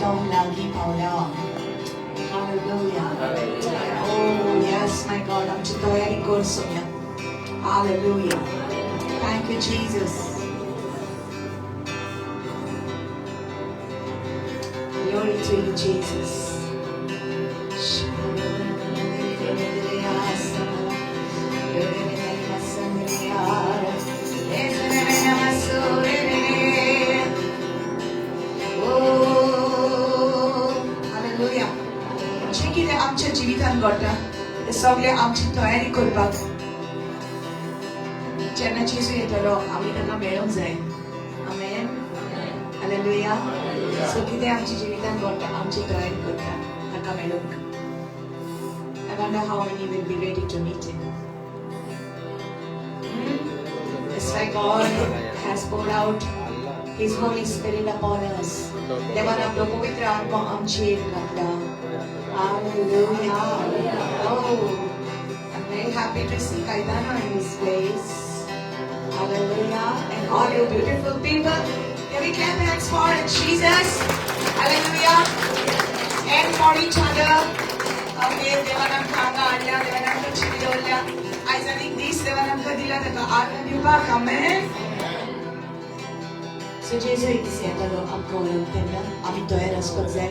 एकदम लागीं पावला. Hallelujah. Oh yes, my God. आमची तयारी कर Saumya. Hallelujah. Thank you, Jesus. Glory to you, Jesus. Oh, hallelujah. जें कितें आमच्या जिवितांत घडटा तें सगळें आमची तयारी करपाक, जेन्ना जेजू येतलो आमी ताका मेळोंक जाय. आमेन. हालेलुया. सो कितें आमच्या जिवितांत घडटा, आमची तयारी करता ताका मेळोंक. I wonder how many will be ready to meet him. It's like God has poured out His Holy Spirit upon us. देवान आपलो पवित्र आत्मा आमचेर घातला. Hallelujah. Oh, I'm very happy to see Kaidana in this place. Hallelujah. And all you beautiful people. Can we clap hands for Jesus? Hallelujah. And for each other. Okay, देवान आमकां हांगा हाडल्या, देवान आमकां जिवी दवरल्या. आयज आनीक दीस देवान आमकां दिला ताका आर्गां दिवपाक. आमेन. सो जेजू एक दीस येतलो आमकां व्हरूंक, तेन्ना आमी तयार आसपाक जाय.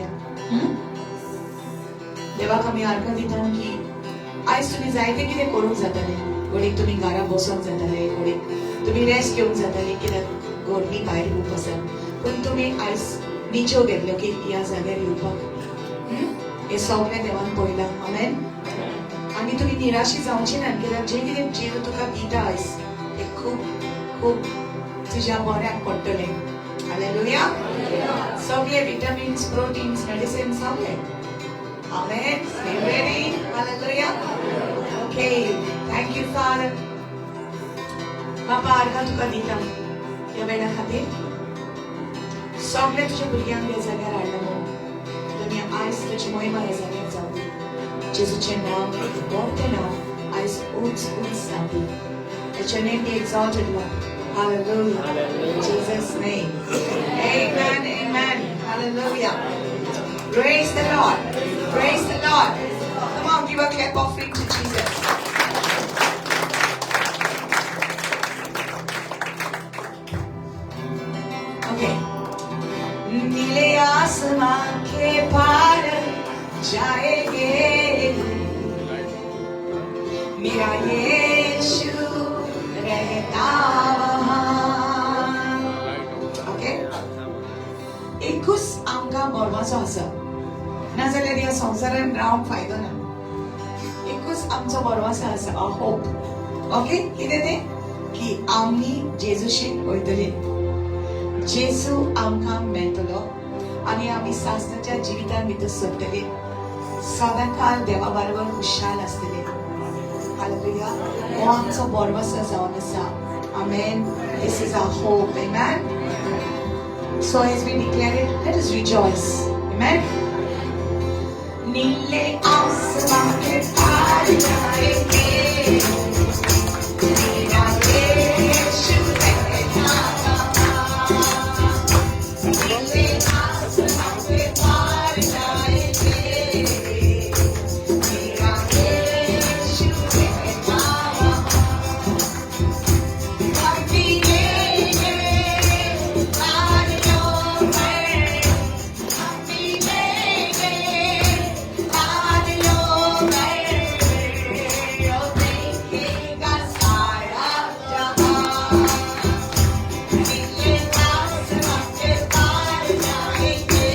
देवाक आमी आर्गां दिता की आयज तुमी जायते कितें करूंक जातालें. घडयेक तुमी घरा बसोंक जाताले, घडयेक तुमी रेस्ट घेवंक जाताले, कित्याक गरमी भायर खूब आसा. पूण तुमी आयज निचेव घेतलो की ह्या जाग्यार येवपाक. हें सगळें देवान पळयलां. आमेन. आनी तुमी निराशी जावची ना, कित्याक जें कितें जेजू तुका दिता आयज तें खूब खूब तुज्या बऱ्याक पडटलें. हालेलुया. सगळे विटामिन्स, प्रोटीन्स, मेडिसिन सगळे. Amen. Are you ready? Hallelujah. Okay. Thank you, Father. बापा, आर्गां तुका दिता ह्या वेळा खातीर. सगळे तुज्या भुरग्यांक ह्या जाग्यार हाडला म्हणून तुमी आयज तुजी मोहिमा ह्या जाग्यार जावं दी. जेजूचें नांव, मोठें नांव आयज उंच उंच जावं दी. Let your name be exalted, Lord. Hallelujah. In Jesus' name. Amen. Amen. Hallelujah. Praise the Lord. Praise the Lord. Come on, give a clap offering to Jesus. Okay. नीले आसमां के पार जाएंगे, मेरा यीशु रहता वहाँ. ओके, एकूच आमकां मरमाचो आसा, नाजाल्यार ह्या संवसारान रावंक फायदो ना. एकूच आमचो भरवंसो आसा, होप. ओके, कितें तें? की आमी जेजूशीन वयतली, जेजू आमकां मेळटलो आनी आमी सासणाच्या जिवितान भितर सरतली, सदांकाल देवा बरोबर खुशाल आसतले. हालेलुया. हो आमचो भरवंसो जावन आसा. आमेन. This is our hope. Amen. So as we declare it, let us rejoice. Amen. नीले आसमां के पार जाएंगे, मेरा यीशु रहता वहाँ. नीले आसमां के पार जाएंगे, मेरा यीशु रहता वहाँ. हम मिलेंगे बादलों में, हम मिलेंगे बादलों में, ओ देखेगा सारा जहां. नीले आसमां के पार जाएंगे,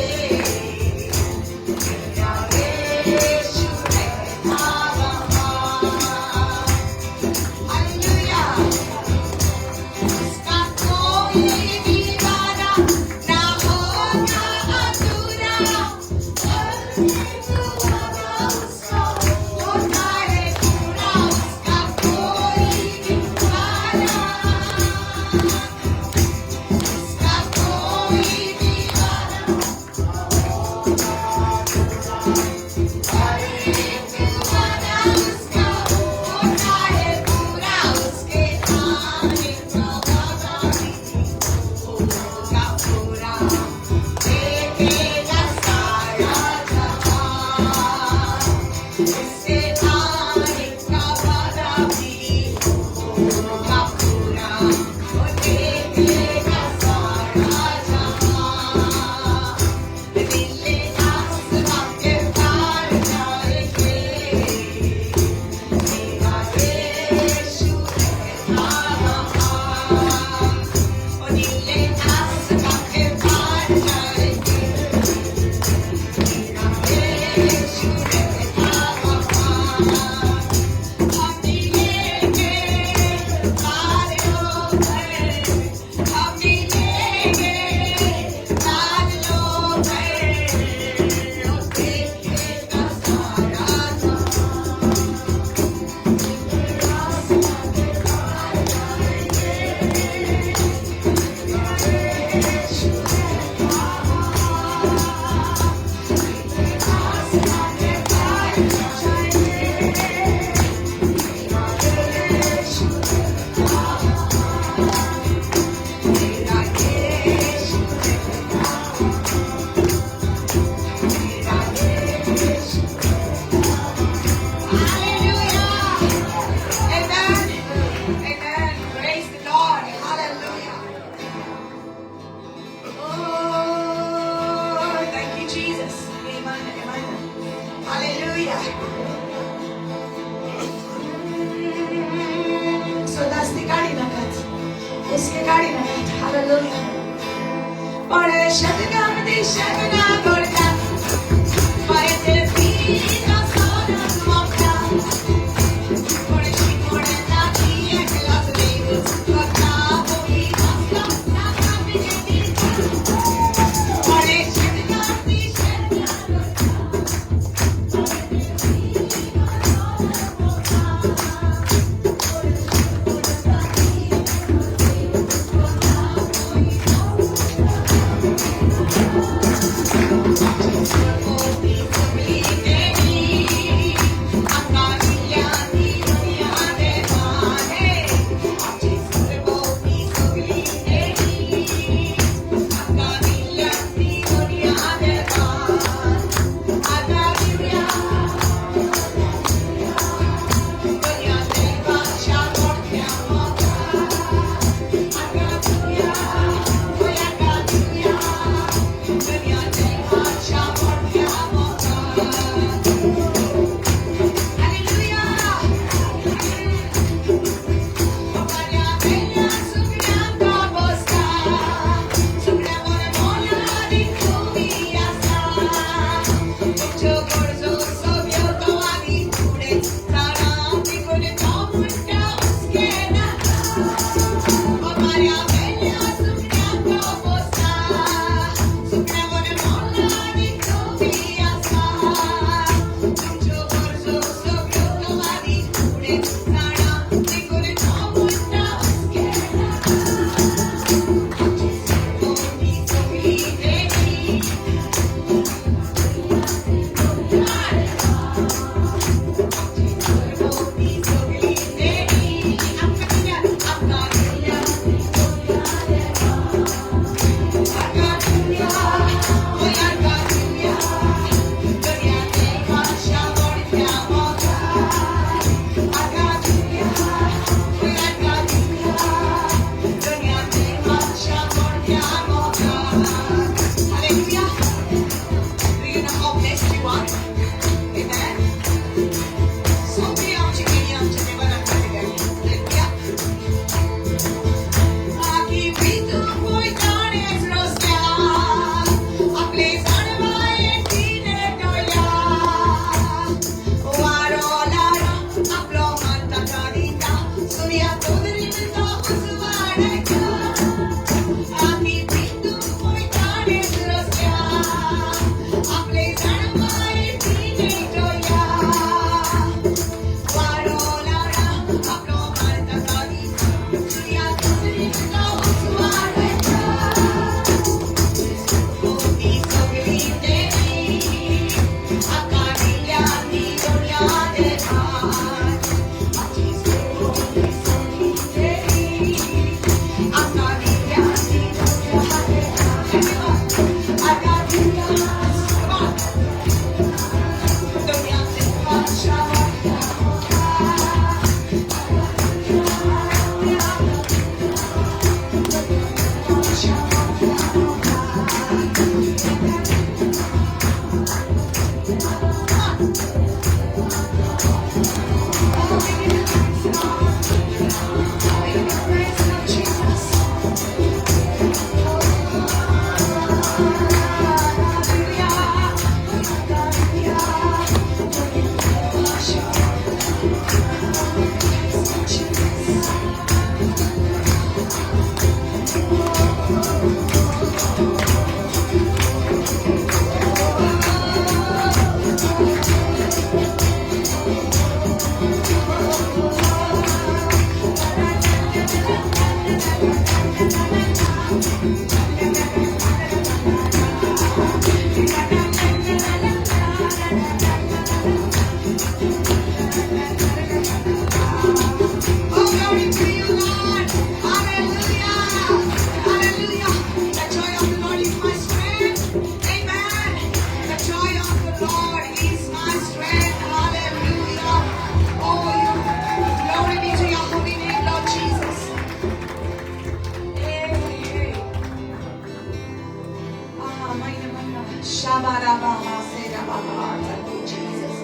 Jesus.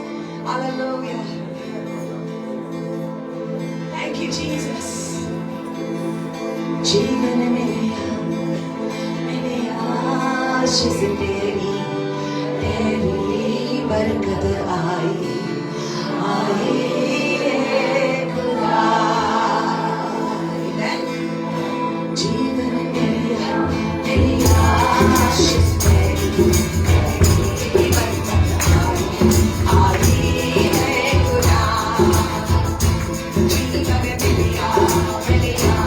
Hallelujah. Thank you, Jesus. जीवन में मेरे आशीर्वाद आशीष तेरी, तेरी बरकत आई आई है खुदा। Amen. जीवन मिलिया तेरी आशीष तेरी, तेरी बरकत आई आई है खुदा। जीवन मिलिया मिलिया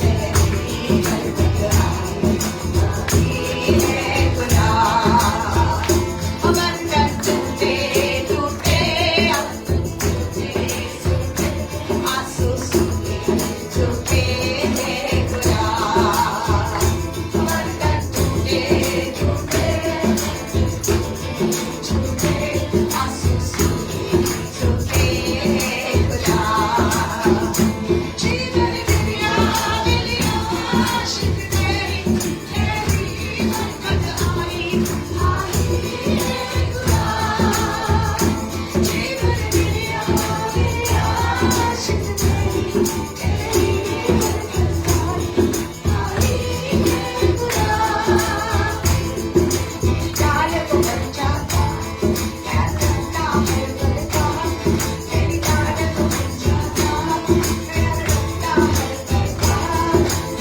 तेरी बरकत आई आई है खुदा। बंधन टूटे टूटे आंसू सूखे सूखे है खुदा। बंधन टूटे टूटे झूठे आंसू सूखे सूखे है खुदा। जीवन मिलिया मिलिया आशीष तेरी, तेरी बरकत आई आई है खुदा। जीवन मिलिया मिलिया आशीष तेरी, तेरी बरकत आई आई है खुदा। चाल को बन जाता क्या करता है बरका, तेरी चाल को बन जाता मेरा करता है बरका।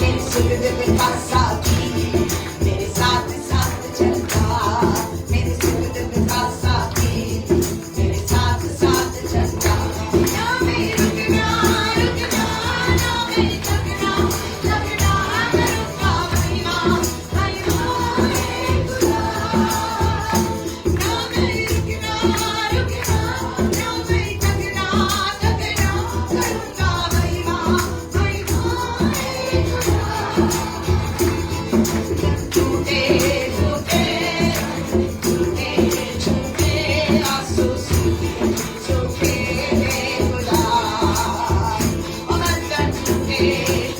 मेरे सुख दुख का साथी मेरे साथ साथ चलता, मेरे सुख दुख का साथी मेरे साथ साथ चलता। ना मैं रुकना रुकना, ना मैं थकना थकना, करूँगा महिमा महिमा है खुदा। ना मैं रुकना रुकना, ना मैं थकना थकना, करूँगा महिमा महिमा है खुदा। टूटे टूटे टूटे झूठे आंसू सूखे सूखे है खुदा। बंधन टूटे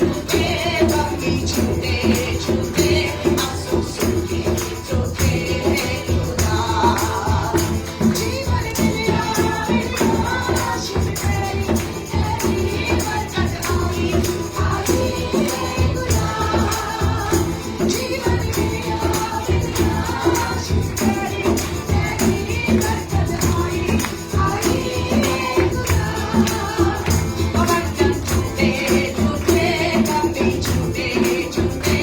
टूटे बंदी झूठे झूठे आंसू सूखे सूखे है खुदा। जीवन मिलिया मिलिया आशीष तेरी, तेरी बरकत आई आई है खुदा। जीवन मिलिया मिलिया आशीष तेरी, तेरी बरकत आई आई है खुदा। बंधन टूटे टूटे बंदी झूठे झूठे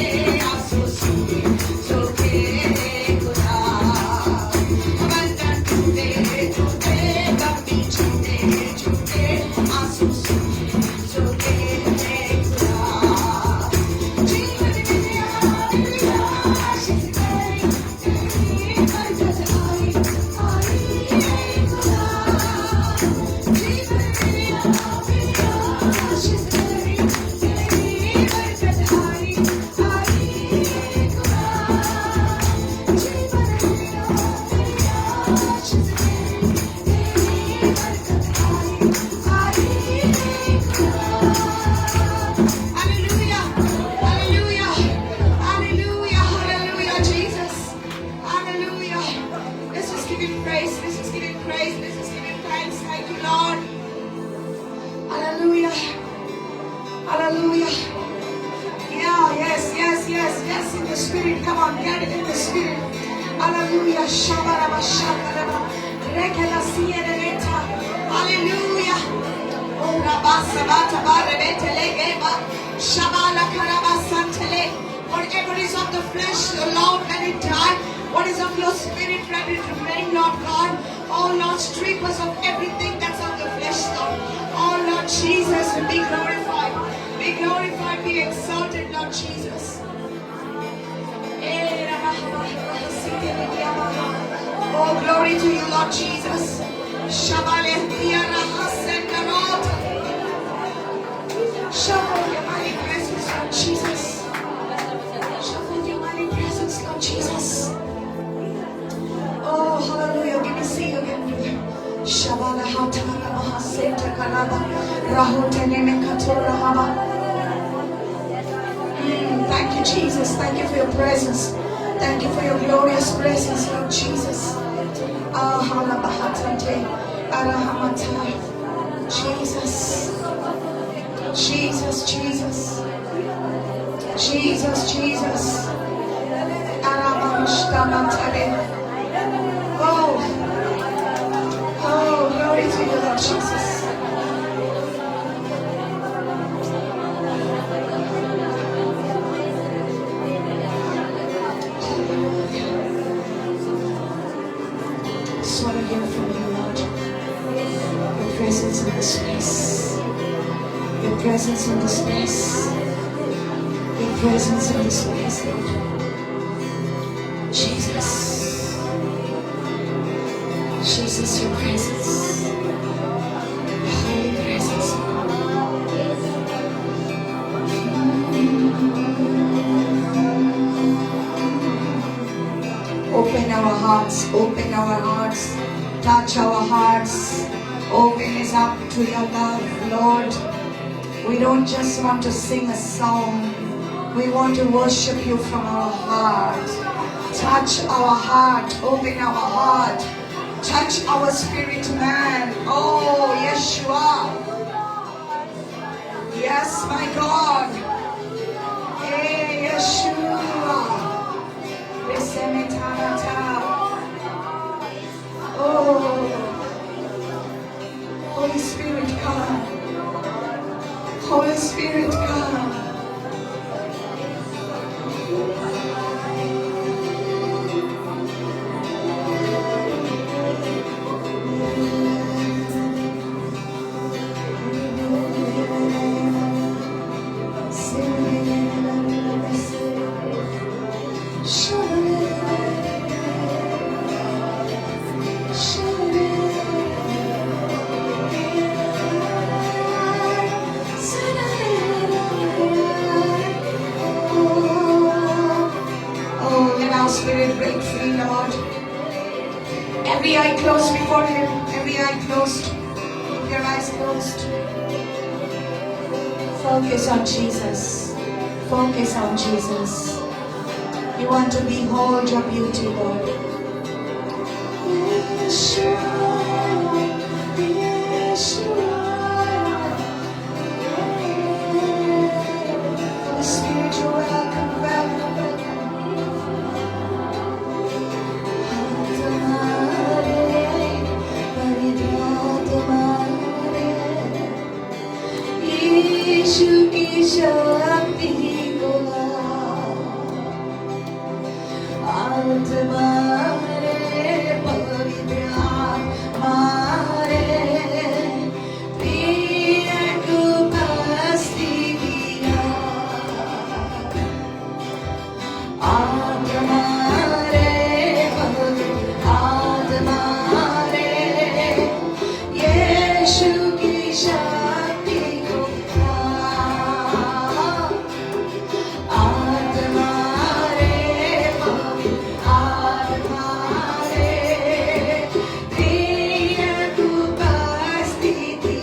आंसू सूखे सूखे है खुदा। बंधन टूटे टूटे बंदी झूठे झूठे आंसू सूखे सूखे है खुदा। जीवन मिलिया मिलिया आशीष तेरी, तेरी बरकत आई आई है खुदा। जीवन मिलिया मिलिया आशीष तेरी, तेरी बरकत आई आई है खुदा। जीवन मिलिया मिलिया आशीष तेरी, तेरी बरकत आई आई है खुदा। Hallelujah, hallelujah, hallelujah, hallelujah, Jesus. Hallelujah. Let's just give him praise. Let's just give him praise. Let's just give him thanks. Thank you, Lord. Hallelujah. Hallelujah. Yeah, yes, yes, yes, yes, in the spirit. Come on, get it in the spirit. Hallelujah. Shabaraba, shakaraba. Rekela siereleta. Hallelujah. Oh, rabasa bata barebete legeba. Shabala karabasantele. Whatever is of the flesh, Lord, let it die. What is of your spirit, let it remain, Lord God. Oh, Lord, strip us of everything that's of the flesh, Lord. Oh, Lord Jesus, be glorified. Be glorified, be exalted, Lord Jesus. Oh, glory to you, Lord Jesus. Shabale rahasendarot. Show forth your mighty presence, Lord Jesus. Show forth your mighty presence, Lord Jesus. Oh, hallelujah. Give me see again, brother. Shabala hatara mahaseta kalaba. Rahotene mekatora haba. Thank you, Jesus. Thank you for your presence. Thank you for your glorious presence, Lord Jesus. Ah, halabahatate, arahamata. Jesus. Jesus, Jesus. Jesus, Jesus. Oh, oh, glory to you, Lord Jesus. Hallelujah. Just want to hear from you, Lord. Your presence in this place. Your presence in this place. Your presence in this place, Lord. Jesus. Jesus, your presence. Your holy presence. Open our hearts, open our hearts, touch our hearts, open us up to your love, Lord. We don't just want to sing a song, we want to worship you from our heart. Touch our heart, open our heart, touch our spirit man. Oh, Yeshua. Yes, my God. Hey, Yeshua. Oh, Holy Spirit, come. Holy Spirit, come. Oh, let our spirit break free, Lord. Every eye closed before Him. Every eye closed. Keep your eyes closed. Focus on Jesus. Focus on Jesus. You want to behold your beauty, Lord. Yeshua, Yeshua. Holy Spirit, you're welcome, welcome, welcome. यीशु की शक्ति को आत्मा रे पवित्र आत्मा रे प्रिय उपस्थिति आत्मा रे पवित्र आत्मा रे यीशु की शक्ति को आत्मा रे पवित्र आत्मा रे प्रिय उपस्थिति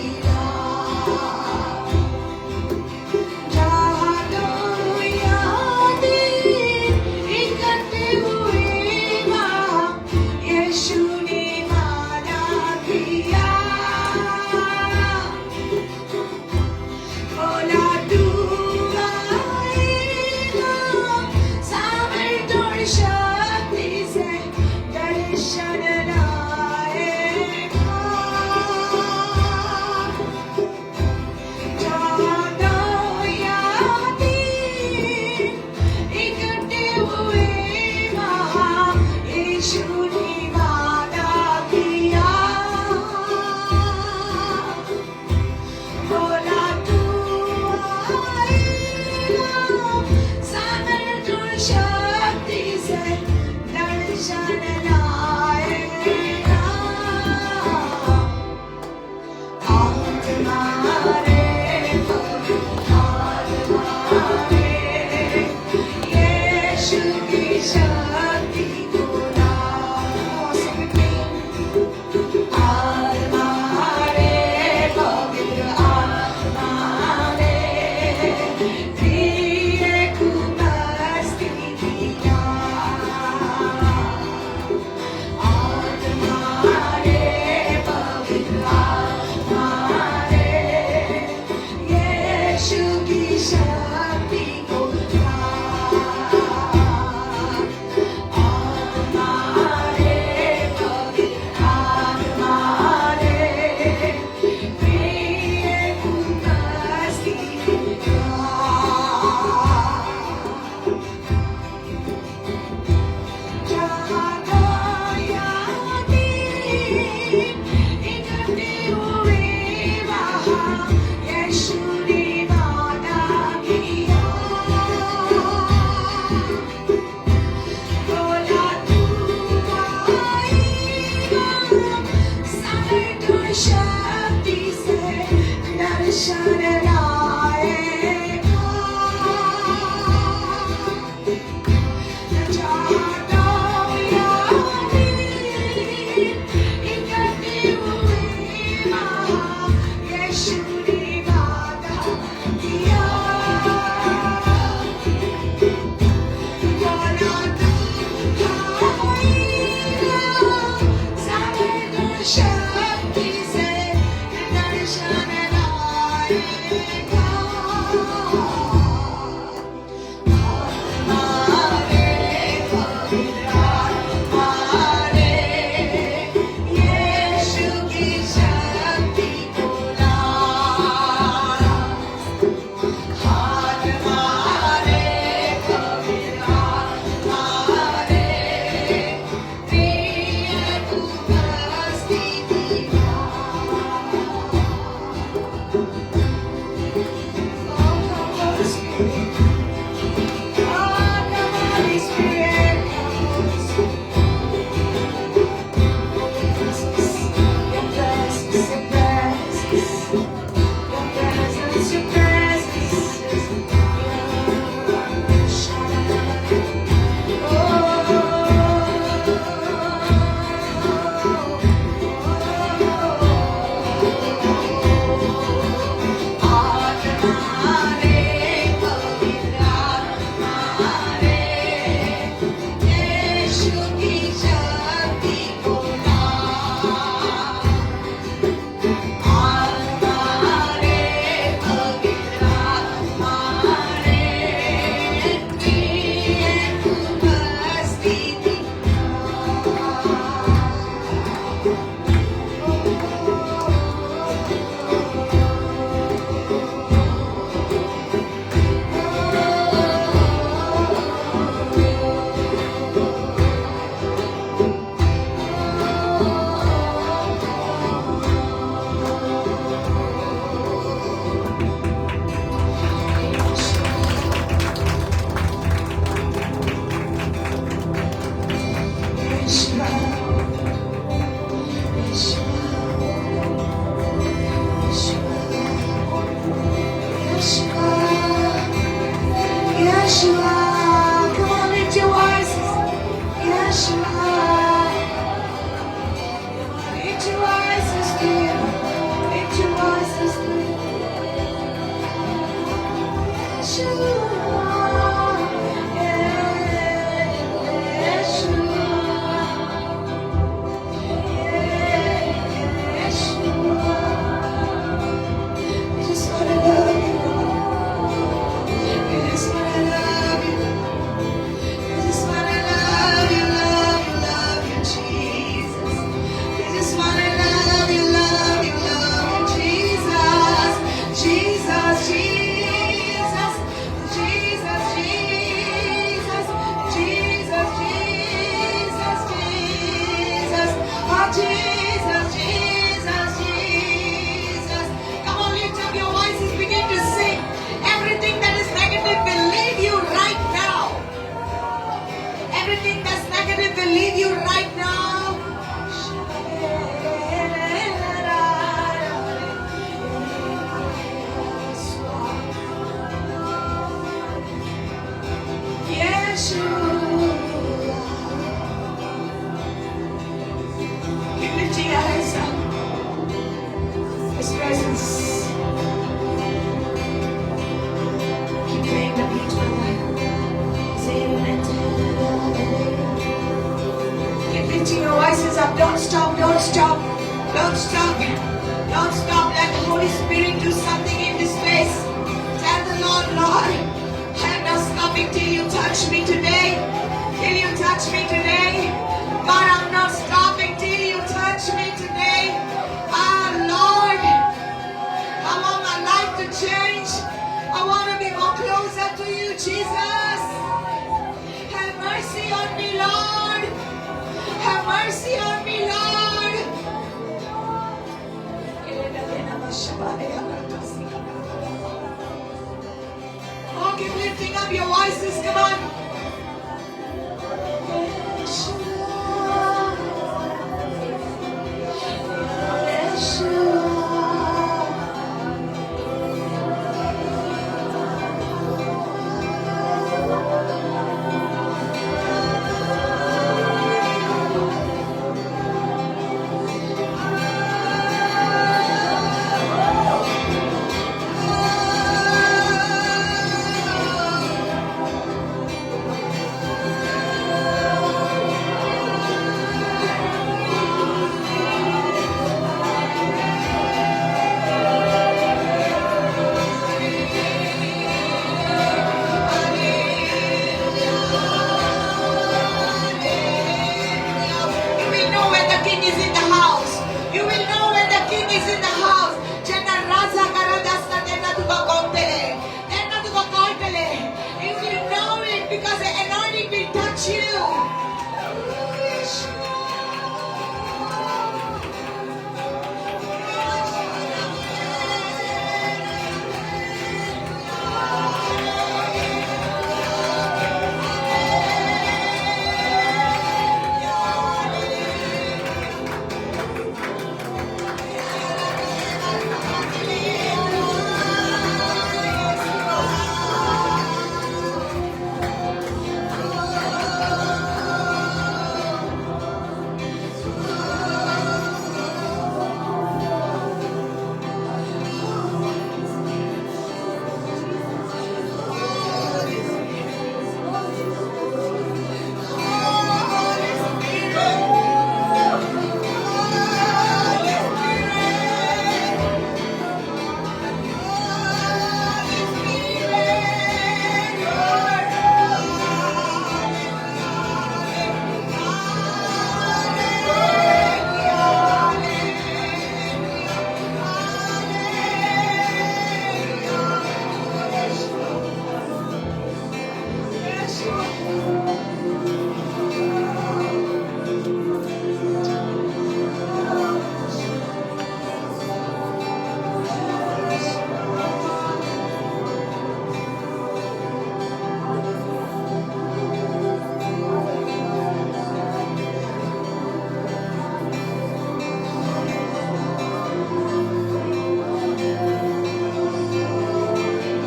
जहाँ दो या तीन इकट्ठे हुए वहाँ यीशु ने वादा किया। बोला तू आएगा सामर्थ और शक्ति से दर्शन लाएगा। जहाँ दो या तीन इकट्ठे हुए वहाँ यीशु ने वादा किया। बोला तू आएगा सामर्थ और शक्ति से that's negative will leave you right now. Yeshua. Keep lifting your hands up. His presence. Keep playing the beat, brother. Keep lifting your voices up. Don't stop, don't stop, don't stop, don't stop. Let the Holy Spirit do something in this place. Tell the Lord, Lord, I am not stopping till you touch me today. Till you touch me today. God, I'm not stopping till you touch me today. Ah, Lord, I want my life to change. I want to be more closer to you, Jesus. Have mercy on me, Lord. Have mercy on me, Lord. Oh, keep lifting up your voices. Come on. Yeshua. You will know when the king is in the house. You will know when the king is in the house. जेन्ना राजा घरांत आसता तेन्ना तुका कळटलें, तेन्ना तुका कळटलें. You will know it because the anointing will touch you.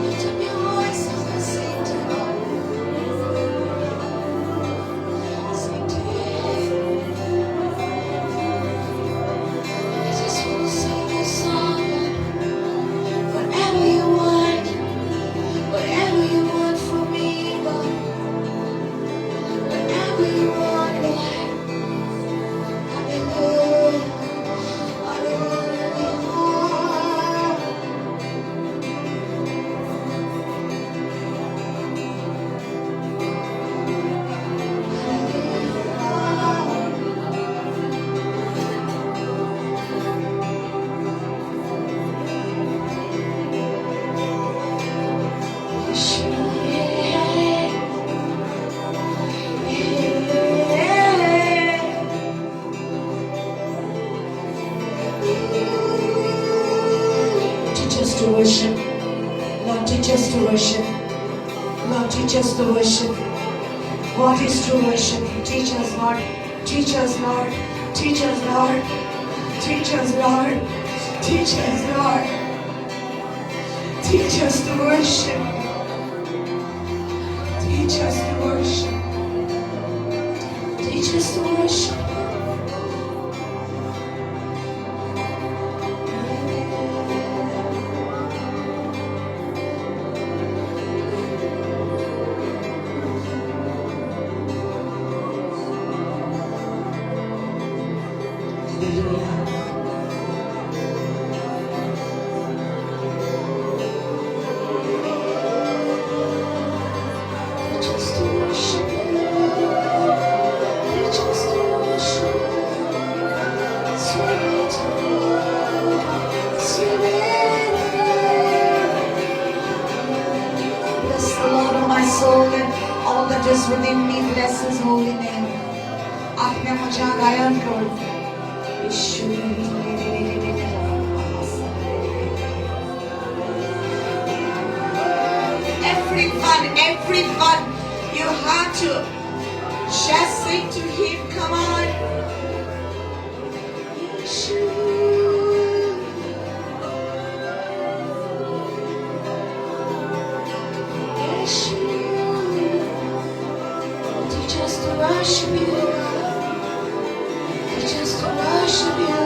Lift up your voices and sing to God. Sing to Him. I just want to sing this song. Whatever you want, whatever you want from me, God. Whatever you want, Lord. Hallelujah. Hallelujah. Teach us to worship. Lord, teach us to worship. Lord, teach us to worship. What is true worship? Teach us, Lord. Teach us, Lord. Teach us, Lord. Teach us, Lord. Teach us, Lord. Teach us to worship. Teach us to worship. Teach us to worship. Hallelujah. Teach us to worship you. Teach us to worship you. Sweet sweet. Bless the Lord, O my soul, and all that is within me. Bless His holy name. आत्म्या म्हज्या गायन कर. येशू. Everyone, everyone, you have to just sing to Him. Come on. Yeshua. Yeshua. Teach us to worship you. Teach us to worship you.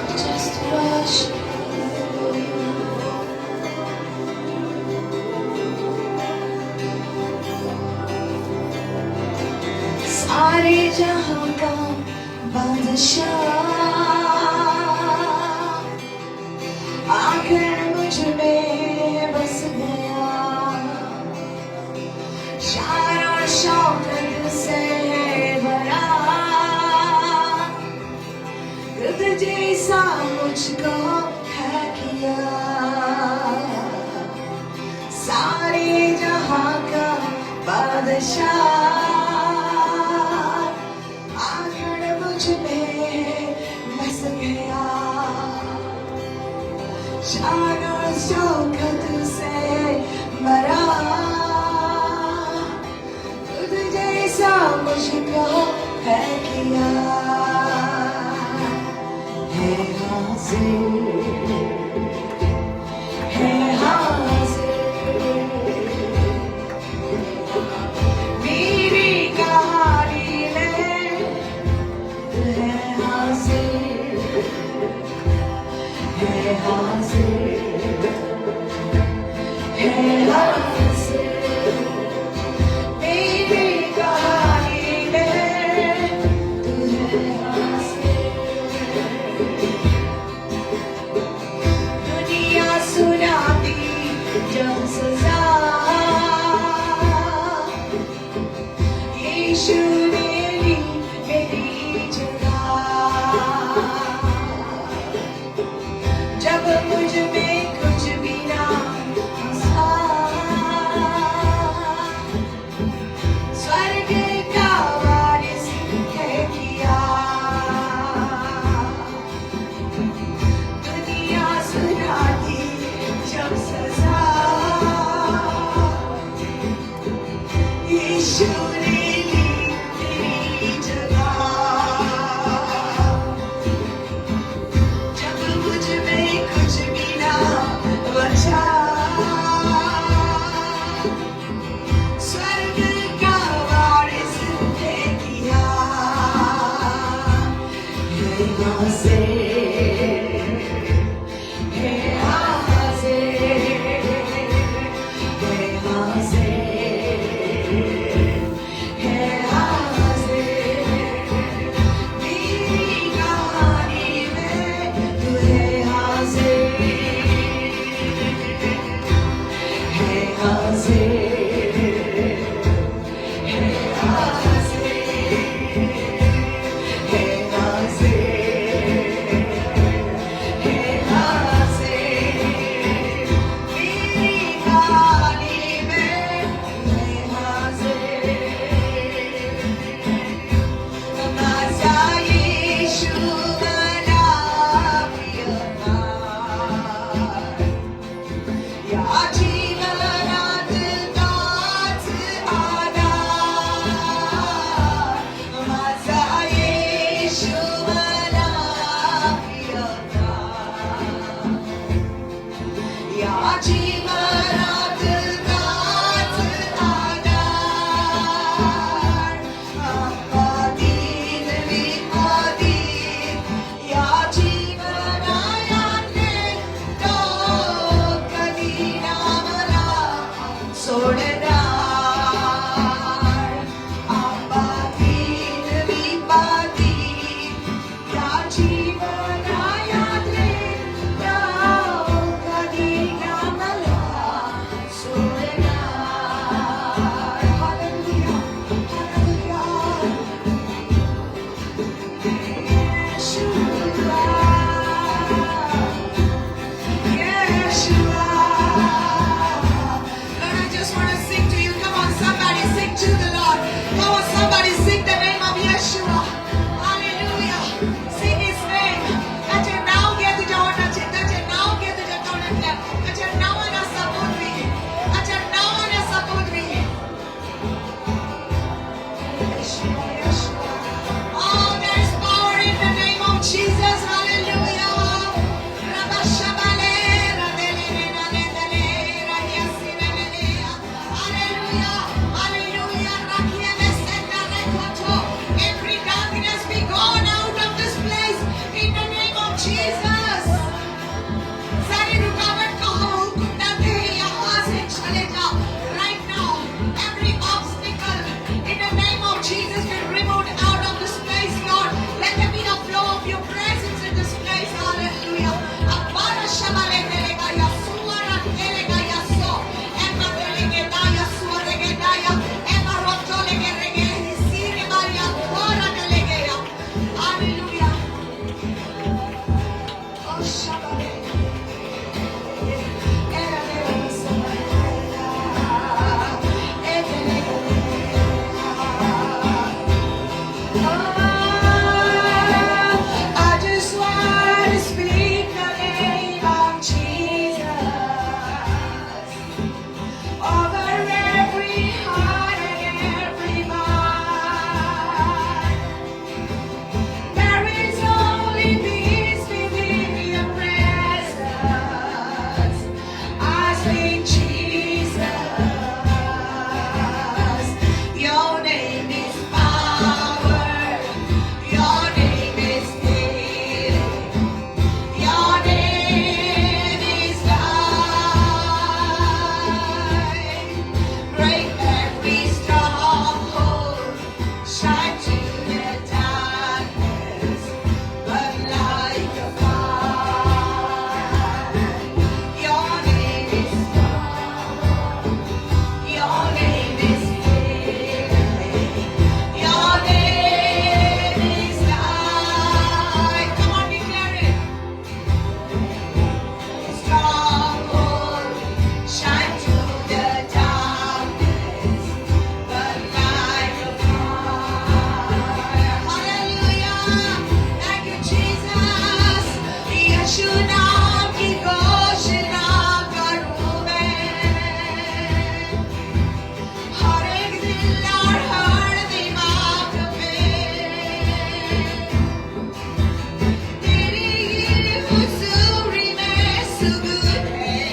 Teach us to worship you. सारे जहां का बादशाह आकर मुझ में बस गया. शान और शौकत से भरा, खुद जैसा मुझको है किया. सारे जहां का बादशाह आकर मुझ में बस गया. शान और शौकत से भरा, खुद जैसा मुझको है किया. है हाजिर, है हाजिर, मेरी कहानी में है हाजिर, है हाजिर, है हाजिर, मेरी कहानी में तू है हाजिर. दुनिया सुनाती जब सजा, यीशु ने ली मेरी जगह. जब मुझ में कुछ भी ना था, स्वर्ग का वारिस है किया. दुनिया सुनाती जब सजा, यीशु ने ली Yeshua, Yeshua. Oh, there is power in the name of Jesus. Hallelujah. Rabashabalera, delelena, delelera, yasinelea. Hallelujah. Hallelujah. Rakiemesenda rekoto. Every darkness be gone out of this place in the name of Jesus. सारी रुकावट को हम हुक्म देते हैं यहाँ से चले जाओ. Right now, every obstacle in the name of Jesus be removed out of this place, Lord. Let there be a flow of your presence in this place. Hallelujah. Abara shabale telega yasua telega yaso. Emma telega daya sua rege daya. Emma roto lege rege hisire maria kora telega ya. Hallelujah. Oh, shabale. I just want to speak the name of Jesus over every heart and every mind. There is only peace within your presence. I speak Jesus. Your name is power. Your name is healing. Your name is life. Break every stronghold. Shine to the darkness, but like a fire. Your name is power. Your name is healing. Your name is life. Come on, declare it. Stronghold, shine through the darkness, but like a fire. Hallelujah! Thank you, Jesus. यीशु नाम की घोषणा करूं मैं हर एक दिल और हर दिमाग में तेरी हुजूरी में सुकून है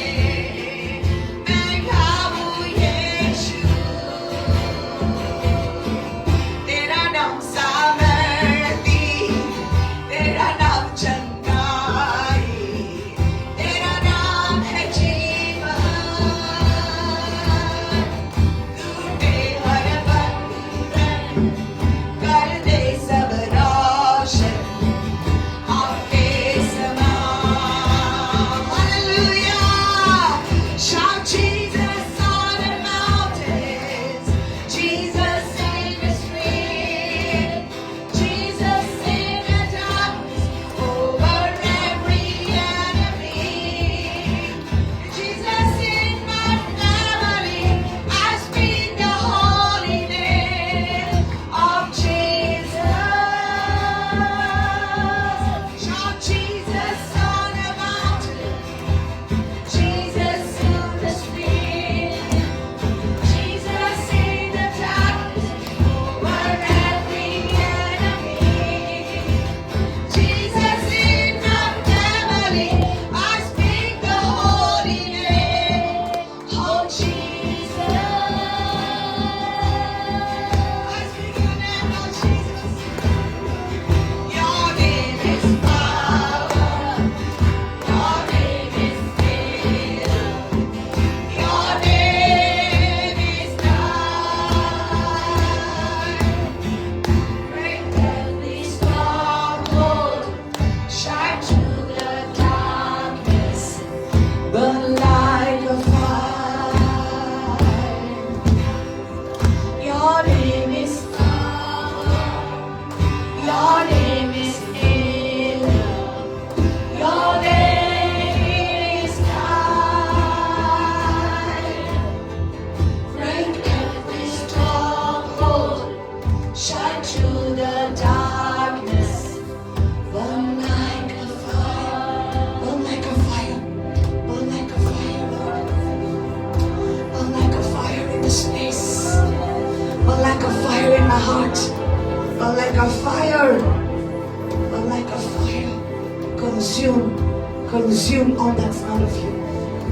मैं गाऊं यीशु तेरा नाम सामर्थी तेरा नाम चंगाई तेरा नाम है जीवन टूटे हर बंधन कर दे सब रोशन आपके समान. Hallelujah. Shout Jesus on the mountains, Jesus in the street, Jesus in the darkness over every enemy. Jesus in my family, I speak the holy name of Jesus. Shout Jesus on the mountain, Jesus in the street, Jesus in the darkness over every enemy. Jesus in my family, I speak the holy name. Oh Jesus, I speak the name of Jesus. Your name is power. Your name is healing. Your name is life. Break every stronghold, shine through the darkness, burn like a fire. Your name is power, your name is healing, your name is life. Break every stronghold, shine through the darkness, burn like a fire, burn like a fire, burn like a fire, Lord. Burn like a fire in this place, burn like a fire in my heart. heart, but like a fire, but like a fire, consume, consume all that's not of you.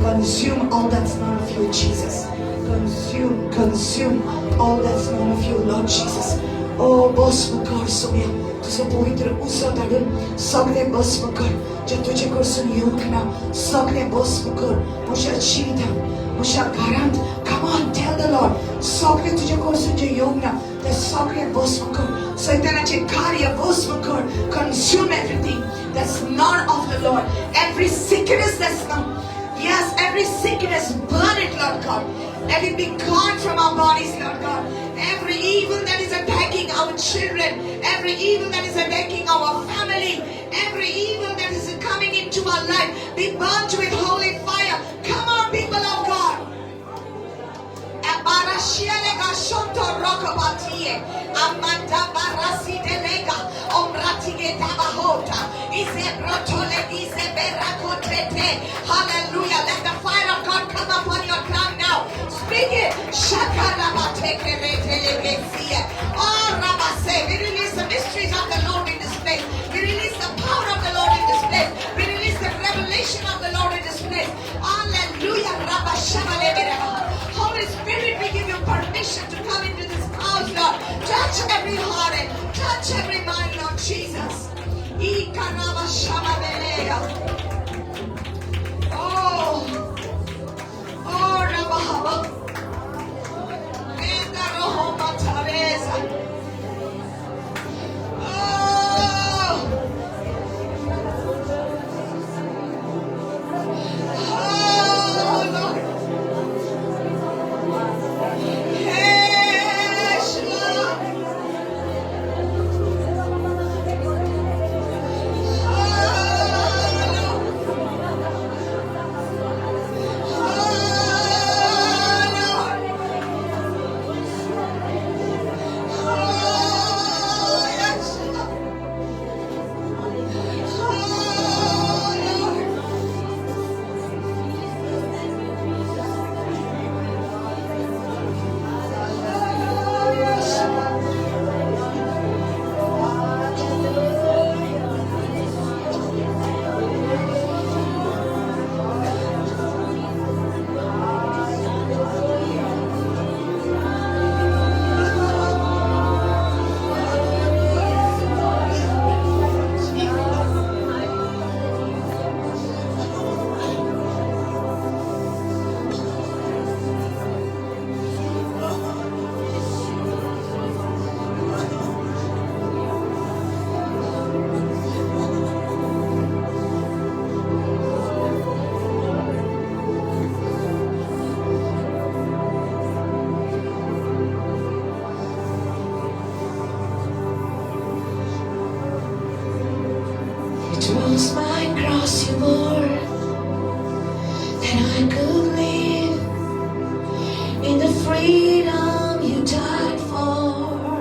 Consume all that's not of you, Jesus. Consume, consume all that's not of you, Lord Jesus. Oh, भस्म कर सोम्या, तुजो पवित्र उजो धाडून सगळें भस्म कर. जें तुजे कडसून येवंक ना सगळें भस्म कर म्हज्या जिवितांत, म्हज्या घरांत. Come on, tell the Lord. सगळें तुजे कडसून जें येवंक ना तें सगळें भस्म कर. सैतानाचें कार्य भस्म कर. Consume everything that's not of the Lord. Every sickness that's not. Yes, every sickness, burn it, Lord God. Let it be gone from our bodies, Lord God. Every evil that is attacking our children, every evil that is attacking our family, every evil that is coming into our life, be burnt with holy fire. Come on, people of God. Hallelujah. Let the fire of God come upon your ground now. Speak it. Oh, Rabase. We release the mysteries of the Lord in this place. We release the power of the Lord in this place. We release the revelation of the Lord in this place. Hallelujah. Holy Spirit, we give you permission to come into this house, Lord. Touch every heart and touch every mind, Lord Jesus. Oh, oh, Rabahaba. Oh, oh, Lord. Yes, Lord. Oh, Lord. Oh, Lord. Oh, yes, Lord. Oh, Lord. Oh, yes, Lord. It was my cross you bore, that I could live in the freedom you died for.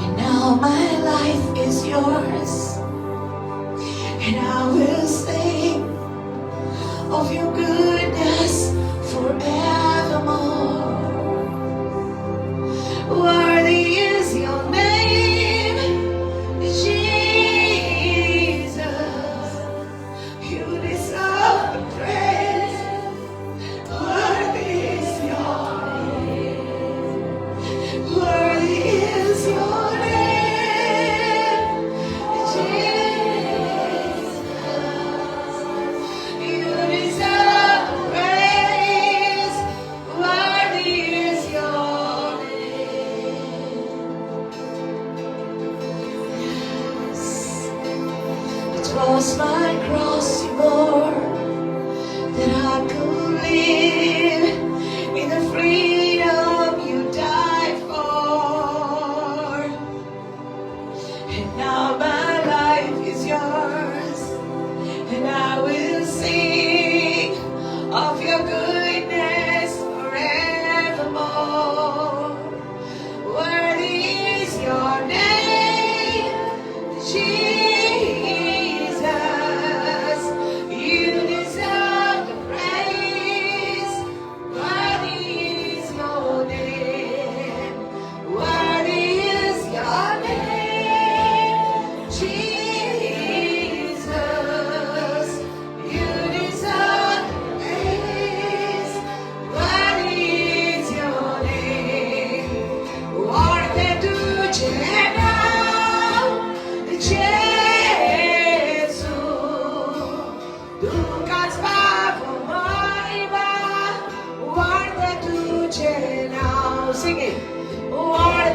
And now my life is yours, and I will sing of your goodness forevermore. Worthy is your name, Jesus. You deserve the praise. Worthy is your name. Worthy is your name, Jesus. You deserve the praise. Worthy is your name. Yes. It was my cross you bore, that I could live in the freedom you died for. And now my life is yours, and I will sing of your goodness forevermore. Worthy is your name, Jesus. You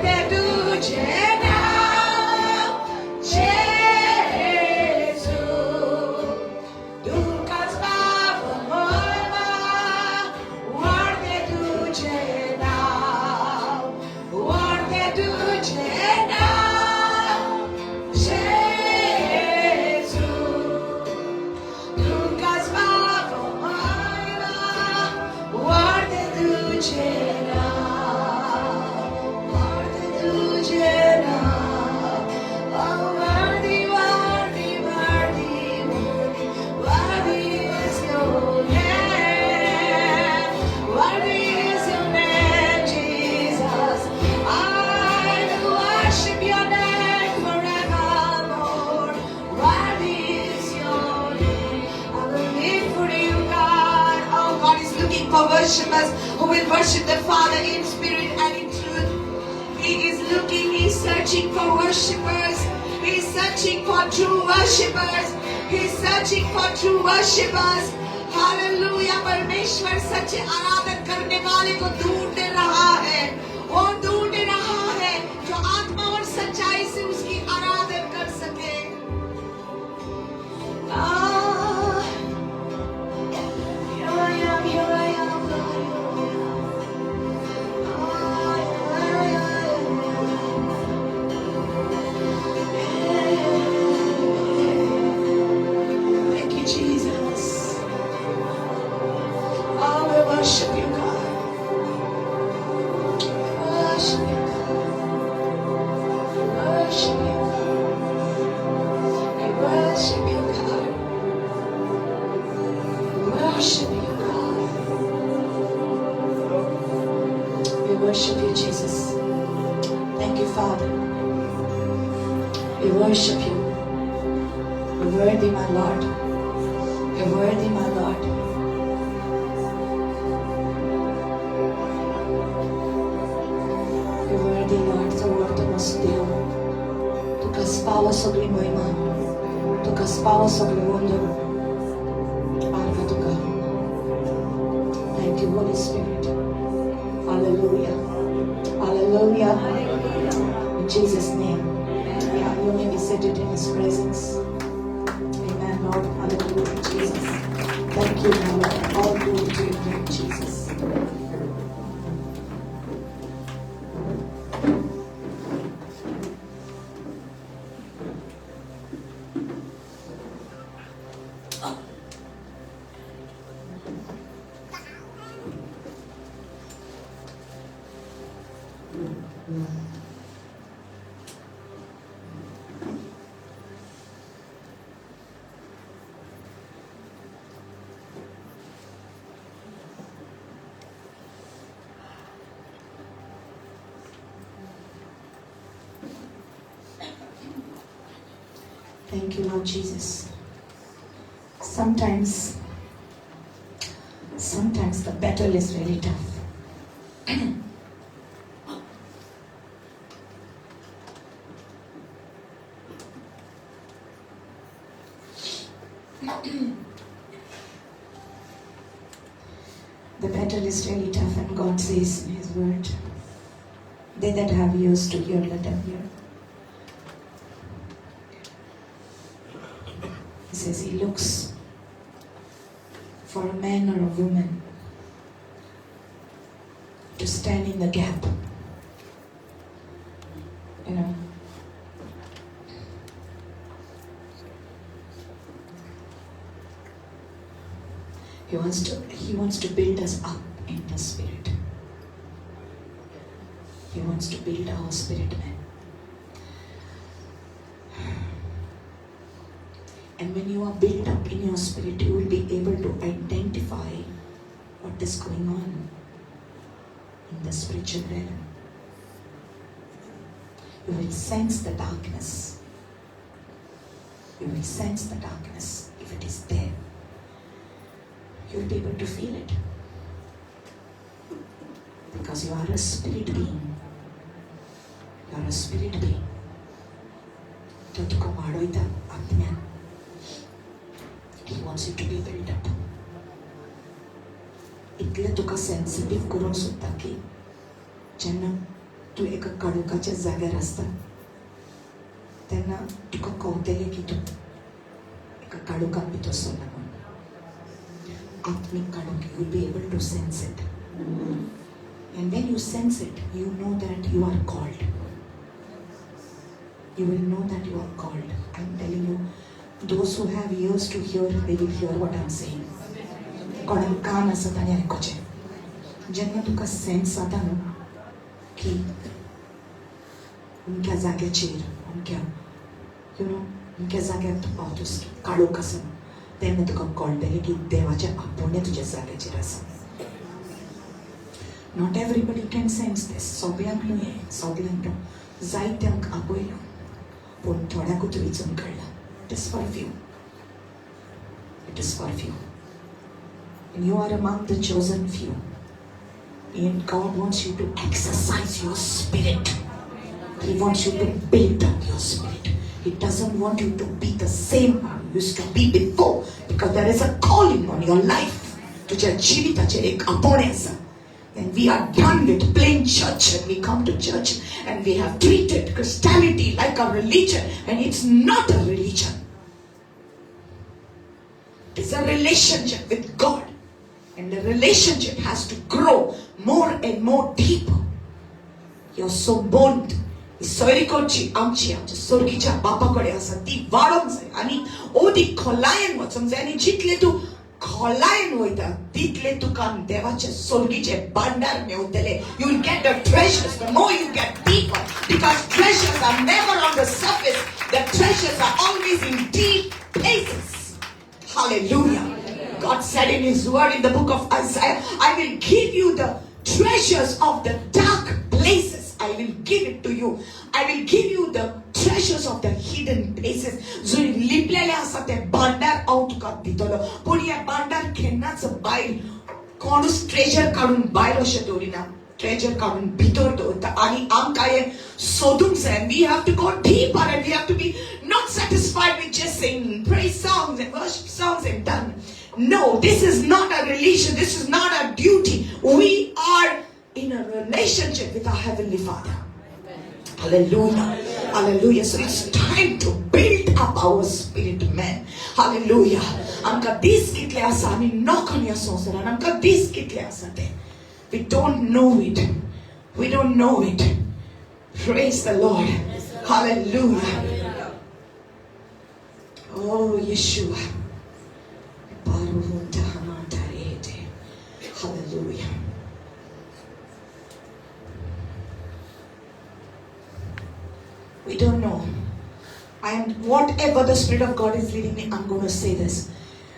वाडते तुझे नाव जेजू, तुकाच पावो महिमा, वाडते तुझे नाव, वाडते तुझे नाव जेजू, तुकाच पावो महिमा, वाडते तुझे नाव, वाडते तुझे नाव. Oh, worthy, worthy, worthy, worthy, worthy is your name. Worthy is your name, Jesus. I will worship your name forevermore. Worthy is your name. I will live for you, God. Oh, God is looking for worshippers who will worship the Father in spirit and in truth. He is looking, he is searching for worshippers. He is searching for true worshippers. He is searching for true worshippers. Hallelujah. परमेश्वर सच्चे आराधन करने वाले को ढूंढ रहा है. वो ढूंढ रहा है जो आत्मा और सच्चाई से उसकी आराधन कर सके. Ah, here I am, here I am, Lord, here I am. Ah, here I am. Thank you, Jesus. Oh, we worship you, God. We worship you, God. We worship you, God. We worship you, God. We worship you, God. We worship you, Jesus. Thank you, Father. We worship you. You're worthy, my Lord. You're worthy, my Lord. You're worthy, Lord. चवथ वसुदेव, तुका पावो सगळी महिमा, तुका पावो सगळी वंदन, आर्गां तुका. Thank you, Holy Spirit. Hallelujah. Hallelujah. In Jesus' name. Yeah, you may be seated in His presence. Amen, Lord. Hallelujah, Jesus. Thank you, my Lord. All glory to your name, Jesus. Thank you, Lord Jesus. Sometimes the battle is really tough. The battle is really tough, and God says in His word, "They that have ears to hear, let them hear." He says He looks for a man or a woman to stand in the gap. He wants to build us up in the spirit. He wants to build our spirit man. And when you are built up in your spirit, you will be able to identify what is going on in the spiritual realm. You will sense the darkness. You will sense the darkness if it is there. You will be able to feel it. Because you are a spirit being. You are a spirit being. तो तुका वाडयता आत्म्यान. He wants you to be built up. इतलें तुका sensitive करूंक सोदता की जेन्ना तूं एका काळोखाच्या जाग्यार आसता तेन्ना तुका कळटलें की तूं एका काळोखात भितर सरला म्हणून. आत्मीक काळोख, you will be able to sense it. And when you sense it, you know that you are called. You will know that you are called. I am telling you, those who have ears to hear, they will hear what I am saying. कोणाक कान आसा ताणें आयकुचें. जेन्ना तुका sense जाता न्हू की अमक्या जाग्याचेर, अमक्या अमक्या जाग्यार तूं पावतोस, काळोख आसा, तेन्ना तुका कळटलें की देवाचें आपोवणें तुज्या जाग्याचेर आसा. Not everybody can sense this. सगळ्यांक न्हू हें, सगळ्यांक न्हू. जायत्यांक आपयलां पूण थोड्याकूच विचून काडलां. It is for few, it is for few. And you are among the chosen few. And God wants you to exercise your spirit. He wants you to build up your spirit. He doesn't want you to be the same you used to be before, because there is a calling on your life. तुझ्या जिविताचेर एक आपोवणें आसा. And we are done with plain church, and we come to church and we have treated Christianity like a religion, and it's not a religion. It is a relationship with God, and the relationship has to grow more and more deeper. Your संबंध सोयरीकोची आमची आमच्या सोर्गीच्या बापा कडेन आसा ती वाडोवंक जाय आनी अदीक खोलायेन वचोंक जाय. आनी जितले तूं खोलायेन वयता तितले तुका देवाचे सोर्गीचे भांडार मेवतले. You will get the treasures the more you get deeper, because treasures are never on the surface. The treasures are always in deep places. Hallelujah. God said in His word in the book of Isaiah, I will give you the treasures of the dark places. I will give it to you. I will give you the treasures of the hidden places. जंय लिपलेले आसा ते भांडार हांव तुका दितलो. पूण हे भांडार केन्नाच भायर कोणूच ट्रेजर काडून भायर अशें दवरिना. ट्रेजर काडून भितर दवरता आनी आमकां हें सोदूंक जाय. We have to go deeper and we have to be not satisfied with just singing praise songs and worship songs and done. No, this is not a religion. This is not a duty. We are in a relationship with our Heavenly Father. Hallelujah. Hallelujah. So it's time to build up our spirit man. Hallelujah. आमकां दीस कितले आसा आमी नोकन ह्या संवसारान आमकां दीस कितले आसा ते. We don't know it. We don't know it. Praise the Lord. Hallelujah. Oh, Yeshua. Baruhunta hamantarete. Hallelujah. We don't know. I am whatever the Spirit of God is leading me, I'm going to say this.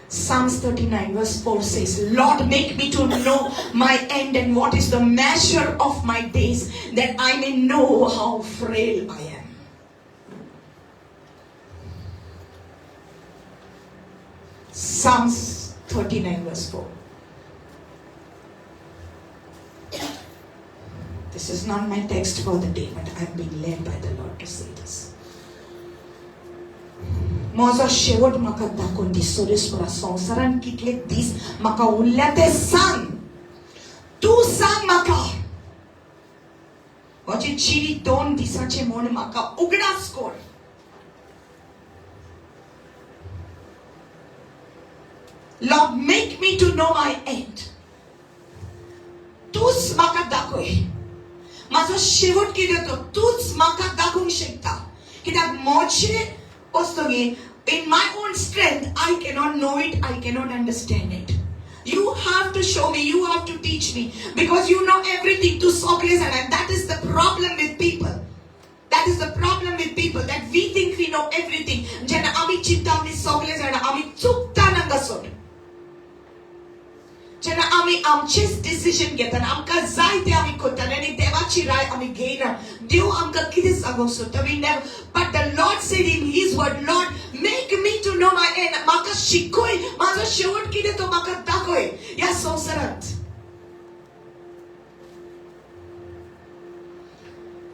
Psalms 39 verse 4 says, Lord, make me to know my end and what is the measure of my days, that I may know how frail I am. Psalms 39 verse 4. This is not my text for the day, but I'm being led by the Lord to say this. म्हजो शेवट म्हाका दाखोवन दी सोरेश्वरा. संवसारान कितले दीस म्हाका उरल्या ते सांग. तूं सांग म्हाका. म्हजें जिवीत 2 दिसाचें म्हूण म्हाका उगडास कर. Lord, make me to know my end. तूंच म्हाका दाखय म्हाजो शेवट कितें तो. तूंच म्हाका दाखोवंक शकता, कित्याक म्हजे वस्तुगी in my own strength I cannot know it, I cannot understand it. You have to show me, you have to teach me, because you know everything. तूं सगळें जाणा. And that is the problem with people. That is the problem with people, that we think we know everything. जेन्ना आमी चिंता आमी सगळें जाणा, आमी चुकता हांगासर. जेन्ना आमी आमचेच डिसिजन घेतना, आमकां जाय ते आमी करता आनी देवाची राय आमी घेयना. देव आमकां कितें सांगूंक सोदता, we never. But the Lord said in His word, Lord, make me to know my end. म्हाका शिकय म्हाजो शेवट कितें तो म्हाका दाखय ह्या संवसारांत.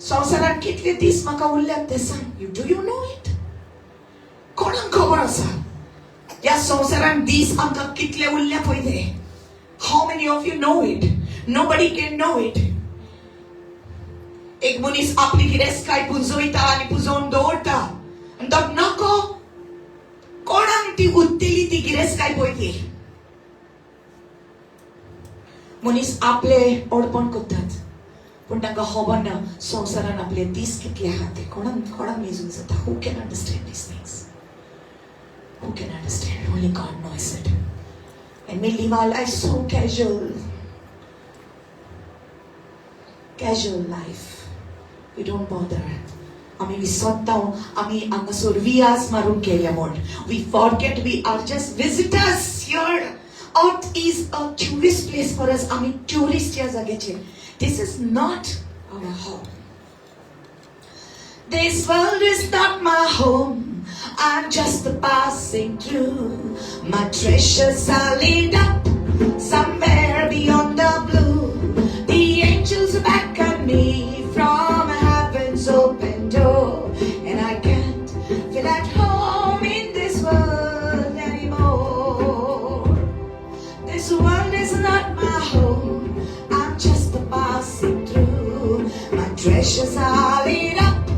संवसारांत कितले दीस म्हाका उरल्यात ते सांग. You do you know it? कोणाक खबर आसा ह्या संवसारांत दीस आमकां कितले उरल्या पळय ते? How many of you know it? Nobody can know it. एक मनीस आपली गिरेस्तकाय पुंजयता आनी पुंजोवन दवरता आनी तो नको कोणाक ती उत्तेली ती गिरेस्तकाय पळय ती. मनीस आपले ओडपण करतात पूण तांकां खबर ना संवसारान आपले दीस कितले आहा ते कोणाक कोणाक मेजूंक जाता. Who can understand these things? Who can understand? Only God knows it. And we live our life so casual, casual life. We don't bother. आमी विसरता आमी हांगासर वियास मारूंक गेल्या म्हूण. We forget we are just visitors here. Earth is a tourist place for us. आमी tourist ह्या जाग्याचेर. This is not our home. This world is not my home. I'm just a passing through. My treasures are laid up somewhere beyond the blue. The angels beckon me from heaven's open door, and I can't feel at home in this world anymore. This world is not my home. I'm just a passing through. My treasures are laid up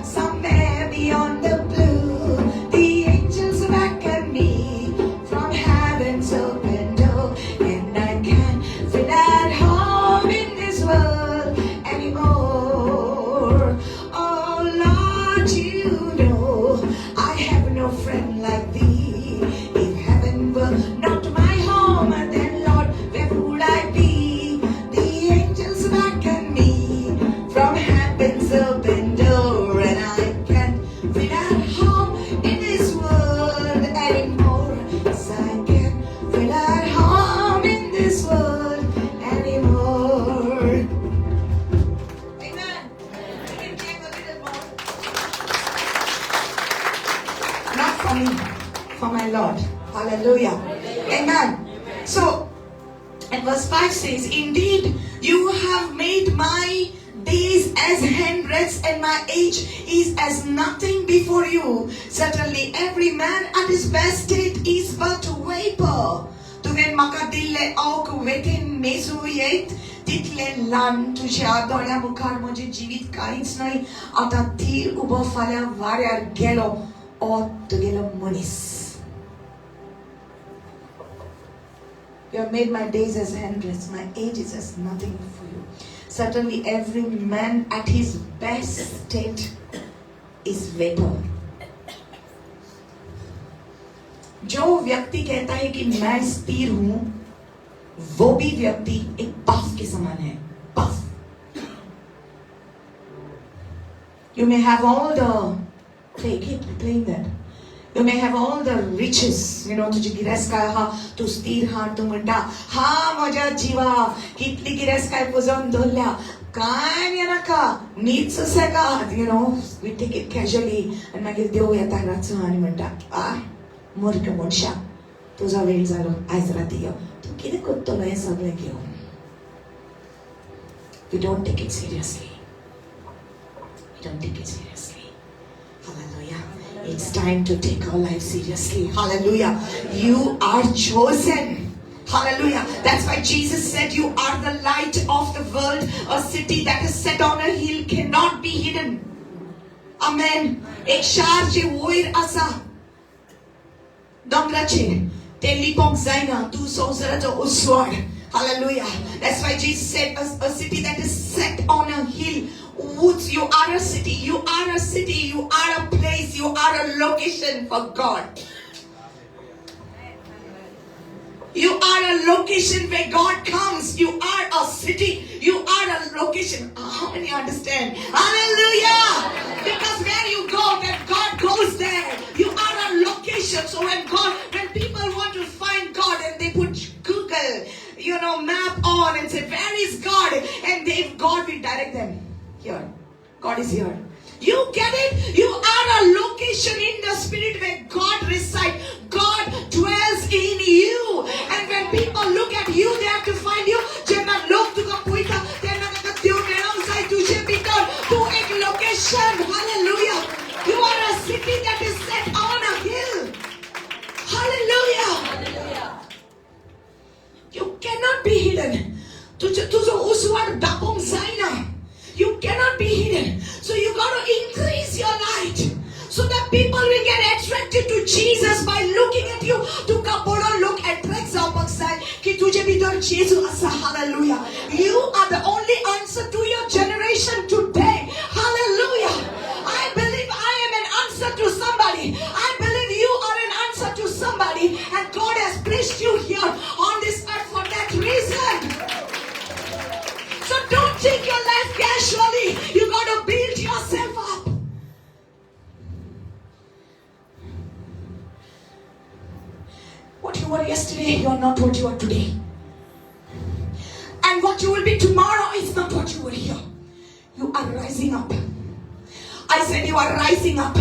somewhere beyond the blue. The angels beckon me from heaven's open door, and I can't feel at home in this world anymore. Oh Lord, you know I have no friend like thee. If heaven were not my home, then Lord, where would I be? The angels beckon me from heaven's open door, and I can't feel at home in this world anymore. Yes, I can't feel at home in this world anymore. Amen. You can clap a little more. Not for me, for my Lord. Hallelujah. Amen. So, and verse 5 says, "Indeed, you have made my days as handbreadths, and my age is as nothing before you. Certainly, every man at his best state is but vapor." तुवें म्हाका दिल्ले अवक वेटेन मेजू येत तितले ल्हान, तुज्या दोळ्या मुखार म्हजें जिवीत कांयच न्हय. आतां थीर उबो फाल्यां वाऱ्यार गेलो ओ तुगेलो मनीस. You have made my days as handbreadths, my age is as nothing before you. Certainly, every man at his best state is vapor. जो व्यक्ति कहता है कि मैं स्थिर हूं, वो भी व्यक्ति एक पफ के समान है. Puff. You may have all the play, keep playing that. You may have all the riches, तुजी गिरेस्तकाय आहा, तूं स्थिर हा, तूं म्हणटा हा म्हज्या जिवा कितली गिरेस्तकाय पुजोवन दवरल्या, कांय येनाका, न्हीद सुसेगाद. We take it casually आनी मागीर देव येता रातचो आनी म्हणटा, आ मूर्ख मनशा, तुजो वेळ जालो, आयज राती यो. तूं कितें करतलो हें सगळें घेवन? We don't take it seriously. We don't take it seriously. Hallelujah. It's time to take our life seriously. Hallelujah. You are chosen. Hallelujah. That's why Jesus said you are the light of the world. A city that is set on a hill cannot be hidden. Amen. एक शार जे वयर आसा दोंगराचेर ते लिपोंक जायना. तूं संवसाराचो उजवाड. Hallelujah. That's why Jesus said a city that is set on a hill. Woods, you are a city. You are a city. You are a place. You are a location for God. You are a location where God comes. You are a city. You are a location. How many understand? Hallelujah! Because where you go, when God goes there, you are a location. So when people want to find God and they put Google map on and say, "Where is God?" And God will direct them. Here. God is here. You get it? You are a location in the spirit where God resides. God dwells in you. And when people look at you, they have to find you. जेन्ना लोक तुका पळयता तेन्ना ताका देव मेळोंक जाय तुजे भितर. तूं एक location. Hallelujah. You are a city that is set on a hill. Hallelujah. You cannot be hidden. तुजो उजवाड दापोवंक जायना. You cannot be hidden. Jesus by looking at you. तुका बरो लोक एट्रॅक्ट जावपाक जाय की तुजे भितर जेजू आसा. Hallelujah. You are the only answer to your generation today. Hallelujah. I believe I am an answer to somebody. I believe you are an answer to somebody, and God has placed you here on this earth for that reason. So don't take your life casually. You got to build yourself up. What you were yesterday, you are not what you are today. And what you will be tomorrow is not what you were here. You are rising up. I said you are rising up.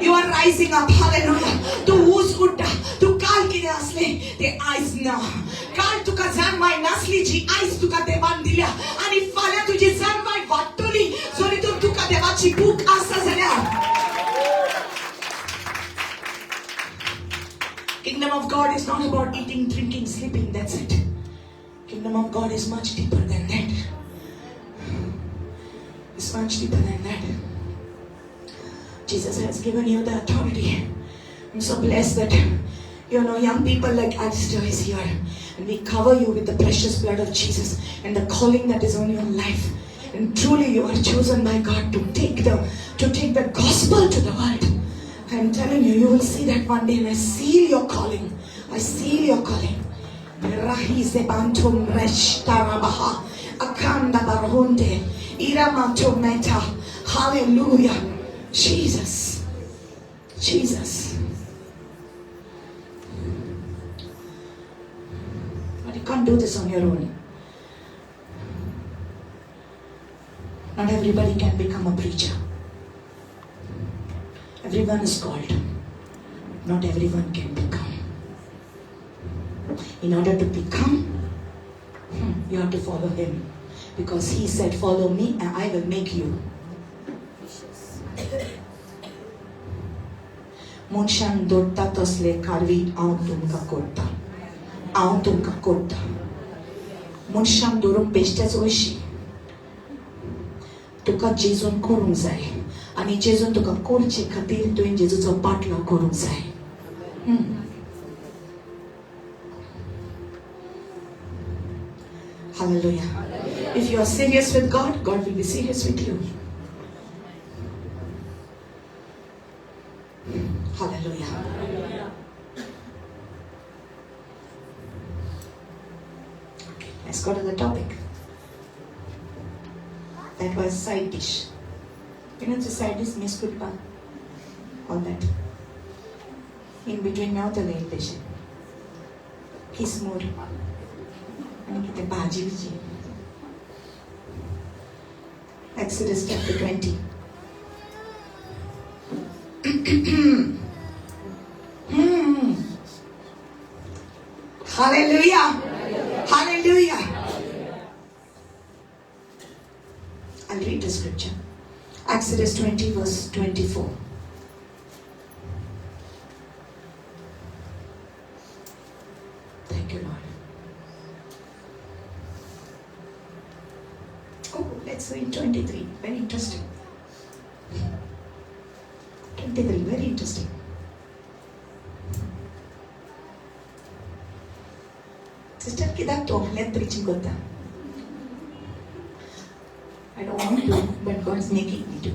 You are rising up. Hallelujah. तूं ऊस उठ्ठा. तूं काल कितें आसलें तें आयज ना. काल तुका जाणवाय नासली जी आयज तुका देवान दिल्या आनी फाल्यां तुजी जाणवाय वाडटली जरी तूं तुका देवाची भूक आसा जाल्यार. Kingdom of God is not about eating, drinking, sleeping. That's it. Kingdom of God is much deeper than that. It's much deeper than that. Jesus has given you the authority. I'm so blessed that young people like Alistair is here. And we cover you with the precious blood of Jesus and the calling that is on your life. And truly you are chosen by God to take the gospel to the world. I'm telling you, you will see that one day, and I seal your calling. I seal your calling. Rahi zebantum resh tarabaha. Akanda barhunde. Iramato meta. Hallelujah. Jesus. Jesus. But you can't do this on your own. Not everybody can become a preacher. Everyone is called. Not everyone can become. In order to become, you have to follow him. Because he said, "Follow me and I will make you." मनशान दोडटा तसले कारवी हांव तुमकां करता, हांव तुमकां करता. मनशांक धरूंक बेश्टेच वयशी. तुका जेजून करूंक जाय आनी जेजून तुका करचे खातीर तुवें जेजूचो पाटलाव करूंक जाय. Hallelujah. If you are serious with God, God will be serious with you. Hallelujah. Okay, let's go to the topic. That was side dish. You know the side dish, miskulpa, all that. In between मेवतले इल्लेशे किसमूर आनी कितें भाजी busy. Exodus chapter 20. Hallelujah. Hallelujah. I'll read the scripture. Exodus 20, verse 24. Thank you, Lord. Oh, let's read 23. Very interesting. 23, very interesting. Sister, कित्याक तूं आपल्यात preaching करता? I don't want to, but God's making me do.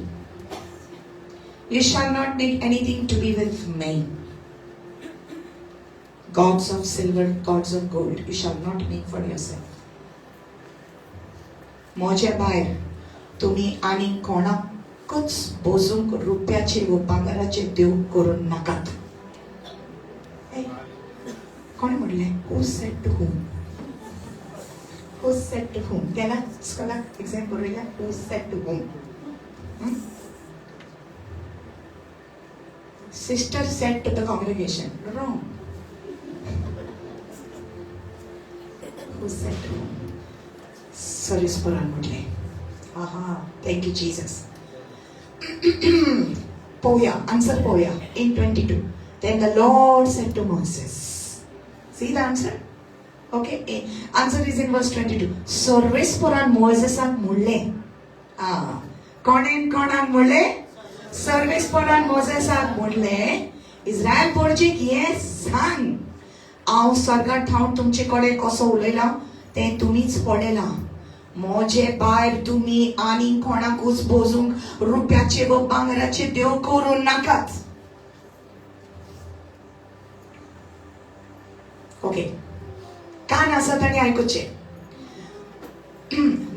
You shall not make anything to be with me. Gods of silver, gods of gold, you shall not make for yourself. म्हजे भायर तुमी आनी कोणाकूच बोजूंक रुपयाचे वो भांगराचे देव करून नाकात. कोणें म्हणलें? Who said to whom? Who said to whom? केला स्कॉलाक एग्जाम बरयला? Who said to whom? Sister said to the congregation. Wrong. Who said to whom? सर्वेस्परान म्हटलें. आहा, thank you Jesus. पळोवया आन्सर पळोवया in 22. Then the Lord said to Moses. See the answer? Okay, answer is in verse 22. सर्वेस्परान मोजेसाक म्हणलें. आ, कोणेन कोणाक म्हणलें? सर्वेस्परान मोजेसाक म्हणलें, इस्रायल पोरजेक हें सांग, हांव स्वर्गार थावन तुमचे कडेन कसो उलयलां तें तुमीच पळयलां. म्हजे भायर तुमी आनी कोणाकूच बोजूंक रुप्याचे व भांगराचे देव करूं नाकात. ओके, कान आसा ताणें आयकुचें.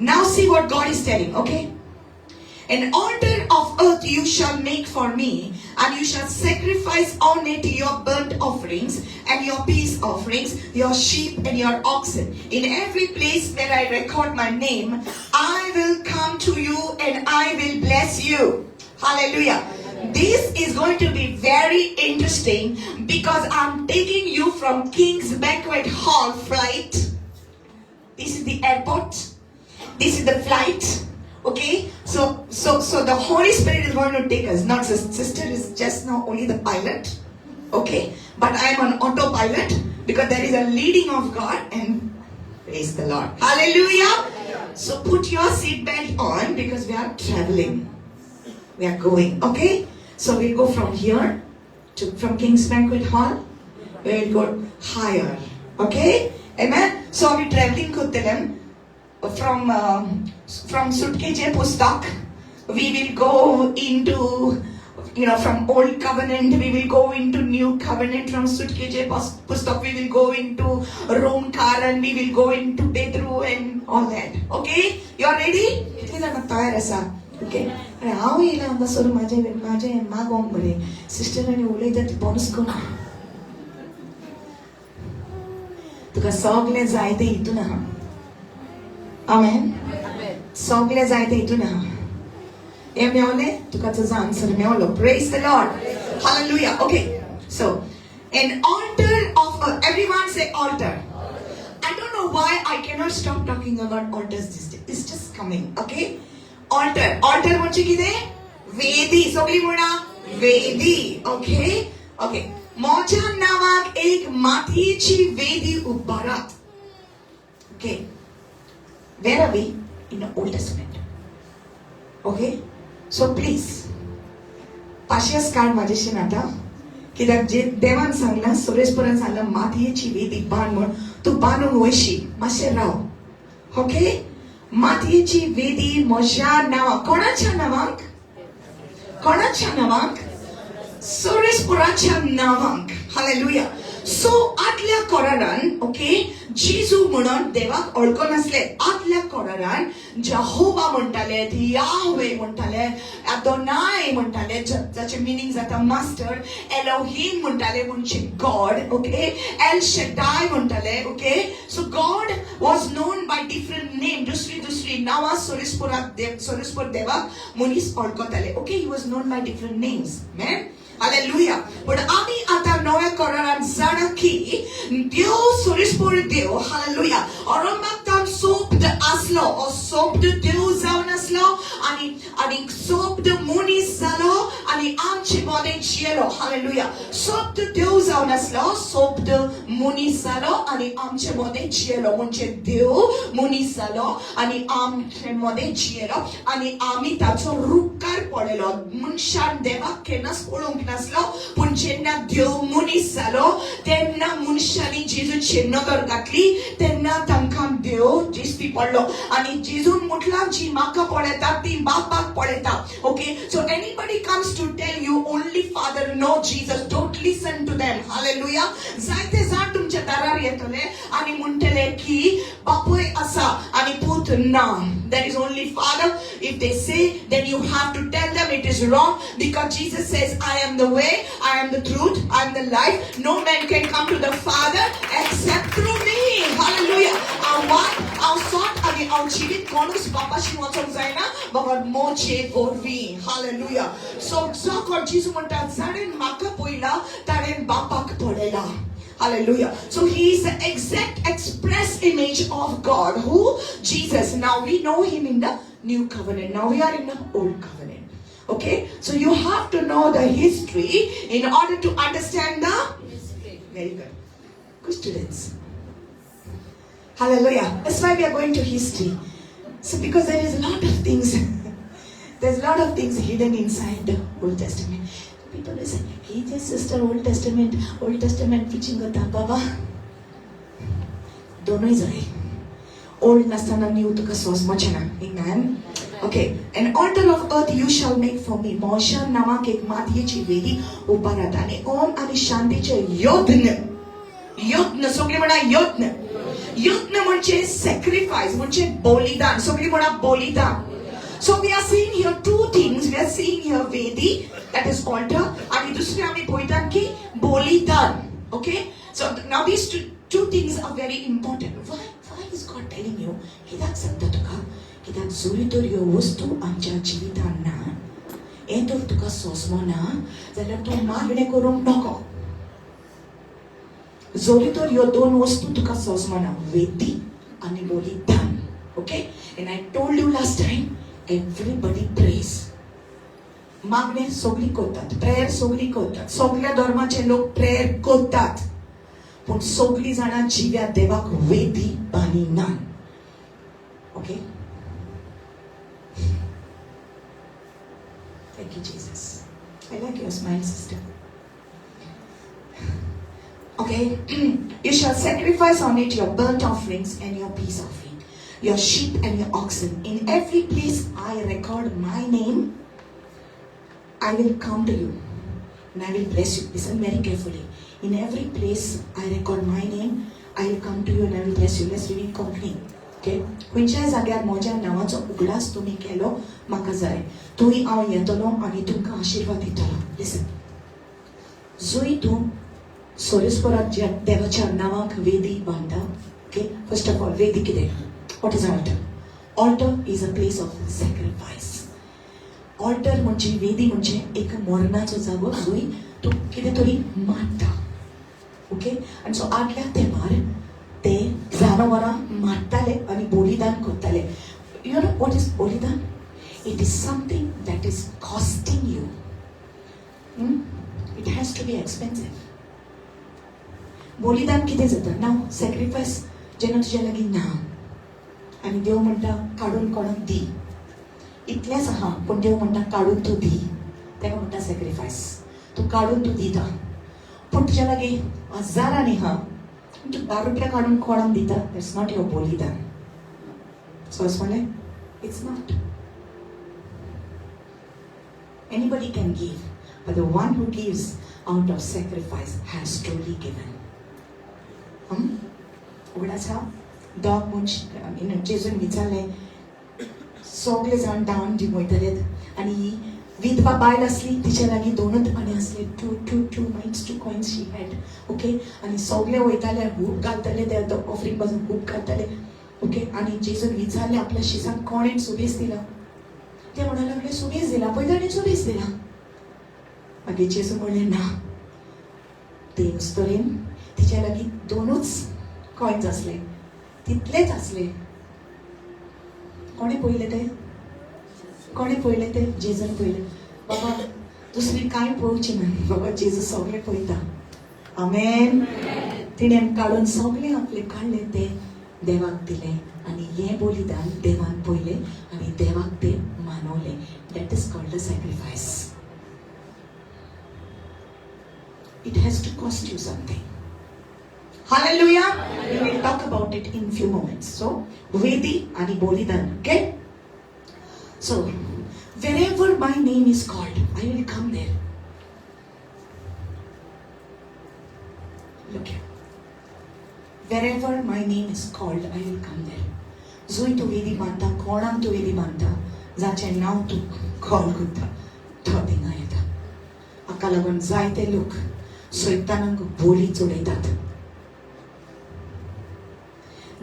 Now see what God is telling, okay? An altar of earth you shall make for me, and you shall sacrifice on it your burnt offerings and your peace offerings, your sheep and your oxen. In every place where I record my name, I will come to you and I will bless you. Hallelujah. This is going to be very interesting because I'm taking you from King's Banquet Hall flight. This is the airport. This is the flight. Okay, so the Holy Spirit is going to take us. Not sister is just now only the pilot. Okay, but I am on autopilot because there is a leading of God, and praise the Lord. Hallelujah. So put your seat belt on because we are traveling. We are going. Okay, so we'll go from here to from King's Banquet Hall. We will go higher. Okay, amen. So we traveling करतले from सुटकेचे पुस्तक. We will go into from old covenant we will go into new covenant. From सुटकेचे पुस्तक we will go into रोमकार and we will go into Pedro and all that. Okay, you are ready? कितले जाणां तयार आसा? Okay, आनी हांव येयलां हांगासर म्हाजें म्हाजें मागोंक मरे सिस्टर आनी उलयता ती बोनस करून तुका सगळें जाय तें हितून आहा. आमेन. सगळें जाय तें हितून आहा. हें मेवलें तुका तुजो answer मेवलो. Praise the Lord. Hallelujah. Okay, so an altar of everyone say altar. I don't know why I cannot stop talking about altars this day. It's just coming, okay? Altar. Altar म्हणजे कितें? वेदी. सगळी म्हणा वेदी. Okay? Okay. म्हज्या नांवाक एक मातयेची वेदी उबारात. Okay. Where are we? In the Old Testament. Okay? So please, पाशियस काड म्हाजेशीन आतां, कित्याक जे देवान सांगलां, सुरेशपुरान सांगलां मातयेची वेदी बांद म्हण, तूं बांदून वयशी, मातशें राव. ओके, मातयेची वेदी म्हज्या नांवाक. कोणाच्या नांवाक? कोणाच्या नांवाक? सुरेशपुराच्या नांवाक. हालेलुया. सो आदल्या करारान, ओके, जेजू म्हणून देवाक वळखनासले. आदल्या करारान जहोवा म्हणटाले, याहवे म्हणटाले, अदोनाय म्हणटाले, जाचे मिनींग जाता मास्टर, एलोहीम म्हणटाले म्हणजे गॉड, ओके, एल शेडाय म्हणटाले. Okay, so God was known by different name. दुसरी दुसरी नांवां सोरेसपुराक देव, सोरेसपूर देवाक मनीस वळखताले. Okay, he was known by different names. Amen. Hallelujah. पण आमी आतां नव्या करारान जाणा की देव सोरेसपूर देव, हालेलुया, अरंभाक सोप्द आसलो, ओ सोप्द देव जावन आसलो आनी आनी सोप्द मनीस जालो आनी आमचे मदें जियेलो. हालेलुया. सोप्द देव जावन आसलो, सोप्द मनीस जालो आनी आमचे मदें जियेलो. म्हणजे देव मनीस जालो आनी आमचे मदें जियेलो आनी आमी ताचो रुपकार पळयलो. मनशान देवाक केन्नाच पळोवंक नासलो, पूण जेन्ना देव मनीस जालो तेन्ना मनशांनी जेजूचेर नदर घातली तेन्ना तांकां देव दिश्टी पडलो आनी जेजून म्हटलां, जी म्हाका पळयता ती बापाक पळयता. Okay, so anybody comes to tell you only Father no Jesus, don't listen to them. Hallelujah. जायते जाण तुमच्या दारार येतले आनी म्हणटले की बापूय आसा आनी पूत ना. There is only Father. If they say, then you have to tell them it is wrong, because Jesus says, I am the way, I am the truth, I am the life. No man can come to the Father except through me. Hallelujah. हांव वाट, हांव सत आनी हांव जिवीत. कोणूच बापाशी वचोंक जायना बगर मोचे वरवीं. हालेलुया. सो जो कोण, जेजू म्हणटा, जाणें म्हाका पळयला ताणें बापाक पळयला. Hallelujah. So he is the exact express image of God. Who? Jesus. Now we know him in the new covenant. Now we are in the old covenant. Okay? So you have to know the history in order to understand the History. Very good. Good students. Hallelujah. That's why we are going to history. So because there is a lot of things, there's a lot of things hidden inside the Old Testament. People say, he just sister Old Testament, Old Testament preaching करता. बाबा दोनूय जाय. Old नासतना new तुका सोंसपाचें ना. Amen. Okay. An altar of earth you shall make for me. मोशा नांवाक एक मातयेची वेदी उबारात आनी ओम आनी शांतीचे यज्ञ. यज्ञ, सगळी म्हणा यज्ञ. यज्ञ म्हणजे सॅक्रिफायस, म्हणजे बलिदान. सगळी म्हणा बलिदान. So we are seeing here two things. We are seeing here Vedi, that is altar, आणि दुसरे आम्ही पळयतात की बलिदान. Okay? So now these two things are very important. Why is God telling you? कित्याक सांगता तुका? कित्याक जरी तर ह्यो वस्तू आमच्या जिवितान ना, हें तर तुका सोंसमो ना जाल्यार तूं मागणें करूंक नको. जरी तर ह्यो दोन वस्तू तुका सोंसमना, वेदी आनी बलिदान. Okay? And I told you last time, everybody prays. मागणे सगळी करतात, प्रेयर सगळी करतात, सगळ्या धर्माचे लोक प्रेयर करतात, पूण सगळीं जाणां जिव्या देवाक वेदी बांदिना. Okay? Thank you Jesus. I like your smile, sister. Okay, you shall sacrifice on it your burnt offerings and your peace offering, your sheep and your oxen. In every place I record my name, I will come to you and I will bless you. Listen very carefully. In every place I record my name, I will come to you and I will bless you. Let's read in Konkani. Okay? खंयच्याय जाग्यार म्हज्या नांवाचो उगडास तुमी केलो म्हाका जाय, थंय हांव येतलो आनी तुमकां आशिर्वाद दितलो. लिसन, जंय तूं सोरेस्परात देवाच्या नांवाक वेदी बांदता. ओके, फर्स्ट ऑफ ऑल वेदी कितें? What is altar? Altar is a place of sacrifice. Altar म्हणजे वेदी म्हणजे एक मरणाचो जागो जंय तूं कितें तरी मारता. ओके, आनी सो आदल्या तेंपार ते जनावरां मारताले आनी बलिदान करताले. You know what is बलिदान? It is something that is costing you. It has to be expensive. बलिदान कितें जाता? नाव सॅक्रिफायस जेन्ना तुज्या लागीं ना आनी देव म्हणटा काडून कोणाक दी, इतलेंच आहा, पूण देव म्हणटा काडून तूं दी, ताका म्हणटा सॅक्रिफायस. तूं काडून तूं दिता, पूण तुज्या लागीं हजारांनी आहा, तूं 10 रुपया काडून कोणाक दिता, it's not your बलिदान. सो म्हणलें, it's not. Anybody can give, but the one who gives out of sacrifice has truly given. उगडास हा दोग मनश जेजून विचारलें, सगळे जाण दान दिवंक वयताले आनी ही विधवा बायल आसली, तिच्या लागीं दोनूच आणे आसले, two two two mites, two coins she had. Okay, आनी सगळे वयताले, खूब घालताले, ते ऑफरिंग बाजून खूब घालताले. ओके, आनी जेजून विचारलें आपल्या शिसांक, कोणें सुबेस दिला? ते म्हणूंक लागले सुबेस दिला, पळय ताणें सुबेस दिला. मागीर जेजू म्हणलें ना, ते तरेन तिच्या लागीं दोनूच कॉयन्स आसले, तितलेच आसले. कोणें पळयलें तें? कोणें पळयलें तें? जेजून पळयलें. बाबा दुसरी कांय पळोवची ना, बाबा जेजू सगळें पळयता. आमेन. तिणें काडून सगळें आपलें काडलें, तें देवाक दिलें आनी हें बलिदान देवान पळयलें आनी देवाक तें मानवलें. That is called a sacrifice. It has to cost you something. Hallelujah. We will talk about it in few moments. So, Vedi ani Bolidan. Okay? So, wherever my name is called, I will come there. Look here. Wherever my name is called, I will come there. जोय तूं वेदी बांदता, कोणाक तूं वेदी बांदता, जाचें नांव तूं कॉल करता, तो थिंगा येता. हाका लागून जायते लोक सैतानाक बोली चडयतात.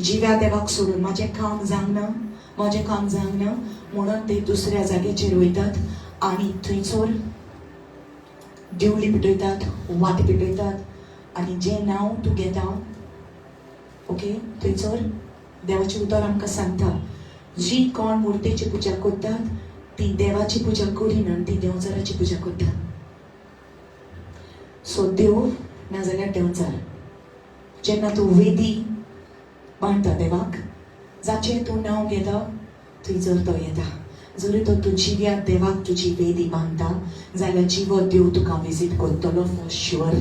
जिव्या देवाक सोडून म्हाजें काम जावंक ना, म्हाजें काम जावंक ना म्हणून ते दुसऱ्या जाग्याचेर वयतात आनी थंयसर दिवली पेटयतात, वाती पेटयतात आनी जें नांव तूं घेता, ओके, थंयसर देवाचें उतर आमकां सांगता, जी कोण मुर्तेची पुजा करतात ती देवाची पुजा करिना, ती देंवचाराची पुजा करतात. सो देव नाजाल्यार देंवचार. जेन्ना तूं वेदी बांदता देवाक, जाचें तूं नांव घेता, थंयसर तो येता. जरी तर तूं जिव्या देवाक तुजी वेदी बांदता जाल्यार जिवो देव तुका विजीट करतलो, for sure,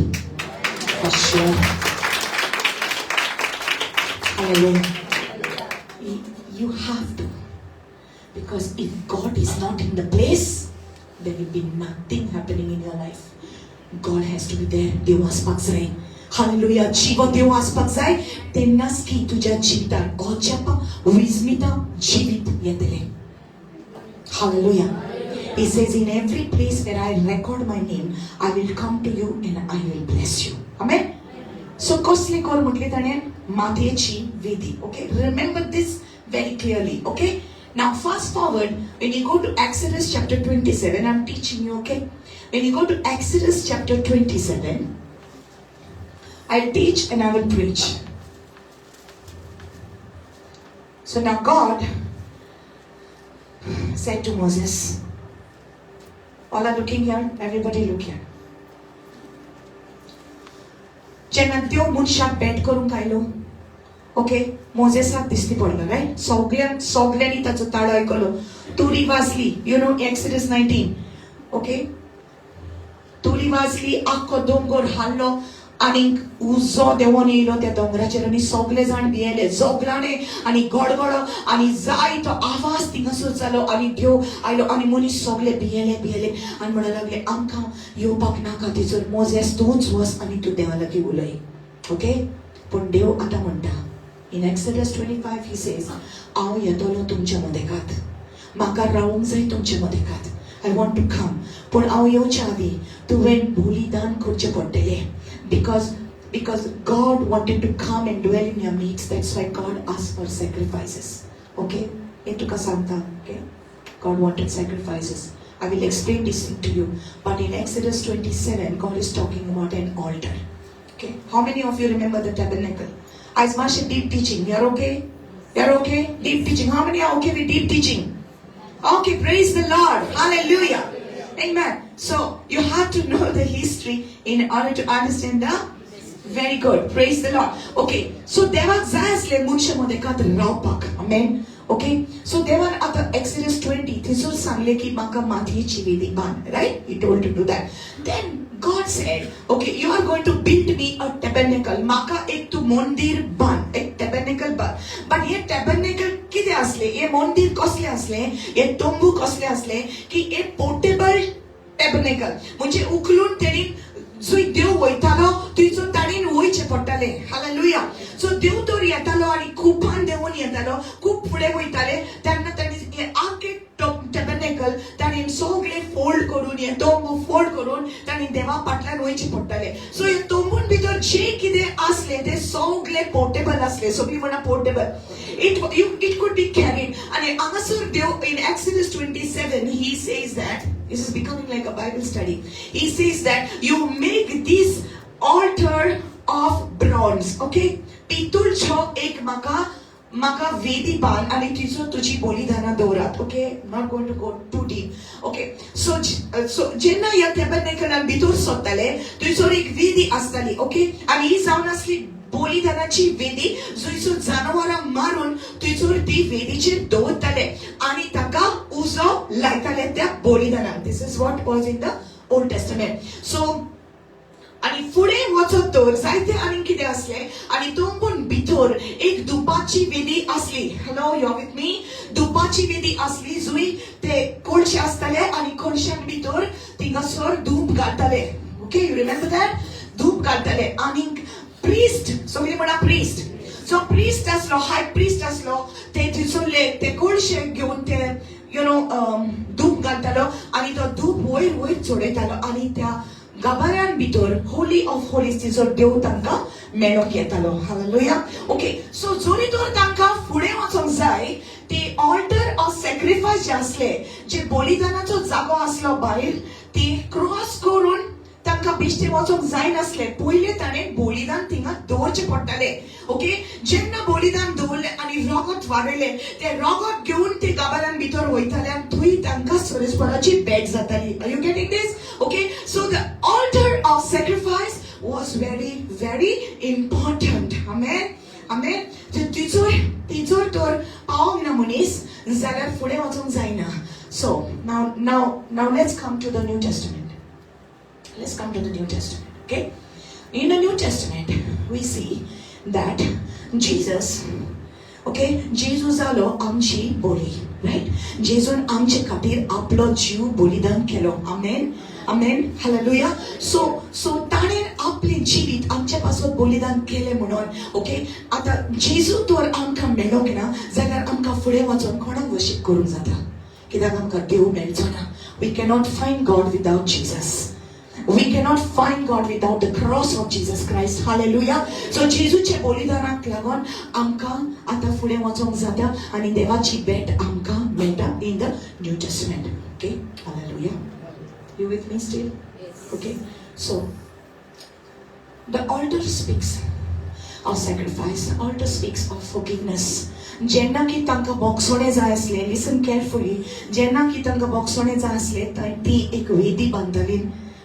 for sure. Hallelujah. You have to, because if God is not in the place, there will be nothing happening in your life. God has to be there. देव आसपाक जाय. हालेलुया. जिवो देव आसपाक जाय, तेन्नाच की तुज्या जिवितान अजापां, विस्मितां, जिवीत येतलें. Hallelujah. He says, in every place where I record my name, I will come to you and I will bless you. Amen. So कसले कर म्हटले ताणें? मातयेची वेदी. Okay, remember this very clearly. Okay, now fast forward, when you go to Exodus chapter 27, I'm teaching you, okay? When you go to Exodus chapter 27, I'll teach and I will preach. So now God said to Moses, all are looking here, everybody look here. जेन्ना देव मनशाक भेट करूंक आयलो, okay, मोजेसाक दिश्टी पडलो, right? सगळ्यांक, सगळ्यांनी ताचो ताळो आयकलो. तुरी वाजली, Exodus 19, okay? तुरी वाजली, आख्खो दोंगर हाल्लो आनीक उजो देंवोन येयलो त्या दोंगराचेर आनी सगळे जाण भियेले. जोगलाणे आनी गडगडो आनी जाय तो आवाज थिंगासर जालो आनी देव आयलो आनी मनीस सगळे भियेले भियेले आनी म्हणूंक लागले, आमकां येवपाक नाका थंयसर, मोजेस तूंच वच आनी तूं देवा लागीं उलय. ओके, पूण देव आतां म्हणटा, in Exodus 25 he says, हांव येतलो तुमच्या मदेकात, म्हाका रावूंक जाय तुमच्या मदेकात, I want to come. पूण हांव येवच्या आदीं तुवें बलिदान करचें पडटलें, because God wanted to come and dwell in your midst. That's why God asked for sacrifices. Okay? हें तुका सांगता, okay? God wanted sacrifices. I will explain this thing to you. But in Exodus 27, God is talking about an altar. Okay? How many of you remember the tabernacle? आयज मातशें deep teaching. You are okay? You are okay? Deep teaching. How many are okay with deep teaching? Okay, praise the Lord. Hallelujah. Amen. So you have to know the history in order to understand the very good. Praise the Lord. Okay. So देवाक जाय आसले मनशा मदेकात रावपाक. Amen. Okay. So देवान आतां Exodus 20 थंयसर सांगले की म्हाका मातयेची वेदी बांद. Right? He told to do that. Then God said, okay, you are going to build me a tabernacle. म्हाका एक तूं मंदीर बांद. एक tabernacle बांद. But hey tabernacle कितें आसलें? हे मंदीर कसलें आसलें? हे तंबू कसले आसले? की हे पोर्टेबल टॅबरनेकल, म्हणजे उखलून तेणी जंय देव वयतालो थंयसून ताणें वयचें पडटालें. हालेलुया. सो देव तर येतालो आनी कुपान देंवून येतालो, खूब फुडें वयताले तेन्ना ताणें आख्खें टॅबरनेकल ताणें सगळें फोल्ड करून, हे तंबू फोल्ड करून ताणें देवा फाटल्यान वयचें पडटालें. सो हे तंबून भितर जें कितें आसलें तें सगळें पोर्टेबल आसलें. सगळीं म्हणा, portable. It could be carried. आनी हांगासर देव in Exodus 27 he says that, this is becoming like a Bible study. He says that you make this altar of bronze. Okay? पितूळचो एक म्हाका म्हाका वेदी बांद आनी थंयसर तुजी बलिदानां दवरात. Okay, not going to go too deep. Okay, so जेन्ना ह्या टॅबरनेकलान भितर सरताले, थंयसर एक वेदी आसताली. ओके, आनी ही जावन आसली बलिदानाची वेदी, जंयसर जनावरां मारून थंयसर ती वेदीचेर दवरताले आनी ताका उजो लायताले त्या बलिदानाक. This is what was in the Old Testament. So आनी फुडें वचत तर जायते आनी कितें आसलें आनी तंबून भितर एक धुपाची वेदी आसली. Hello, you with me? धुपाची वेदी आसली, जंय ते कोळशे आसताले आनी कोळश्यान भितर थिंगासर धूप घालताले. Okay, you remember that? धूप घालताले आनी प्रिस्ट, सगळीं म्हणा प्रिस्ट. सो प्रिस्ट आसलो, हाय प्रिस्ट आसलो, ते थंयसरले ते कोळशे घेवन ते you know धूप घालतालो आनी तो धूप वयर वयर चडयतालो आनी त्या गाभाऱ्यान भितर, होली ऑफ होलीज, थंयसर देव तांकां मेळोंक येतालो. हालेलुया. ओके, सो जरी तर तांकां फुडें वचोंक जाय, ती ऑल्टर ऑफ सॅक्रिफायस जे आसले, जे बलिदानाचो जागो आसलो भायर, ती क्रॉस करून तांकां बेश्टे वचोंक जायनासलें. पयलें ताणें बलिदान थिंगा दवरचें पडटालें. ओके, जेन्ना बलिदान दवरलें आनी रगत वाडयलें, तें रगत घेवन ते गाभाऱ्यान भितर वयताले आनी थंय तांकां सरेस्पराची भेट जाताली. Are you getting this? Okay, so the altar of sacrifice was very very important. Amen, amen. तिचोर तिचोर तर पावोंक ना मनीस जाल्यार फुडें वचोंक जायना. So now now now let's come to the New Testament. Let's come to the New Testament, okay? In the New Testament we see that Jesus, okay, जेजू जालो आमची बोली, रायट? जेजून आमचे खातीर आपलो जीव बलिदान केलो. आमेन, आमेन, हालेलुया. सो सो ताणें आपलें जिवीत आमच्या पासत बलिदान केलें म्हणून, ओके, आतां जेजू तर आमकां मेळोंक ना जाल्यार आमकां फुडें वचोन कोणाक वर्शीप करूंक जाता? कित्याक आमकां देव मेळचो ना. We cannot find God without Jesus. We cannot find God without the cross of Jesus Christ. Hallelujah. So जेजूचे बलिदानाक लागून आमकां आतां फुडें वचोंक जाता आनी देवाची भेट आमकां मेळटा in the New Testament. Okay, hallelujah. You with me still? Okay, so the altar speaks of sacrifice. Altar speaks of forgiveness. जेन्ना की तांकां बोगसोणे जाय आसले, लिसन केअरफुली, जेन्ना की तांकां बोगसोणे जाय आसले, ती एक वेदी बांदताली,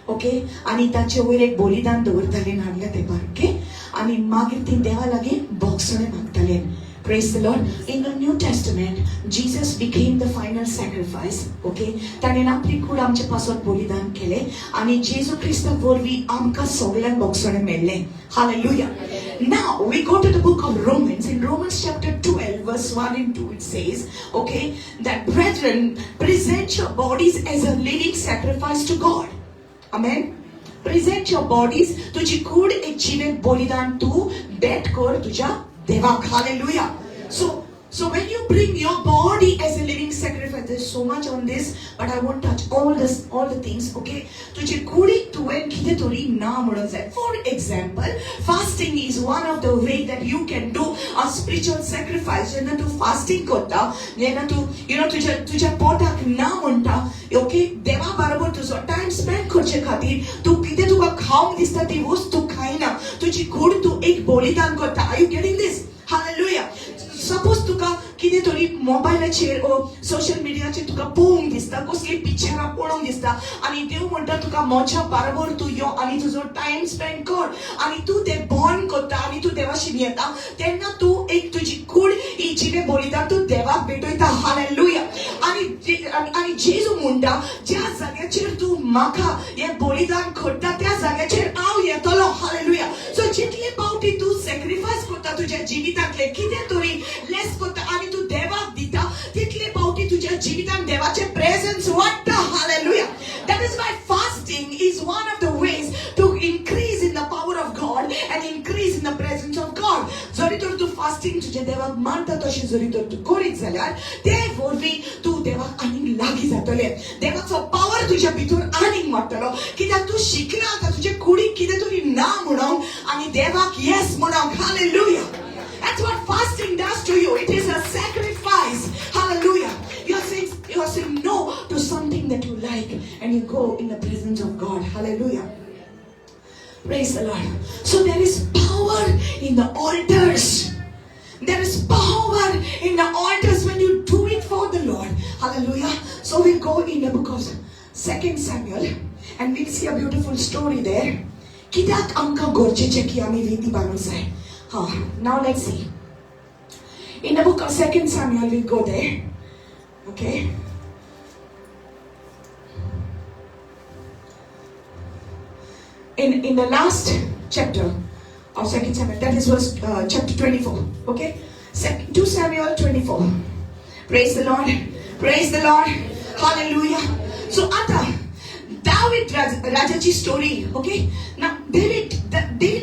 ओके, आनी ताचे वयर एक बलिदान दवरताली हाडल्या तेंपार, ओके, आनी मागीर ती देवा लागीं बोगसोणे मागताले. Praise the Lord. In the New Testament, Jesus became the final sacrifice. Okay? ताणें आपली कूड आमचे पासत बलिदान केलें आनी जेजू क्रिस्ता वरवीं आमकां सगल्यांक बोगसणें मेळ्ळें. Hallelujah. Now we go to the book of Romans. In Romans chapter 12, verse 1 and 2, it says, okay, that brethren, present your bodies as a living sacrifice to God. Amen. Present your bodies, तुझी कूड एक जिवें बलिदान तूं भेट कर तुझ्या देवाक. Hallelujah. So when you bring your body as a living sacrifice, there's so much on this, but I won't touch all this, all the things, okay? तुझे कुडीक तुवें कितें तरी ना म्हणून जाय. For example, fasting is one of the way that you can do a spiritual sacrifice. जेन्ना तूं फास्टिंग करता, जेन्ना तूं you know तुझ्या पोटाक ना म्हणटा, ओके, देवा बरोबर तुजो टायम स्पेंड करचे खातीर तूं कितें तुका खावंक दिसता ती वस्तू खायना, तुजी कूड तूं एक बलिदान करता. Are you getting this? Hallelujah. Suppose तुका कितें तरी मोबायलाचेर ओ सोशल मिडियाचेर तुका पळोवंक दिसता, कसली पिक्चरां पळोवंक दिसता, आनी देव म्हणटा तुका म्हज्या बरोबर तूं यो आनी तुजो टायम स्पेंड कर, आनी तूं तें बंद करता आनी तूं देवाशी येता, तेन्ना तूं एक तुजी कूड ही जिवें बलिदान तूं देवाक भेटयता. हालेलुया. आनी जेजू म्हणटा, ज्या जाग्याचेर तूं म्हाका हें बलिदान करता त्या जाग्याचेर हांव येतलो. हालेलुया. सो जितले पावटी तूं सॅक्रिफायस करता, तुज्या जिवितांतलें कितें तरी लेस करता आनी तूं देवाक दिता, तितले पावटी तुज्या जिवितांत देवाचें प्रेजन्स वाडटा. Hallelujah. That is why fasting is one of the ways to increase in the power of God and increase in the presence of God. जरी तर तूं फास्टिंग तुज्या देवाक मानता तशें जरी तर तूं करीत जाल्यार ते वरवीं तूं देवाक आनीक लागीं जातलें, देवाचो पावर तुज्या भितर आनीक वाडटलो, कित्याक तूं शिकला आतां तुजे कुडीक कितें तरी ना म्हणूंक आनी देवाक येस म्हणूंक. Hallelujah. That's what fasting does to you. It is a sacrifice. Hallelujah. You're saying no to something that you like and you go in the presence of God. Hallelujah. Praise the Lord. So there is power in the altars. There is power in the altars when you do it for the Lord. Hallelujah. So we'll go in the book of 2 Samuel and we'll see a beautiful story there. कित्याक आमकां गरजेचें की आमी वेदी बांदूंक जाय? हा, now let's see. In the book of 2 Samuel, we'll go there. Okay. In the last chapter of 2 Samuel, that is verse chapter 24. Okay? 2 Samuel 24. Praise the Lord. Praise the Lord. Hallelujah. So आता David राजाची story, okay? Now David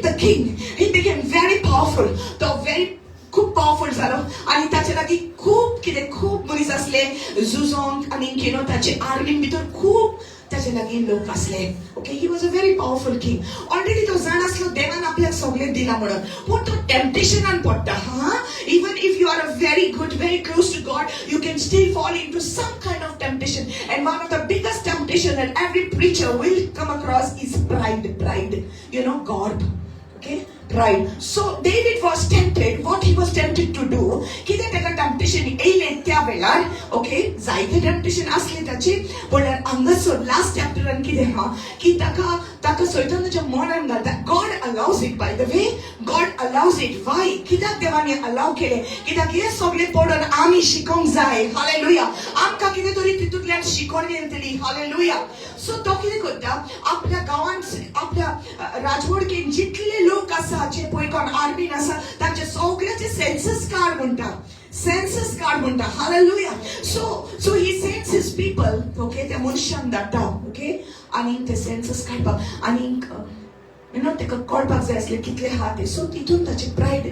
the king, he became very powerful. तो very खूब powerful जालो आनी ताचे लागीं खूब कितें खूब मनीस आसले झुजोंक आनी you know ताचे आर्मीन भितर खूब ताचे लागीं लोक आसले. Okay, he was a very powerful king. Already तो जाण आसलो देवान आपल्याक सगळें दिलां म्हणून, पूण तो टेम्पटेशनान पडटा. हा, even if you are a very good, very close to God, you can still fall into some kind of temptation. And one of the biggest temptation that every preacher will come across is pride. Pride, God. Okay, pride. So David was tempted. What he was tempted to do? कितें ताका temptation येयलें त्या वेळार? Okay, जायते temptation आसले ताचे, पण हांगासर लास्ट चॅप्टरान कितें आहा की ताका ताका सैतान तुज्या मनान घालता. God allows it, by the way. God allows it. Why? कित्याक देवान अलाव केलें? कित्याक हे सगळे पडून आमी शिकोंक जाय. हालेलुया. आमकां कितें तरी तितूंतल्यान शिकोवन मेळटली. हालेलुया. सो तो कितें करता, आपल्या गांवांत आपल्या राजवडकेन जितले लोक आसा जे पळय कोण आर्मीन आसा तांचे सगळ्याचे सेन्सस कार्ड म्हणटा, सेन्सस कार्ड म्हणटा. Hallelujah. So he sends his people, okay, त्या मनशांक धाडटा, ओके, आनी ते सेन्सस काडपाक आनी you know ताका कळपाक जाय आसले कितले आहा ते. सो तितून ताची प्रायड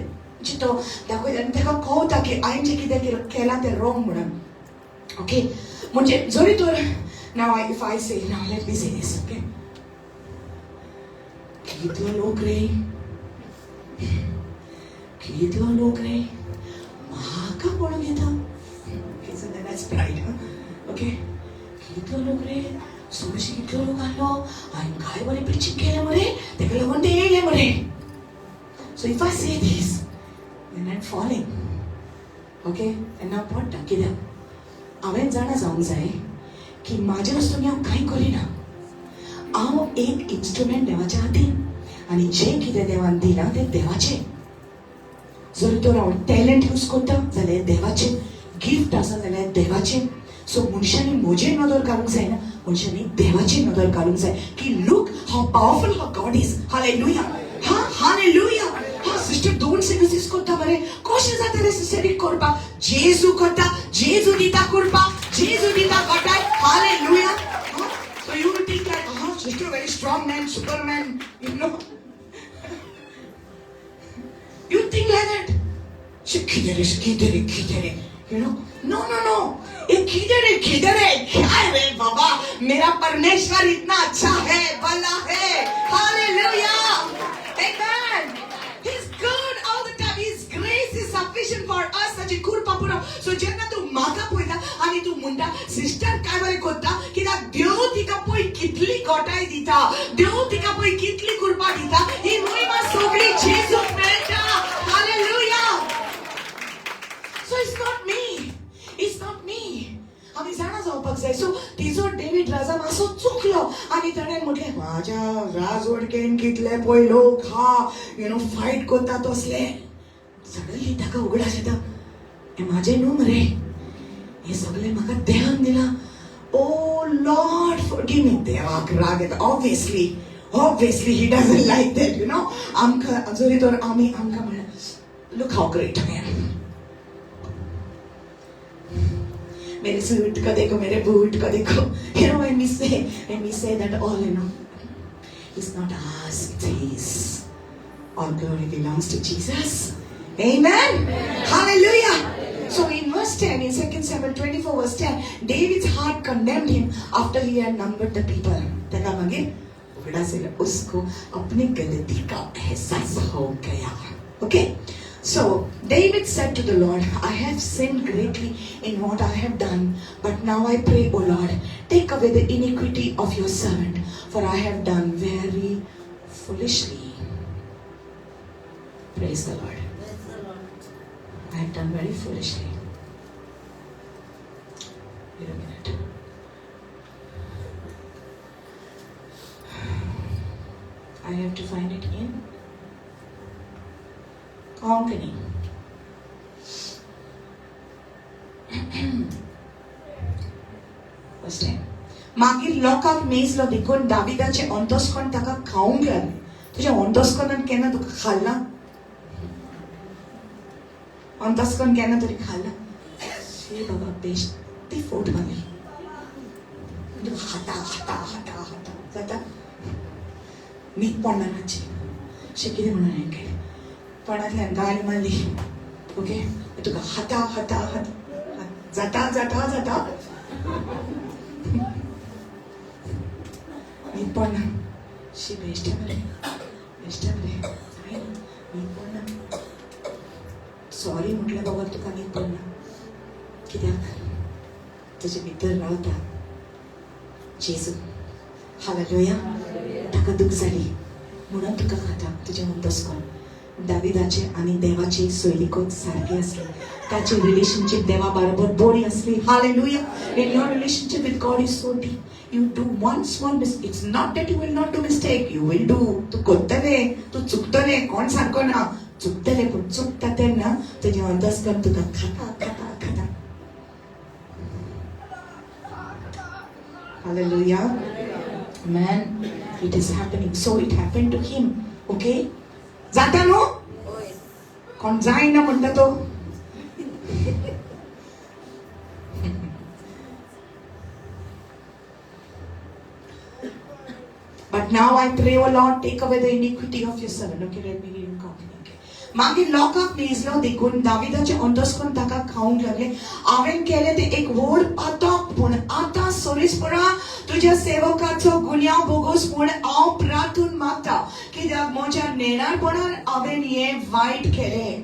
जी तो दाखयता आनी ताका कळटा की हांवें जें कितें केलां तें रोंग म्हणून. ओके, म्हणजे जरी तर now if I say, now let me say this, okay, कितलो लोक रे, कितलो लोक रे म्हाका पळोवंक येता. That's pride. Okay, कितलो लोक रे, सोडशी कितलो लोक आसलो, हांवें काय बरें प्रिचींग केलें मरे, तेका लागून ते येयले मरे. So if I say this, then I am falling. Okay, तेन्ना हांव पडटा. कित्याक हांवें जाणा जावंक जाय की म्हाजे वस्तूंनी हांव कांय करिना. हांव एक इन्स्ट्रुमेंट देवाच्या हातीन आनी जें कितें देवान दिलां तें देवाचें. जर तर हांव टॅलंट यूज करता जाल्यार देवाचें, गिफ्ट आसा जाल्यार देवाचें. सो मनशांनी म्हजेर नदर घालूंक जायना, मनशांनी देवाचेर नदर घालूंक जाय की look how powerful how God is. Hallelujah. हा, हालेलुया. हा सिस्टर दोन सर्विसीस करता मरे, कशें जाता रे सिस्टर करपाक? जेजू करता, जेजू दिता करपाक, जेजू दिता घटाय. Hallelujah. So you will think like, ah, sister very strong man, superman. You think like that. किधर है, किधर है, किधर है, you know? No, no, no. ये किधर है, किधर है, क्या है रे बाबा? मेरा परमेश्वर इतना अच्छा है, भला है. Hallelujah. Amen. He's good all the time. His grace is sufficient for us. ताची कृपा पुरो. सो जेन्ना तूं म्हाका पळयता आनी तूं म्हणटा सिस्टर काय बरें करता, कित्याक देव तिका पळय कितली गोटाय दिता, देव तिका पळय कितली कृपा दिता, ही महिमा सगळी जेजूक मेळटा. Hallelujah. So it's not me. It's not me. आमी जाणा जावपाक जाय. सो तिजो डेवीड राजा मातसो चुकलो आनी ताणें म्हटलें म्हाज्या राजवडकेन कितले पळय लोक हा, you know, fight करता तसले. सडनली ताका उगडास येता, हें म्हाजें न्हू मरे, हें सगळें म्हाका देवान दिलां. Oh Lord, forgive me. देवाक राग येता. Obviously he doesn't like that. आमकां जरी तर आमी आमकां म्हणलें, look how great I am, मेरे सूट को देखो, मेरे बूट को देखो. When we say that all, it's not ours, it's His. All glory belongs to Jesus. Amen. Hallelujah. So in verse 10, in 2 Samuel 24 verse 10, David's heart condemned him after he had numbered the people. ताका मागीर उगडास येयलो, उसको अपनी गलती का एहसास हो Gaya. Okay. So David said to the Lord, I have sinned greatly in what I have done, but now I pray, O Lord, take away the iniquity of your servant, for I have done very foolishly. Praise the Lord. I have done very foolishly. Wait a minute. I have to find it in Konkani. First time. मागीर लोकांक मेजलो देखून दाविदाचें अंतस्कर्ण ताका खावंक लागलें. तुजें अंतस्कर्णान केन्ना तुका खाल्लां? अंतस्कर्ण केन्ना तरी खाल्लां? शी बाबा, बेश्टी फोट मारली. तुका खाता खाता खाता खाता जाता, न्हीद पडना मातशी. अशें कितें म्हणून हांवें केलें, तोंडांतल्यान गाल मारली. ओके, तुका खाता खाता खाता जाता जाता जाता, न्हीद पडना. शी बेश्टें मरे, बेश्टें मरे, जायना, न्हीद पडना. सॉरी म्हटलें बाबा, तुका न्हीद पडना कित्याक? तुजे भितर रावता जेजू. हालेलुया. ताका दूख जाली म्हणून तुका खाता तुजें अंतस्कर्ण. दाविदाचे आनी देवाची सोयरीगत सारकी आसली. ताची रिलेशनशीप देवा बरोबर बरी आसली. Hallelujah. In your relationship with God is so deep. You do one small mistake. It's not that you will not do mistake. You will do. तूं करतले, तूं चुकतले, कोण सारको ना, चुकतले. पूण चुकता तेन्ना तुजें अंतस्करण तुका खाता खाता खाता. Hallelujah. Man, it is happening. So it happened to him. Okay? जाता न्हू? कोण जायना म्हणटा तो? But now I pray, O Lord, take away the iniquity of your servant. Okay, let me read and continue. Okay. मागीर लोकांक निजलो देखून दाविदाचें अंतस्करण ताका खावंक लागलें. हांवें केलें तें एक व्हड पातक, पूण आतां सोरीसपणा तुज्या सेवकाचो गुन्यांव भोगोस म्हूण हांव प्रार्थून मागता. कित्याक म्हज्या नेणारपणान हांवें हें वायट केलें.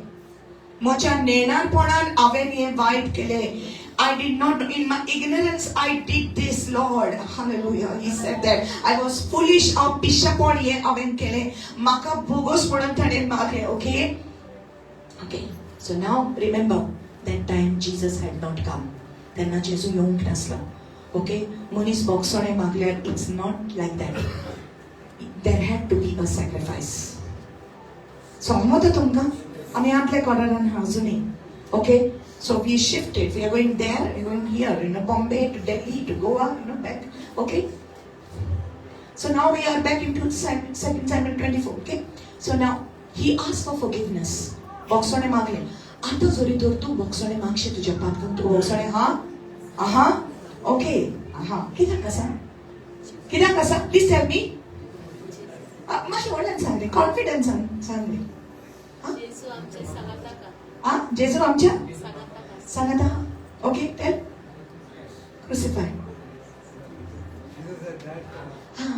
म्हज्या नेणारपणान हांवें हें वायट केलें. I did not, in my ignorance, I did this, Lord. Hallelujah. He said that. I was foolish. हांव पिशेपण हें हांवें केलें. म्हाका भोगोस म्हणून ताणें मागलें. Okay? Okay. So now remember, that time Jesus had not come. तेन्ना जेजू येवंक नासलो. Okay? मनीस बोगसणें मागल्यार it's not like that. There had to be a sacrifice. समजता तुमकां? आमी आदल्या कॉर्नरान अजुनूय. Okay? So we shifted. We are going there, we are going here, Bombay to Delhi to Goa, back. Okay? So now we are back into 2 Samuel 24. Okay? So now he asked for forgiveness. बोगसणें मागलें. आतां जरी तर तूं बोगसणें मागशी तुज्या पातकांक, तूं बोगसणें हा? आहा? Okay. आहा. कित्याक आसा? कित्याक आसा? Please tell me. मातशें व्हडल्यान सांगलें, कॉन्फिडन्सान सांगलें. जेजू आमचे सांगाताक. आ, जेजू आमच्या सांगाताक. सांगाता. Okay, tell. Crucified. Jesus at that time.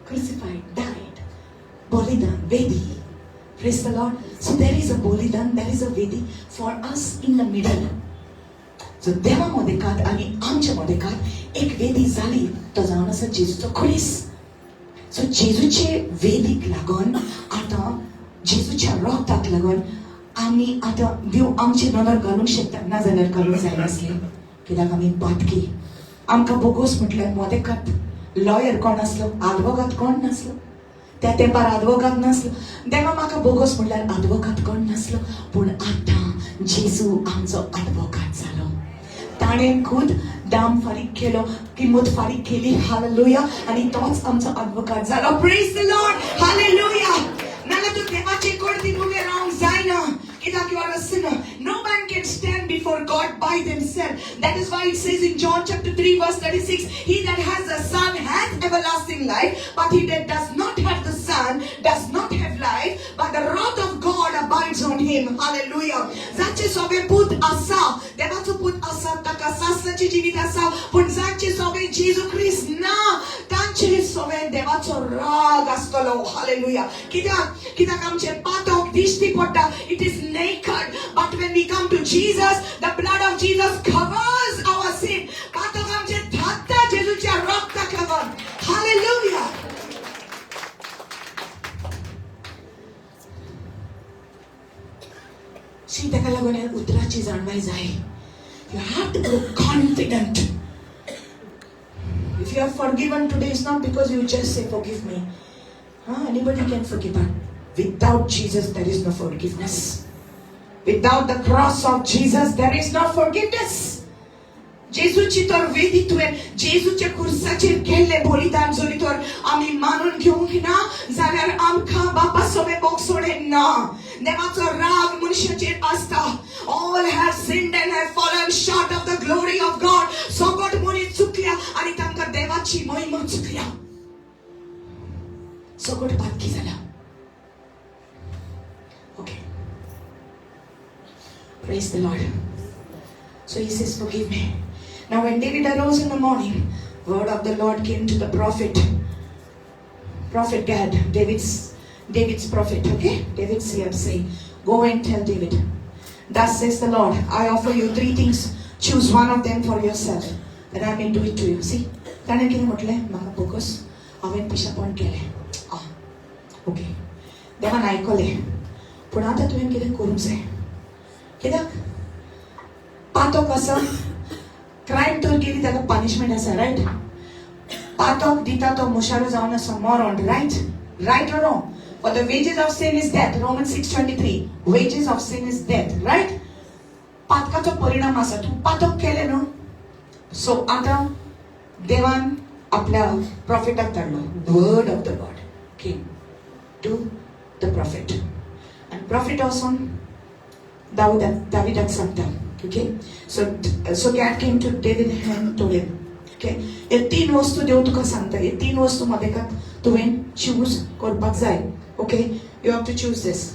Crucified, died. बलिदान, वेदी. Praise the Lord. So there is a bolidan, there is a vedi for us in the middle. So देवा मदेकात आनी आमच्या मदेकात एक वेदी जाली, तो जावन आसा जेजूचो खुरीस. सो जेजूचे वेदीक लागून आतां जेजूच्या रक्ताक लागून आमी आतां देव आमचे नदर घालूंक शकता. ना जाल्यार घालूंक जायनासलें, कित्याक आमी पातकी. आमकां बोगोस म्हटल्यार मदेकात लॉयर कोण आसलो, आदवोगाद कोण नासलो. त्या तेंपार आदवोगाद नासलो. देवा म्हाका बोगोस म्हटल्यार आदवोगाद कोण नासलो, पूण आतां जेजू आमचो आदवोगाद जालो. ताणें खूद दाम फारीक केलो, किंमत फारीक केली. हालेलुया. आनी तोच आमचो आदवोगाद जालो. Praise the Lord. Hallelujah. नाल्यार तूं देवाचे कोर्तीन उबें रावंक जायना, कित्याक you are a sinner. No man can stand before God by themselves. That is why it says in John chapter 3 verse 36, he that has the Son has everlasting life, but he that does not have the Son does not have life, but the wrath of God abides on him. Hallelujah. जाचे सोबे पूत आसा, देवाचो पूत आसा, ताका सासणाचें जिवीत आसा. पूण जांचे सोबे जेजू क्रिस्त ना, तांचे सोबे देवाचो राग आसतलो. हालेलुया. कित्याक? कित्याक आमचें पातक दिश्टी पडटा. It is naked. But when we come to Jesus, the blood of Jesus covers our sin. पातक आमचें धाकता जेजूच्या रक्ताक लागून. हालेलुया. शी, ताका लागून ह्या उतराची जाणवाय जाय. You have to grow confident. If you are forgiven today, it's not because you just say forgive me. Huh? Anybody can forgive, but without Jesus there is no forgiveness. Without the cross of Jesus there is no forgiveness. जेजूची तर वेदी तुवें जेजूच्या खुर्साचेर केल्लें बलिदान जरी तर आमी मानून घेवंक ना जाल्यार आमकां बापा सोबे बोगसणें ना. देवाचो राग मनशाचेर आसता. All have sinned and have fallen short of the glory of God. सगट मनीस चुकल्या आनी तांकां देवाची महिमा चुकल्या. सगट पातकी जाला. Okay. Praise the Lord. So he says, forgive me. Now when David arose in the morning, word of the Lord came to the prophet, Prophet Gad, David's prophet, okay? David's here saying, go and tell David, thus says the Lord, I offer you three things, choose one of them for yourself, that I may do it to you. See, ताणें कितें म्हटलें, म्हाका bogus, हांवें पिशेपण केलें. Okay. देवान आयकलें, पूण आतां तुवें कितें करूंक जाय. कित्याक पातक आसा, क्रायम तर केली ताका पनिशमेंट आसा, रायट? पातक दिता तो मुशारो जावन आसा मरण, right? Right or wrong? For the wages of sin is death. Romans 6:23. Wages of sin is death, right? पातकाचो परिणाम आसा, तूं पातक केलें न्हू. सो आतां देवान आपल्या प्रॉफिटाक धाडलो. Word of the God came to the prophet. आनी प्रॉफिट वचून दाविदाक सांगता. Okay, so God came to David and told him, okay, हे तीन वस्तू देव तुका सांगता, हे तीन वस्तू मदेकात तुवें चूज करपाक जाय. Okay, you have to choose this.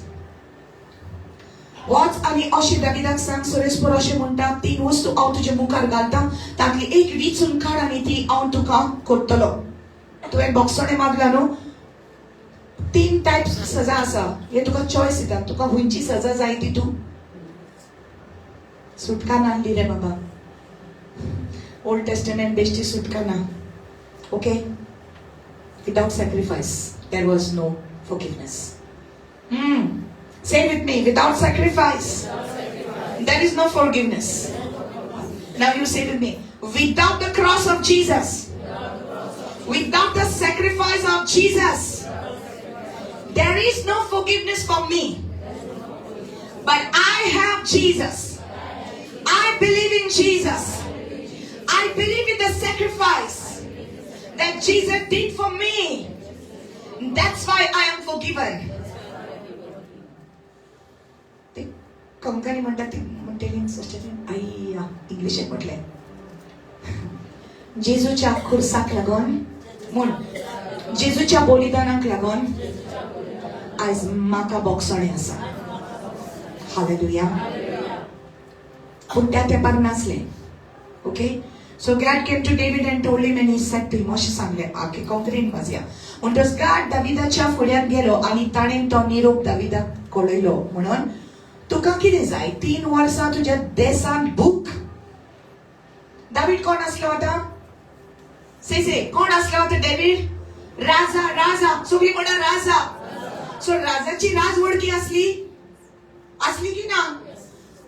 वच आनी अशें दाविदाक सांग, सोरेस्पर अशें म्हणटा, तीन वस्तू हांव तुजे मुखार घालता, तांतली एक विचून काड आनी ती हांव तुका करतलो. तुवें बोगसणें मागला न्हू, तीन टायप्स सजा आसा, हे तुका चॉयस दिता, तुका खंयची सजा जाय ती तूं. सुटका नासली रे बाबा, ओल्ड टेस्टमेंट बेश्टी सुटका ना. Okay, without sacrifice there was no forgiveness. Say with me, without sacrifice there is no forgiveness. Now you say with me, without the cross of Jesus, without the sacrifice of Jesus, there is no forgiveness for me. But I have Jesus. I believe in Jesus. I believe in the sacrifice that Jesus did for me. That's why I am forgiven. ते कंकणी म्हणटात ती म्हणटली sister आई इंग्लिशेक म्हटलें, जेजूच्या खुर्साक लागून म्हूण, जेजूच्या बलिदानाक लागून आयज म्हाका बोगसणें आसा. हालेलुया. पूण त्या तेंपार नासलें. Okay, so God came to David and told him and he said to him, अशें सांगलें, आखे कोंकणीन वाचया. म्हणटच गाड दाविदाच्या फुड्यान गेलो आनी ताणें तो निरोप दाविदाक कळयलो, म्हणून तुका कितें जाय, 3 वर्सां तुज्या देसांत भूक. दावीद कोण आसलो आतां? से से कोण आसलो आतां डेवीड? राजा. राजा, सगळीं म्हणा राजा. सो राजाची राजवडकी आसली, आसली की ना?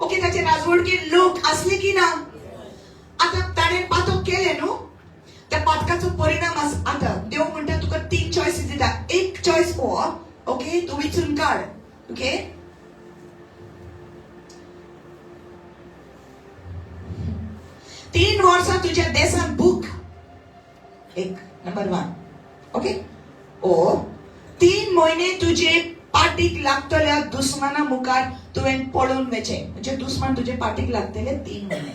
ओके, ताचे राजवडकी लोक आसले की ना? आतां ताणें पातक केलें न्हू, त्या पातकाचो परिणाम आसा. आतां देव म्हणटा तुका 3 चॉयसीस दिता, एक चॉयस हो, ओके, तूं विचून काड. ओके, 3 वर्सां तुज्या देसान भूक, एक नंबर 1. ओके, ओ 3 म्हयने तुजे पाटीक लागतल्या दुस्माना मुखार तुवें पळोवन वचें, म्हणजे दुस्मान तुजे पाटीक लागतले 3 म्हयने,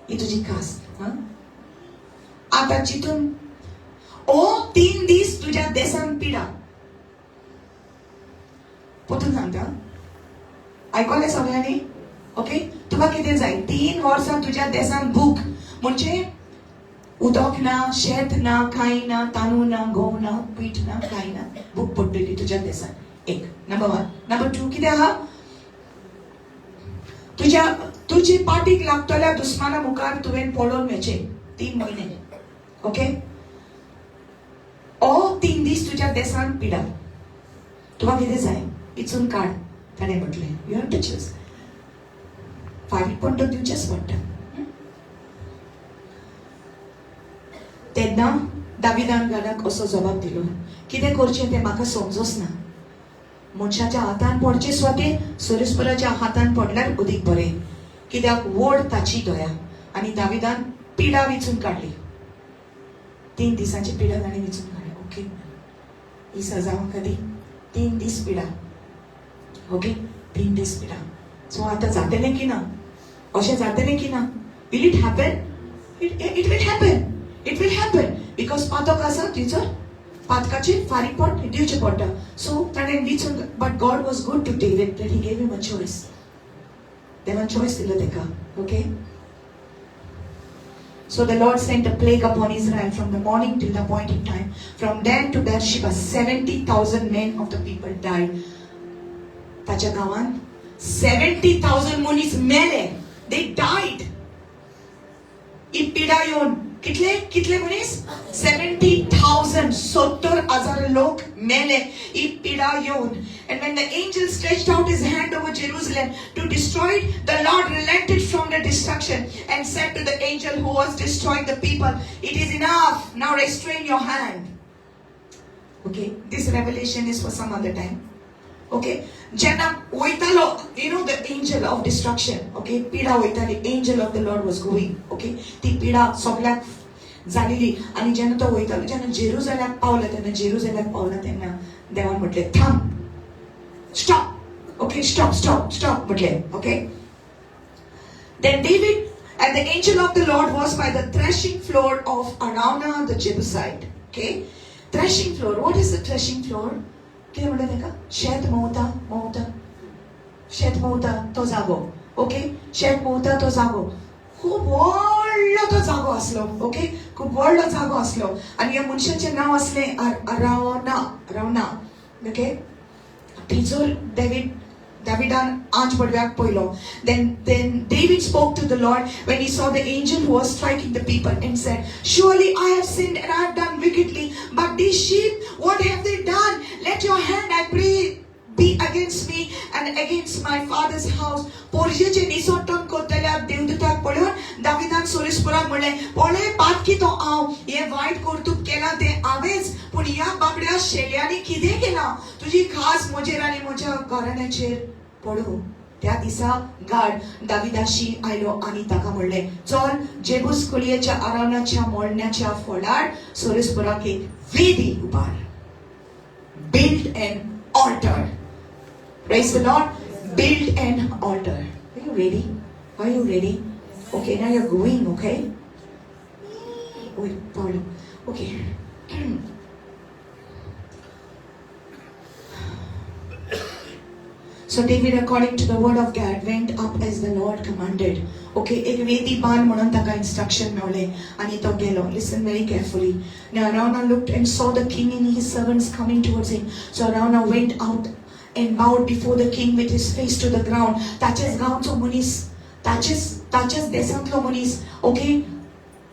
ही तुजी खास. आतां चितून, ओ 3 दीस तुज्या देसान पिडा. परतून सांगता, आयकलें सगळ्यांनी? ओके, तुका कितें जाय? 3 वर्सां तुज्या देसान भूक, म्हणजे उदक ना, शेत ना, कांय ना, तांदूळ ना, गंव ना, पीठ ना, कांय ना, भूक पडटली तुज्या देसान. एक नंबर 1. नंबर 2 कितें आहा? तुज्या तुजे पाटीक लागतल्या दुस्माना मुखार तुवें पळोवन वचें 3 म्हयने. ओके, ओ 3 दीस तुज्या देसान पिडा. तुका कितें जाय विचून काड. ताणें म्हटलें, you have to choose. फारीकपण तर दिवचेंच पडटा. तेन्ना दाविदान गाडाक असो जबाब दिलो, कितें करचें तें म्हाका समजोच ना. मनशाच्या हातान पडचें स्वते सोरेस्पराच्या हातान पडल्यार अदीक बरें, कित्याक व्हड ताची दया. आनी दाविदान पिडा विचून काडली, 3 दिसांची पिडा ताणें विचून काडली. ओके, ही सजा म्हाका दी, 3 दीस पिडा. ओके, 3 दीस पिडा. सो आतां जातलें की ना? अशें जातलें की ना? Will it happen? It will happen. It will happen because पातक आसा थंयसर, पातकाचेर फारीकपण दिवचें पडटा. सो ताणें विचून, but God was good to David that he gave him a choice. देवान चॉयस दिलो ताका. Okay, so the Lord sent a plague upon Israel from the morning till the appointed time. From Dan to Beersheba, 70,000 men of the people died. ताच्या गांवान 70,000 मनीस मेले. They died. ही पिडा येवन कितले कितले मनीस? 70,000. 70,000 लोक मेले ही पिडा येवन. And when the angel stretched out his hand over Jerusalem to destroy it, the Lord relented from the destruction and said to the angel who was destroying the people, "It is enough, now restrain your hand." Okay, this revelation is for some other time. Okay, जेन्ना वयतालो, the angel of destruction, okay, पिडा वयताली, angel of the Lord was going, okay, ती पिडा सगळ्याक जालेली. आनी जेन्ना तो वयतालो, जेन्ना जेरुजलाक पावलो, तेन्ना जेरुजलाक पावलो तेन्ना देवान म्हटलें, थांब, stop, okay, stop, stop, stop म्हटलें. Okay. Then David and the angel of the Lord was by the threshing floor of Araunah the Jebusite. Okay, threshing floor. What is the threshing floor? कितें म्हणटा ताका? शेत मोवता, मोवता, शेत मोवता तो जागो. Okay, शेत मोवता तो जागो, खूब व्हडलो तो जागो आसलो. ओके, खूब व्हडलो जागो आसलो. आनी ह्या मनशाचें नांव आसलें अरावना, अरावना. ओके, थंयसर डेवीड, दाविदान आंज पडव्याक पयलो. Then David spoke to the Lord when he saw the angel who was striking the people and said, "Surely I have sinned and I have done wickedly, but these sheep, what have they done? Let your hand, I pray, be against me and against my father's house." पोरजेचे निसोटन करतल्या देवदूताक पळोवन दाविदान सोरेस्पराक म्हणलें, पळय, पातकी तो हांव, हें वायट कर्तूब केलां तें हांवेंच, पूण ह्या बाबड्या शेल्यांनी कितें केलां? तुजी खास म्हजेर आनी म्हज्या घराण्याचेर पडूं. त्या दिसा गाड दाविदाशी आयलो आनी ताका म्हणलें, चल, जेबूस कुळयेच्या आरावनाच्या मोडण्याच्या फोडार सोरेस्पराक एक वेदी उबार. Build an altar. Praise the Lord. Build an altar. Are you ready? Are you ready? Okay, now you're going, okay? Wait, Paolo. Okay. So David, according to the word of God, went up as the Lord commanded. Okay, एक वेदी बांद म्हणून ताका instruction मेवलें आनी तो गेलो. Listen very carefully. Now Araunah looked and saw the king and his servants coming towards him. So Araunah went out and bowed before the king with his face to the ground. ताचेच गांवचो मनीस, ताचेच देशांतलो मनीस, okay,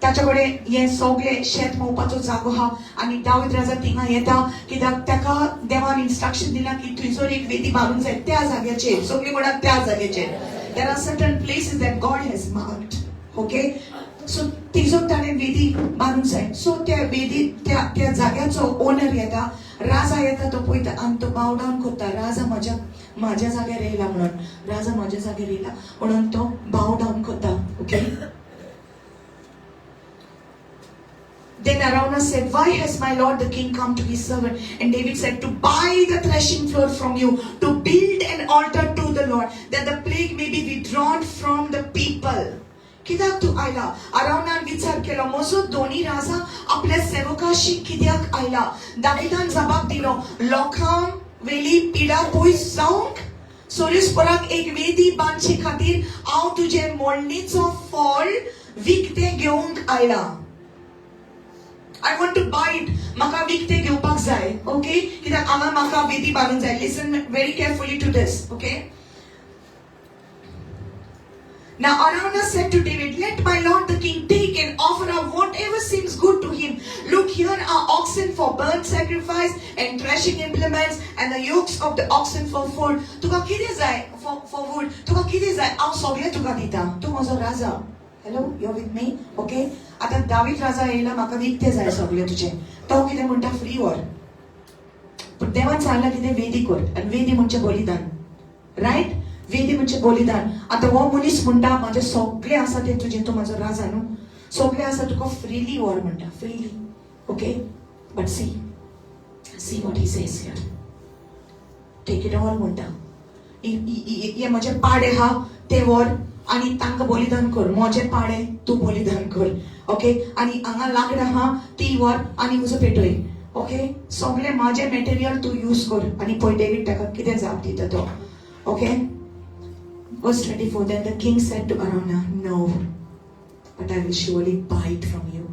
ताच्या कडेन हें सगळें शेत मोवपाचो जागो आहा. आनी दावीद राजा थिंगा येता कित्याक ताका देवान इन्स्ट्रक्शन दिलां की थंयसर एक वेदी बांदूंक जाय त्या जाग्याचेर. सगळीं म्हणा, त्या जाग्याचेर. There are certain places that God has marked, okay? So थंयसर ताणें वेदी बांदूंक जाय. सो त्या वेदी, त्या जाग्याचो ओनर येता, राजा येता, तो पळयता आनी तो बाव डावन करता. राजा म्हाज्या जाग्यार येयला म्हणून, राजा म्हाज्या जाग्यार येयला म्हणून तो बाव डावन करता. Okay. Then Araunah said, "Why has my lord the king come to his servant?" And David said, "To buy the threshing floor from you, to build an altar to the Lord, that the plague may be withdrawn from the people." कित्याक तूं आयला? अरावनान विचार केलो, म्हजो धनी राजा आपल्या सेवकाशी कित्याक आयला? दाविदान जबाब दिलो, लोकां वेली पिडा पयस जावंक सोरेस्पराक एक वेदी बांदचे खातीर हांव तुजे मोडणीचो फळ विकतें घेवंक आयला. I want to buy it. म्हाका विकतें घेवपाक जाय, ओके, कित्याक हांगा म्हाका वेदी बांदूंक जाय. Listen very carefully to this, okay? Now Araunah said to David, "Let my lord the king take and offer up whatever seems good to him. Look, here are oxen for burnt sacrifice and threshing implements and the yokes of the oxen for food." तुका कितें जाय? For wood. तुका कितें जाय? हांव सगळें तुका दिता. तूं म्हजो राजा. Hello, you with me? Okay. आतां दावीद राजा येयला, म्हाका विकतें जाय सगळें तुजें. तो कितें म्हणटा? फ्री व्हर. पूण देवान सांगलां कितें? वेदी कर. आनी वेदी म्हणजे बलिदान, रायट? वेदी म्हणजे बलिदान. आतां हो मनीस म्हणटा, म्हाजें सगळें आसा तें तुजें, तूं म्हाजो राजा न्हू, सगळें आसा तुका, फ्रिली व्हर म्हणटा, freely. Okay, but see what he says here. "Take it all" म्हणटा. हे म्हजे पाडे आहा ते व्हर आनी तांकां बलिदान कर. म्हजे पाडे तूं बलिदान कर, ओके? आनी हांगा लाकडां आहा ती व्हर आनी उजो पेटय. ओके, सगळें म्हाजें मटेरियल तूं यूज कर. आनी पळय डेवीड ताका कितें जाप दिता तो. Okay. Verse 24. Then the king said to Araunah, "No, but I will surely buy it from you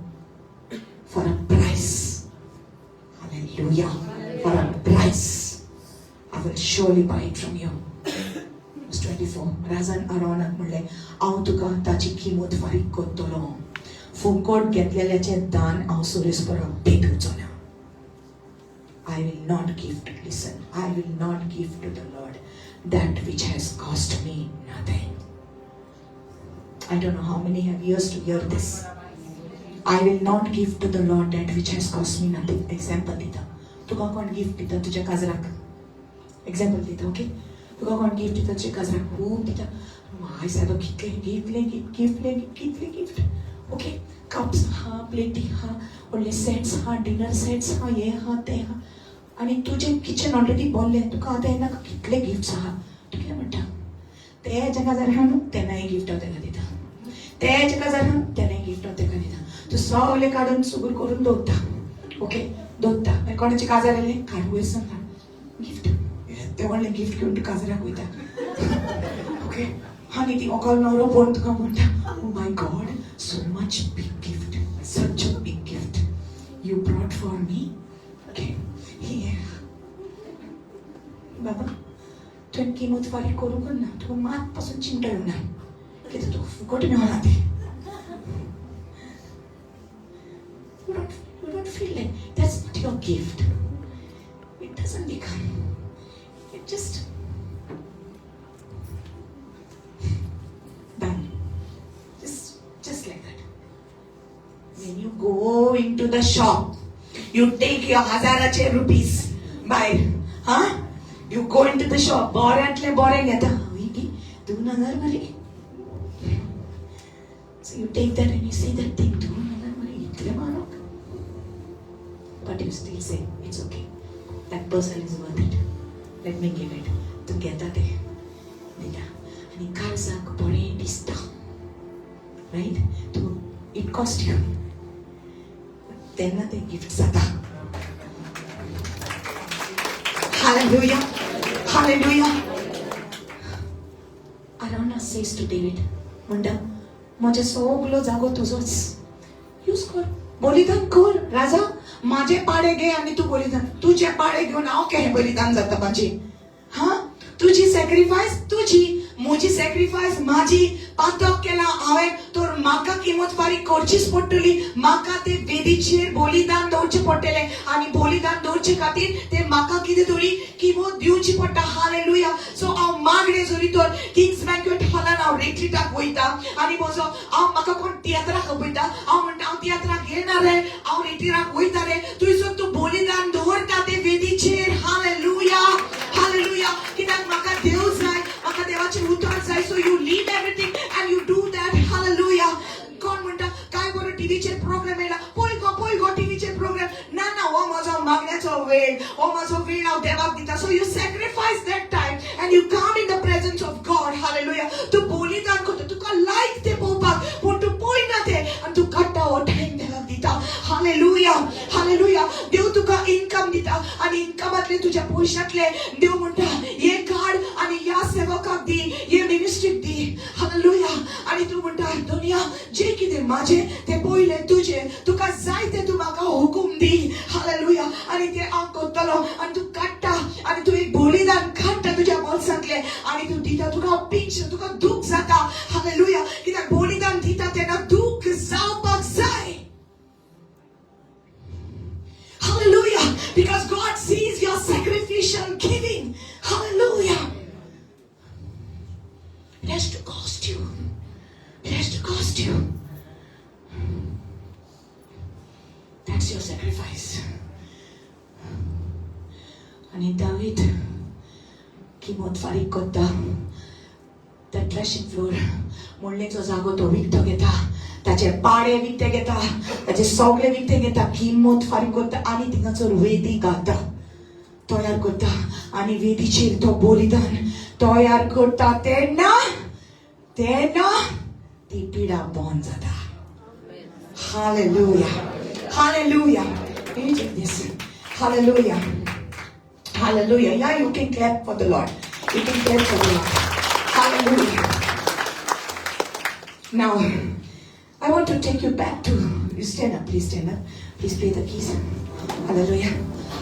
for a price." Hallelujah. For a price. I will surely buy it from you. Verse 24. राजान अरावनाक म्हणलें, हांव तुका ताची किंमत फारीक करतलो. फुकट घेतलेल्याचें दान हांव सोरेस्पराक पेटोवचो ना. I will not give to, listen, I will not give to the Lord that which has cost me nothing. I don't know how many have ears to hear this. I will not give to the Lord that which has cost me nothing. Example दिता. तुका कोण gift दिता तुज्या काजराक? Example दिता, okay? तुका कोण gift दिता तुज्या काजराक? खूब दिता. माय सायबा, कितले गिफ्ट, गिफ्ट, कितले गिफ्ट. ओके, कप्स हा, प्लेटी हा, व्हडले सेट्स हा, डिनर सेट्स हा, हे हा, ते हा. आनी तुजें किचन ऑलरेडी भरलें. तुका आतां येना कितले गिफ्ट्स आहा. तूं कितें म्हणटा? ते हेच्या काजार आहा न्हू, तेन्नाय गिफ्ट हांव तेका दिता. ते हेच्या काजार आहा, तेन्नाय गिफ्ट हांव तेका दिता. तूं सगळें काडून सुगूर करून दवरता. ओके, दवरता. मागीर कोणाचें काजार येयलें, काड, वयर सावन काड गिफ्ट. तें व्हडलें गिफ्ट घेवन तूं काजराक वयता. ओके, आनी ती व्हंकल न्हवरो पळोवन तुका म्हणटा, "Oh my God, so much big gift, such a big gift you brought for me." Okay, बाबा, तुवें किमत फारीक करूंक ना. तुका मात पासून चिंता येवना, कित्याक तुका फुकट मेळना तें. You don't feel like that's not your gift. It doesn't become. It just done. Just like that. When you go into the shop, you take your हजाराचे rupees भायर, huh? You go into the shop, बऱ्यांतलें बरें घेता. हांवें 2000 मरे. So you take that and you see that thing, 2000 मरे, इतलें म्हारग. But you still say, "It's okay. That person is worth it. Let me give it." तूं घेता तें, दिता आनी काळजाक बरें दिसता, रायट? तूं it cost you, तेन्ना तें गिफ्ट जाता. Hallelujah. Hallelujah. Araunah says to David, म्हणटा, म्हजे सगलो जागो तुजोच, यूज कर, बलिदान कर. राजा, माझे पाडे घे आनी तूं बलिदान. तुजे पाडे घेवन हांव केहें बलिदान जाता म्हाजी? हा, तुजी सॅक्रिफायस तुजी, म्हजी सॅक्रिफायस माझी. पातक केला हांवें, तर म्हाका किंमत फारीक करचीच पडटली. म्हाका ते वेदीचेर बलिदान दवरचें पडटलें आनी बलिदान दवरचे खातीर ते म्हाका कितें तरी किंमत दिवची पडटा. हालेलुया. सो हांव मागणें जरी तर किंग्स बँक्वेट हॉलान हांव रिट्रीटाक वयता आनी म्हजो हांव म्हाका कोण तियात्राक आपयता, हांव म्हणटा, हांव तियात्राक येणार रे, हांव रिट्रीटाक वयता रे. थंयसर तूं बलिदान दवरता ते वेदीचेर. Hallelujah, hallelujah. कित्याक म्हाका देव जाय, म्हाका देवाचें उतर जाय. So you leave everything and you do that. Hallelujah. कोण म्हणटा, काय बरो टिवीचेर प्रोग्राम येयला, पळय गो, पळय गो टिवीचेर प्रोग्राम. ना ना, हो म्हजो मागण्याचो वेळ, हो म्हजो वेळ हांव देवाक दिता. So you sacrifice that time and you come in the presence of God. Hallelujah. तूं बलिदान करता. तुका लायक तें पळोवपाक, पूण तूं पळयना तें आनी तूं काडटा हो टायम, देवाक दिता. Hallelujah, hallelujah. देव तुका इन्कम दिता आनी इन्कमांतले, तुज्या पयशांतले देव म्हणटा, हे काड आनी ह्या सेवकाक दी, हे मिनिस्ट्रीक दी. हालेलुया. आनी तूं म्हणटा, दुनिया जे कितें म्हाजें तें पयलें तुजें. तुका जाय तें तूं म्हाका हुकूम दी. हालेलुया. आनी तें हांव करतलो. आनी तूं काडटा आनी तूं एक बलिदान काडटा तुज्या बोल्सांतलें आनी तूं दिता. तुका पिंच, तुका दूख जाता. हालेलुया. कित्याक बलिदान दिता तेन्ना दूख जावपाक जाय. Hallelujah. Because God sees your sacrificial giving. Hallelujah. It has to cost you. It has to cost you. That's your sacrifice. आनी दावीद किंमत फारीक करता. त्या थ्रेशिंग फ्लोर, मोडणेचो जागो तो विकतो घेता, ताचे पाडे विकते घेता, ताचे सगळे विकते घेता, किंमत फारीक करता आनी थिंगासर वेदी घालता, तयार करता आनी वेदीचेर तो बलिदान तयार करता. तेन्ना तेन्ना ती पिडा बंद जाता. Hallelujah. Hallelujah. Can you take this? Hallelujah. Hallelujah. Yeah, you can clap for the Lord. You can clap for the Lord. Hallelujah. Now, I want to take you back to, you stand up, please stand up. Please play the keys. Hallelujah.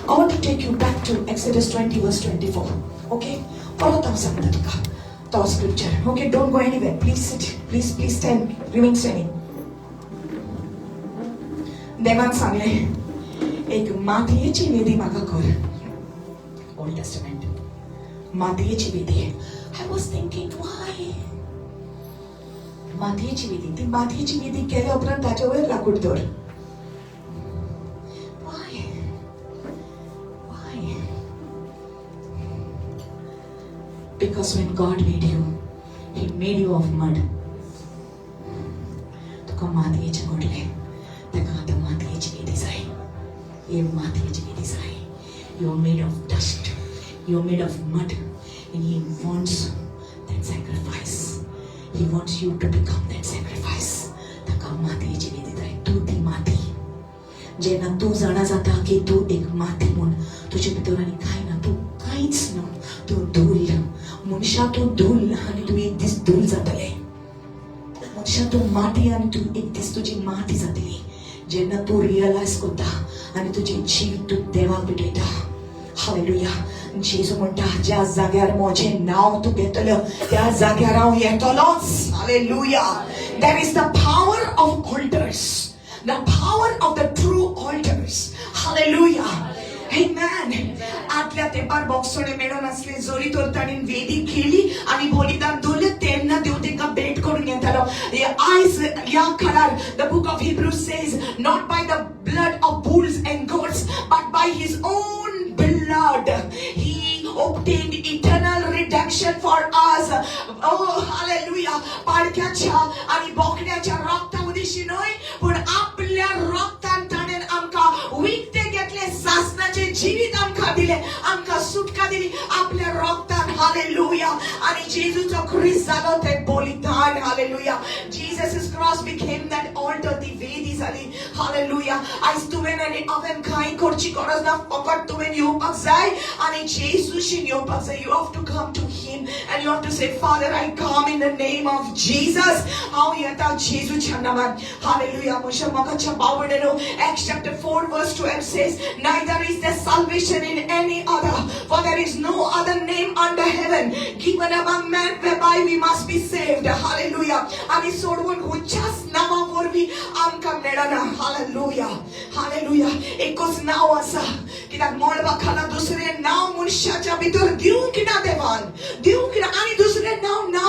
I want to take you back to Exodus 20, verse 24. Okay? परत हांव सांगता तुका तो scripture. Okay, don't go anywhere. Please sit. Please, please stand. Remain standing. देवान सांगलें, एक मातयेची वेदी म्हाका कर. ओल्ड टेस्टमेंट, मातयेची वेदी. I was thinking, why मातयेची वेदी? ती मातयेची वेदी केल्या उपरांत ताच्या वयर लाकूड दवर. Why? Why? Because when God made you, He made you of mud. तुका मातयेचें घडलें, ताका आतां मातयेची वेदी जाय. हे मातयेची वेदी जाय. You are made of dust, you are made of mud, and He wants that sacrifice. He wants you to become that sacrifice. ताका मातयेची वेदी जाय. तूं ती माती. जेन्ना तूं जाणा जाता की तूं एक माती म्हूण, तुजे भितर आनी कांय ना, तूं कांयच ना, तूं धूल. मनशा, तूं धूल आनी तूं एक दीस धूल जातलें. मनशा, तूं माती आनी तूं एक दीस तुजी माती जातली. जेन्ना तूं रियलायज करता आनी तुजें जीव तूं देवाक भेटयता. हालेलुया. जेजू म्हणटा, ज्या जाग्यार म्हजें नांव तूं घेतलो त्या जाग्यार हांव येतलोच. Hallelujah. There is the power of altars, the power of the true altars. Hallelujah. Amen. आदल्या तेंपार बोगसोणे मेळून आसले. जरी तर ताणें वेदी केली आनी बलिदान दवरलें, तेन्ना देव तांकां भेट करून येतालो. आयज ह्या काळार the book of Hebrew says, not by the blood of bulls and goats, but by His own blood He obtained eternal redemption for us. Oh, hallelujah. पाडक्याच्या आणि बोकड्याच्या रक्ता उदेशी न्हय, पूण आपल्या रक्तान ताणें आमकां विकते घेतले. सासणाचें जिवीत आमकां दिलें, आमकां सुटका दिली आपल्या रक्तान. हालेलुया. आणि जेजूचो क्रिस्त जालो ते बलिदान. Hallelujah. Jesus' cross became that altar. ती वेदी जाली. हालेलुया. आयज तुवें आनी हांवें कांय करची गरज ना. फकत तुवें येवपाक जाय आनी जेजूशीन येवपाक जाय. You have to come to Him and you have to say, "Father, I come in the name of Jesus." हांव येता जेजूच्या नांवान. हालेलुया. म्हज्या मोगाच्या भावंडांनो, Acts chapter 4 verse 12 says, "Neither is there salvation in any other, for there is no other name under heaven given among men whereby we must be saved." Hallelujah. आनी सोडवण खंयच्याच नांवा वरवीं आमकां मेळना. Hallelujah, hallelujah. एकूच नांव आसा, कित्याक मळबा खाला दुसरें नांव मनशाच्या भितर दिवंक ना. देवान दिवंक ना आनी दुसरें नांव ना.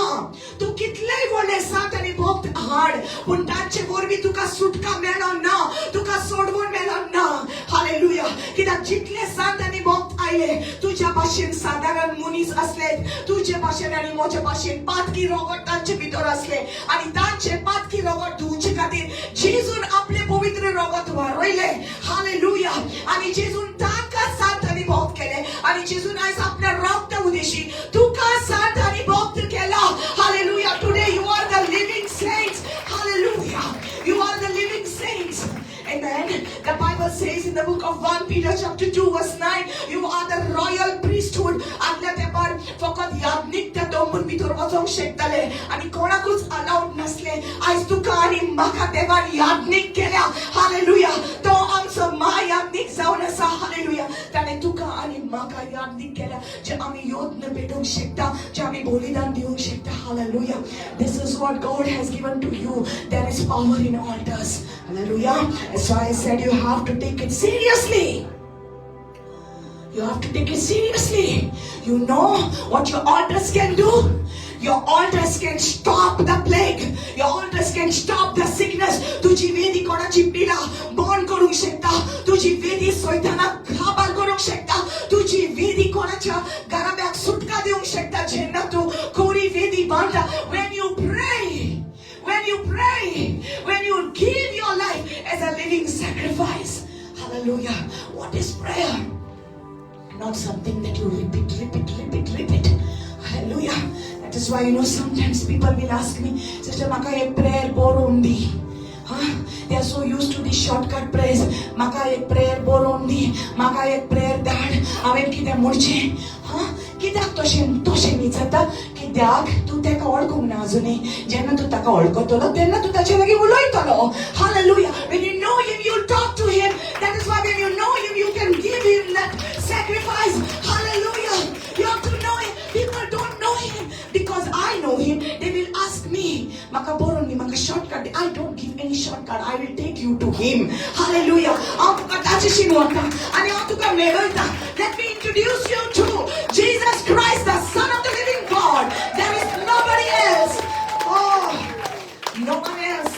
तूं कितलेय व्हडले संत आनी भक्त हाड, पूण तांचे वरवीं तुका सुटका मेळना, तुका सोडवण मेळना. हालेलुया. कित्याक जितले संत आनी भक्त आयले, तुज्या भाशेन सादारण मनीस आसले. तुजे भाशेन आनी म्हजे भाशेन पातकी रगत तांचे भितर आसले आनी तांचे पातकी रगत धुवचे खातीर जेजून आपले पवित्र रगत वारयले. हालेलुया. आणि जेजून तांकां संत आनी भक्त केले आणि जेजून आयज आपल्या रक्त उदेशी तुका संत आनी भक्त केला. Hallelujah. Today you are the living saints. Hallelujah. You are the living saints. Amen. The Bible says in the book of 1 Peter chapter 2 verse 9, you are the royal priesthood. आदल्या तेंपार फकत याज्ञीक त्या तंबून भितर वचोंक शकताले आनी कोणाकूच अलाउड नासले. आयज तुका आनी म्हाका देवान याज्ञीक केल्या. हालेलुया. तो आमचो म्हायाज्ञीक जावन आसा. हालेलुया. ताणें तुका आनी म्हाका याज्ञीक केल्या, जे आमी यज्ञ पेटोवंक शकता, जे आमी बलिदान दिवंक शकता. Hallelujah. This is what God has given to you. There is power in altars. Hallelujah. So I said you have to take it seriously. You have to take it seriously. You know what your altars can do? Your altars can stop the plague. Your altars can stop the sickness. तुझी वेदी कोणाची पिडा बंद करूंक शकता. तुझी वेदी सैतानाक काबार करूंक शकता. तुझी वेदी कोणाच्या घराब्याक सुटका दिवंक शकता. जेन्ना तूं कोरी वेदी बांदता, when you pray, when you pray, when you give your life as a living sacrifice. Hallelujah. What is prayer? Not something that you repeat, repeat, repeat, repeat. Hallelujah. That is why, sometimes people will ask me, "Sister, म्हाका एक prayer बरोवन दी." Huh? They are so used to these shortcut prayers. "म्हाका एक prayer बरोवन दी, म्हाका एक prayer धाड, हांवें कितें म्हणचें?" हा, कित्याक तशें तशें विचारता? कित्याक तूं ताका वळखूंक ना अजुनूय. जेन्ना तूं ताका वळखतलो तेन्ना तूं ताचे लागीं उलयतलो. Hallelujah. When you know Him, you talk to Him. That is why when you know Him, you can give Him that sacrifice. Hallelujah. You have to know Him. People don't know Him. Because I know Him, they will ask me, "म्हाका बरोवन दी, म्हाका shortcut." I don't give any shortcut. I will take you to Him. Hallelujah. हांव तुका ताच्याशी देवाशीन व्हरता आनी हांव तुका मेळयता. Let me introduce you to Jesus Christ, the Son of the living God. There is nobody else. Oh, no one else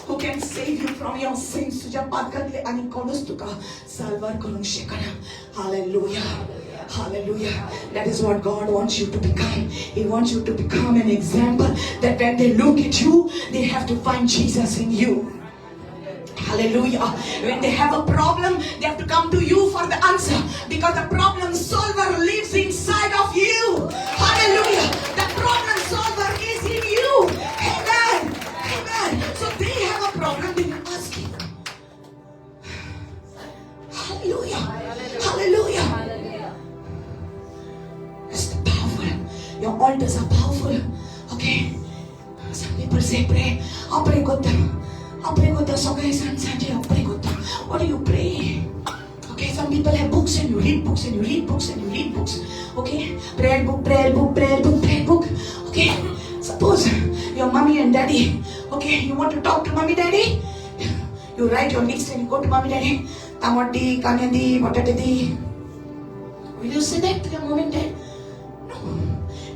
who can save you from your sins. तुझ्या पातकांतले आनी कोणूच तुका साल्वार करूंक शकना. Hallelujah. Hallelujah. That is what God wants you to become. He wants you to become an example that when they look at you, they have to find Jesus in you. Hallelujah. When they have a problem, they have to come to you for the answer, because the problem solver lives inside of you. Hallelujah. The problem solver is in you. Amen. Amen. So they have a problem, they will ask you. Hallelujah. Hallelujah. It's powerful. Your altars are powerful. Okay. Some people say pray. I pray करता. I pray करता सकाळी सांज सांजे I pray करता. What do you pray? Okay, some people have books and you read books and you read books and you read books. Okay, prayer book, prayer book, prayer book, prayer book. Okay, suppose your mommy and daddy. Okay, you want to talk to mommy daddy? You write your list and you go to mommy daddy. टमाट दी, कांदे दी, बटाटे दी. Will you say that to your mom and dad? No.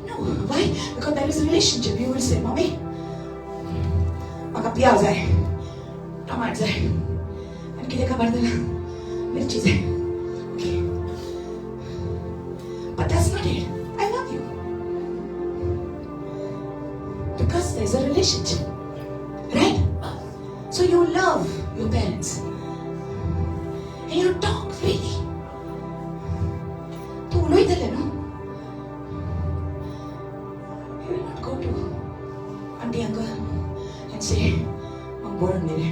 No. Why? Because there is a relationship. You will say, Mommy, म्हाका प्याज जाय, टमाट जाय, आनी कितें खबर जाला, मिरची जाय. Okay. But that's not it. I love you. Because there's a relationship. Right? So you love your parents. And you talk freely. तूं उलयतलें न्हू? You will not go to auntie uncle and say, म्हाका बरोवन दी रे,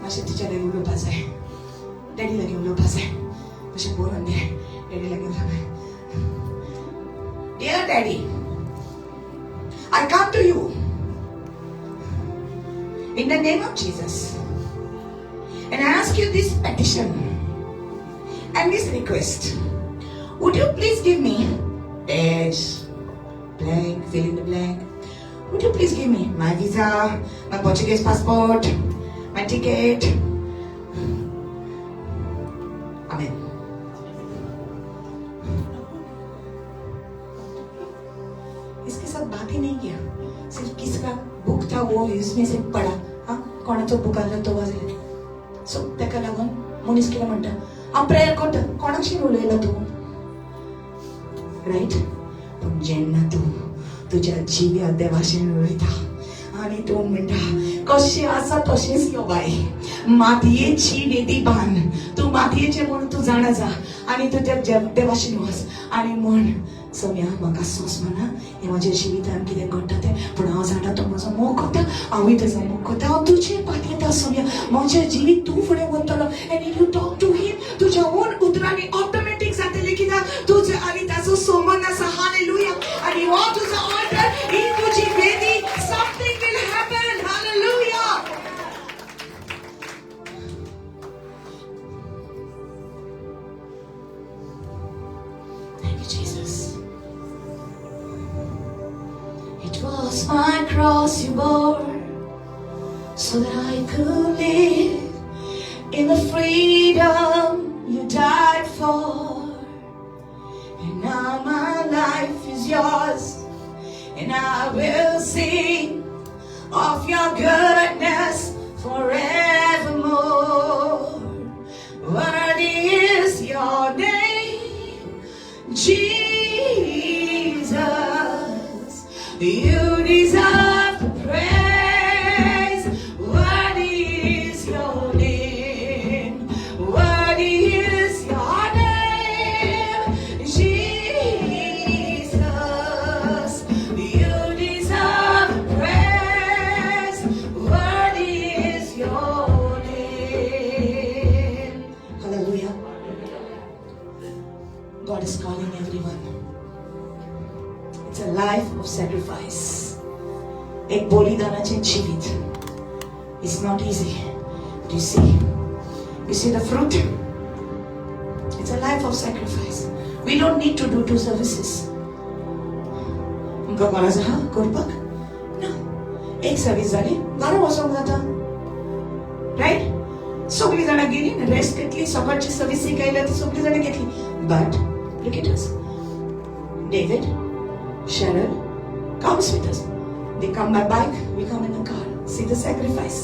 मातशें teacher लागीं उलोवपा जाय, डॅडी लागीं उलोवपा जाय, मातशें बरोवन दी रे, डॅडी लागीं उलोवपा जाय. Dear Daddy, I come to you in the name of Jesus and I ask you this petition and this request. Would you please give me dash, blank, fill in the blank. Would you please give me my visa, my Portuguese passport, my ticket? Amen. इसके साथ बात ही नहीं किया, सिर्फ किसका book था वो इसमें से पढ़ा. हाँ, कोणाचो बुक आसलो तो वाचले. सो ताका लागून मनीस कितें म्हणटा, हांव प्रेयर करता, कोणाकशी उलयला तूं, रायट? पूण जेन्ना तूं तुज्या जिव्या देवाशेन उलयता आनी तूं म्हणटा कशें आसा तशेंच यो बाय, मातयेची वेदी बांद, तूं मातयेचें म्हणून तूं जाणा जा आनी तुज्या देवाशेन वच आनी म्हण, सोम्या म्हाका सोंसना हें म्हाज्या जिवितान कितें घडटा तें, पूण हांव जाणा तूं म्हजो मोग करता, हांवूय तुजो मोग करता, हांव तुजे पातयेता सोम्या, म्हजें जिवीत तूं फुडें व्हरतलो. And if you talk to him, तुज्या ओन उतरांनी ऑटोमॅटीक जातलें कित्याक तुजें आनी ताचो संबंद आसा. हालेलुया. आनी हो तुजो ऑल्टर, ही तुजी वेदी, something will happen. Hallelujah. Thank you, Jesus. It was my cross you bore so that I could live in the freedom you died for. And now my life is yours, and I will sing of your goodness forevermore. Worthy is your name, Jesus. You deserve the praise. Worthy is your name. Worthy is your name, Jesus. You deserve the praise. Worthy is your name. Hallelujah. God is calling everyone. It's a life of sacrifice. एक बलिदानाचें जिवीत. It's not easy. But you see the fruit? It's a life of sacrifice. We don't need to do two services. तुमकां गरज आहा करपाक? ना. एक service जाली, घरा वचोंक जाता, रायट? सगळीं जाणां गेली, रेस्ट घेतली, सकाळची सर्विसीक आयल्या ती सगळीं जाणां घेतली. But look at us, David, Cheryl comes with us. They come by bike, we come in the car. See the sacrifice.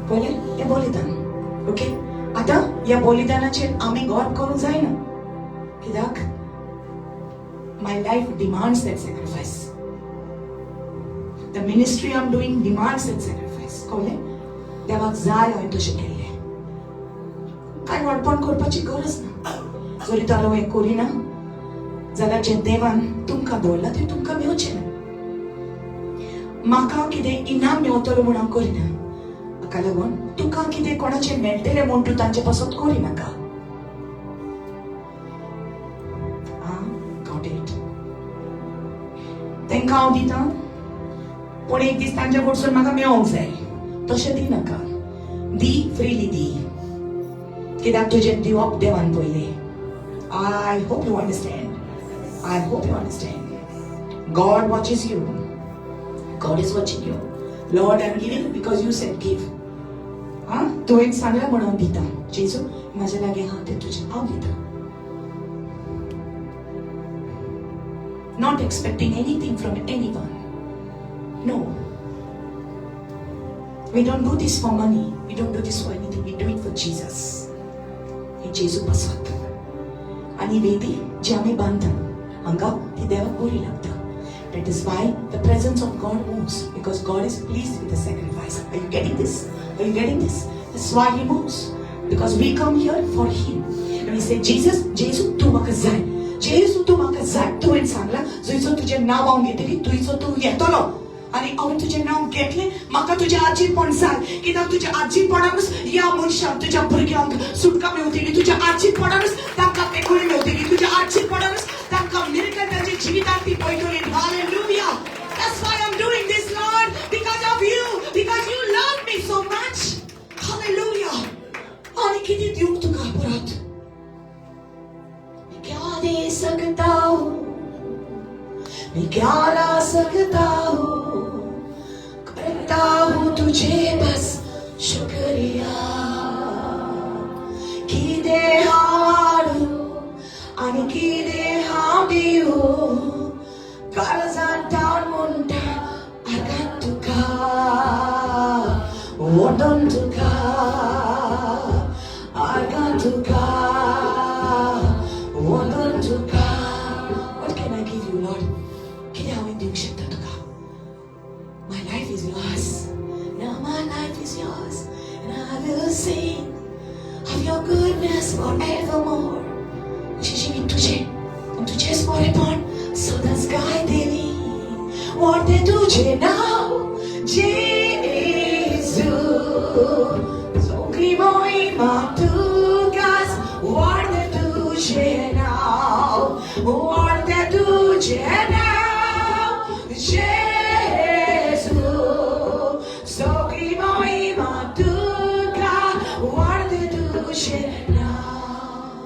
पळयलें हें बलिदान. ओके, आतां ह्या बलिदानाचेर आमी गौर करूंक जायना, कित्याक my life demands that sacrifice. The ministry I'm doing demands that sacrifice. कळ्ळें? देवाक जाय हांवें तशें केल्लें. कांय व्हडपण करपाची गरज ना. जरी तर हांव हें करिना जाल्यार जें देवान तुमकां दवरलां तें तुमकां मेवचें ना. म्हाका कितें इनाम मेवतलो म्हूण हांव करिना. हाका लागून तुका कितें कोणाचें मेळटलें म्हूण तूं तांचे पासत करिनाका. Got it. तांकां हांव दितां, पूण एक दीस तांच्या कडसून म्हाका मेळोंक जाय, तशें दिनाका. दी फ्रिली दी, कित्याक तुजें दिवप देवान पयलें. I hope you understand. I hope you understand. God watches you. God is watching you. Lord, I'm giving because you said give. हा, तुवें सांगलां म्हणून हांव दिता. जेजू, म्हाज्या लागीं आहा तें तुजें, हांव दिता. Not expecting anything from anyone. No. We don't do this for money. We don't do this for anything. We do it for Jesus. हे जेजू पासत. आनी वेदी जी आमी बांदता हांगा, ती देवाक बरी लागता. That is why the presence of God moves, because God is pleased with the sacrifice. Are you getting this? Are you getting this? That's why He moves. Because we come here for Him. And we say, Jesus, जेजू तूं म्हाका जाय. जेजू तूं म्हाका जाय. तुवें सांगलां, जंयसर तुजें नांव हांव घेतली थंयसर तूं येतलो. आनी हांवें तुजें नांव घेतलें, म्हाका तुजें आजीपण जाय. कित्याक तुज्या आजीपणानूच ह्या मनशांक, तुज्या भुरग्यांक सुटका मेवतली. तुज्या आजीपणानूच तांकां मेकळी मेवतली. तुज्या आजीपणानूच तांकां मिरकल तांच्या जिवितांत ती पळयतली. Hallelujah. That's why I'm doing this, Lord, because of you, because you love me so much. Hallelujah. आनी कितें दिवंक तुका परत? मैं क्या दे सकता हूँ, मैं क्या ला सकता हूँ, करता हूँ तुझे बस शुक्रिया. कितें हाडूं आनी कितें हांव दिवं, काळजांत ताण म्हणटा आर्गां तुका, वंदन तुका, आर्गां तुका, वंदन तुका. What can I give you, Lord? कितें हांवें दिवंक शकता तुका? My life is yours. Now my life is yours. And I will sing of your goodness forevermore. म्हजें जिवीत तुजें आनी तुजेंच बरेपण सदांच गायतली. व्हडलें तुजें नांव जेजू, सगळी महिमा तुकाच. व्हडलें तुजें नांव, व्हडलें तुजें नांव जेजू, सगळी महिमा तुका, व्हडलें तुजें नांव.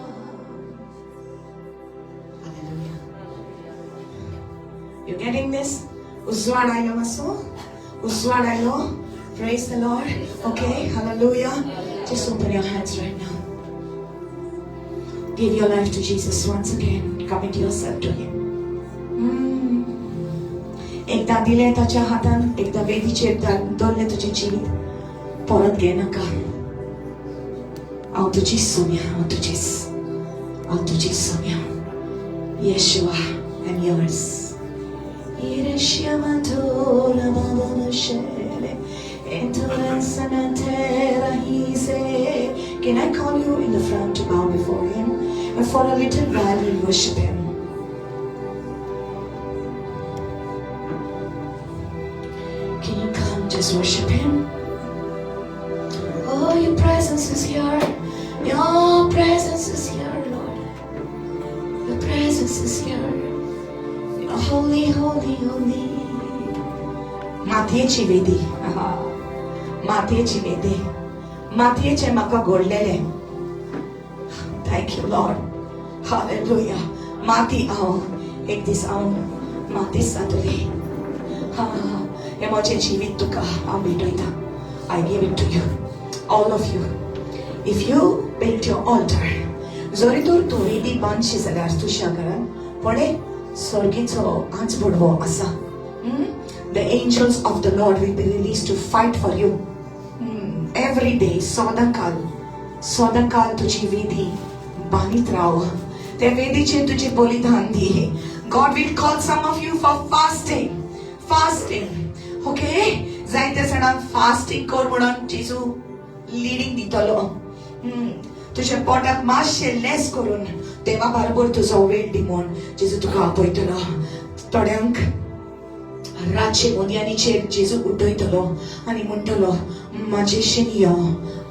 Hallelujah. You getting this? उजवाड आयलो मातसो, उजवाड आयलो. Praise the Lord. Okay, hallelujah. Just open your hands right now. Give your life to Jesus once again. Commit yourself to Him. एकदा दिलें ताच्या हातान, एकदा वेदीचेर दवरलें तुजें जिवीत, परत घेनाका. हांव तुजीच सोम्या, हांव तुजीच, हांव तुजीच Saumya. Yeshua, I'm yours. Ireshyamantola babamashele, entoransanantera hise. Can I call you in the front to bow before Him? And for a little while we'll worship Him. Can you come just worship Him? Oh, your presence is here. Your presence is here, Lord. Your presence is here. You're holy, holy, holy. मातयेची वेदी, आहा. मातयेची वेदी, मातयेचें म्हाका घडलेलें. Thank you Lord. Hallelujah. माती हांव, एक दीस हांव मातीच जातली. हा, हें म्हजें जिवीत तुका हांव भेटयता. I give it to you. All of you, if you build your altar, जरी तर तूं वेदी बांदशी जाल्यार तुज्या घरान पळय सर्गीचो आंच बुडवो आसा. The angels of the Lord will be released to fight for you every day. सदांकाल सदांकाल तुजी वेदी बांदीत राव. त्या वेदीचेर तुजें बलिदान दी. God will call some of you for fasting. Fasting, okay? जायत्या जाणांक फास्टिंग कर म्हणून जेजू लिडींग दितलो. तुज्या पोटाक मातशें लेस करून देवा बरोबर तुजो वेळ दी म्हूण जेजू तुका आपयतलो. थोड्यांक रातचे मोदयांनीचेर जेजू उठयतलो आनी म्हणटलो, म्हाजेशीन यो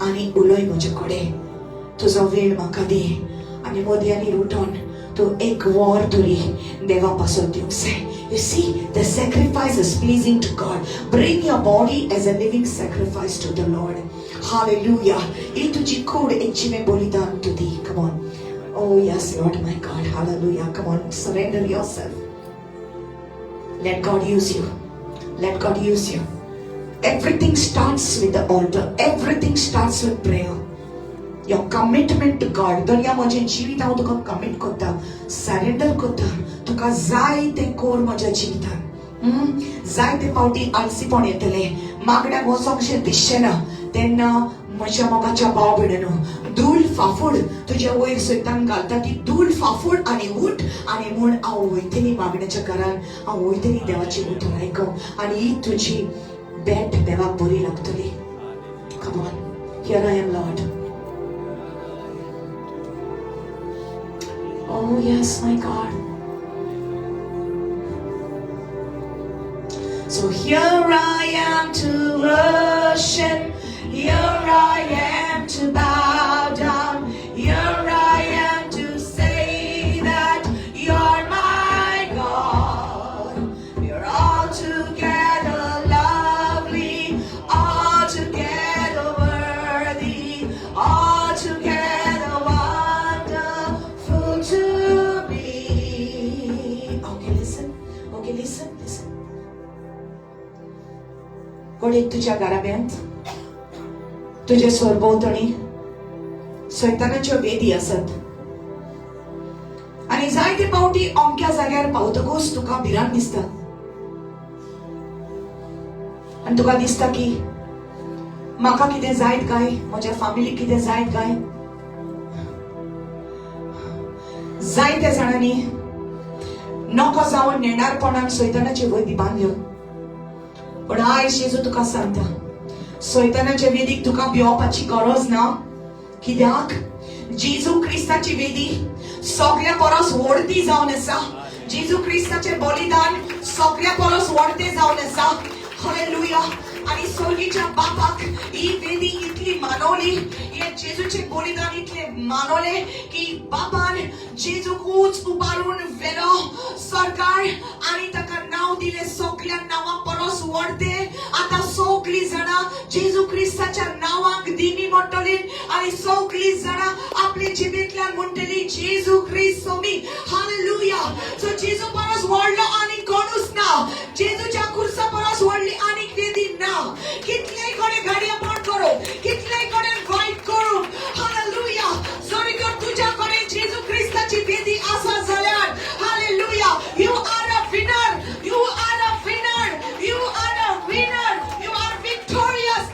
आनी उलय म्हजे कडेन, तुजो वेळ म्हाका दी. आनी मोदयांनी उठोन तूं एक वर तरी देवा पासत दिवंक जाय. You see, the sacrifice is pleasing to God. Bring your body as a living sacrifice to the Lord. Hallelujah. ही तुजी कूड एक जिवें बलिदान तूं दी. Come on. Oh yes, Lord my God. Hallelujah. Come on, surrender yourself. Let God use you. Let God use you. Everything starts with the altar. Everything starts with prayer. Your commitment to God. दर्या म्हजें जिवीत हांव तुका commit करता, surrender करता. तुका जाय तें कर म्हज्या जिवितान. जायते फावटी आलसीपण येतलें, मागण्याक वचोंक शें दिसचें ना. तेन्ना म्हज्या मोगाच्या भाव भयणीनो, धूल फाफूड तुज्या वयर सैतान घालता ती धूल फाफूड आनी उठ आनी म्हूण हांव वयतली मागण्याच्या घरान, हांव वयतली देवाची उतर आयकूंक आनी ही तुजी भेट देवाक बरी लागतली. Come on. Here I am, Lord. Oh yes, my God. So here I am to worship, here I am to bow down, here I am to say that you're my God. You're altogether lovely, altogether worthy, altogether wonderful to me. Okay, listen. Okay, listen, listen. घडये तुज्या घराब्यांत, तुज्या सरभोंवतणी सैतानाच्यो वेदी आसात आनी जायते फावटी अमक्या जाग्यार पावतकूच तुका भिरांत दिसता आनी तुका दिसता की म्हाका कितें जायत काय, म्हज्या फामिलीक कितें जायत काय. जायत्या जाणांनी नको जावन नेणारपणान सैतानाची वेदी बांदल्यो. पण आयज जेजू तुका सांगता, सैतानाच्या वेदीक तुका भिवपाची गरज ना. कित्याक जेजू क्रिस्ताची वेदी सगळ्या परस व्हडती जावन आसा. जेजू क्रिस्ताचें बलिदान सगळ्या परस व्हडतें जावन आसा. हालेलुया. आनी स्वर्गीच्या बापाक ही वेदी इतली मानवली, हे जेजूचें बलिदान इतलें मानवलें की बापान जेजूक उंच उबारून व्हेलो सरकार आनी ताका नांव दिलें सगळ्या नांवां परस व्हडतें. आतां सगळीं जाणां जेजू क्रिस्ताच्या नांवाक दिमी म्हणटली आनी सगळीं जाणां आपले जिबेंतल्यान म्हणटली जेजू क्रिस्त सोमी. हालेलुया. सो जेजू परस व्हडलो आनी कोणूच ना. जेजूच्या खुर्सा परस व्हडली आनीक वेदी ना. कितलेय कडेन गाडयेपण करूं, कितलेय कडेन वायट करूं, हालेलुया, जरी तर तुज्या कडेन जेजू क्रिस्ताची वेदी आसा जाल्यार, hallelujah, you are a winner, you are a winner, you are a winner, you are victorious.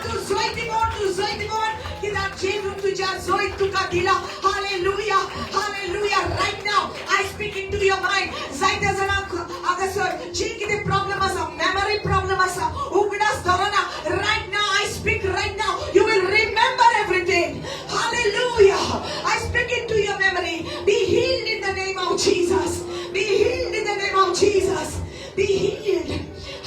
तूं जैती कोण, तूं जैती कोण, कित्याक जेजू तुज्या जैत तुका दिला. Hallelujah, hallelujah. Right now I speak into your mind. जायत्या जाणांक हांगासर जे कितें प्रॉब्लम आसा, मेमरी प्रॉब्लम आसा, उगडास धरना, right now I speak, right now you will remember everything. Hallelujah. I speak into your memory. Be healed in the name of Jesus. Be healed in the name of Jesus. Be healed.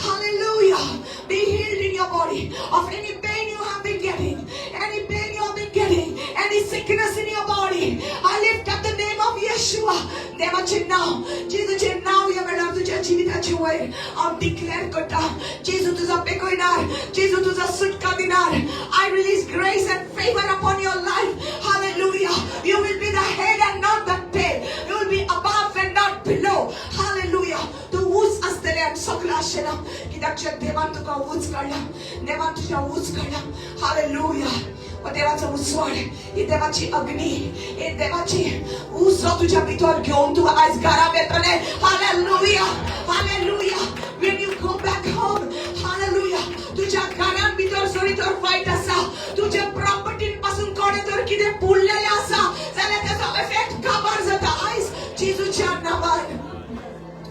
Hallelujah. Be healed in your body of any pain you have been getting, any pain you have been getting, any sickness in your body. I lift up the name of Yeshua. देवाचें नांव, जेजूचें नांव ह्या वेळार तुज्या जिविताचे वयर हांव declare करता. जेजू तुजो पेकयणार, जेजू तुजो सुटका दिणार. I release grace and favor upon your life. Hallelujah. You will be the head and not the tail. You will be above and not below. Hallelujah. तूं ऊंच आसतलें आनी सगळो आसचें ना, कित्याक आमच्या देवान तुका ऊंच काडला, देवान तुज्या ऊंच काडला. हालेलुया. हो देवाचो उजवाड, ही देवाची अग्नी, ही देवाची उजो तुझ्या भितर घेवन तूं आयज घरा वेतले. Hallelujah, hallelujah. When you go back home, hallelujah, तुझ्या घरान भितर जरी तर वायट आसा, तुझ्या प्रॉपर्टीन पासून कोणे तर कितें पुरलेलें आसा जाल्यार तेजो इफेक्ट काबार जाता आयज जेजूच्या नांवान.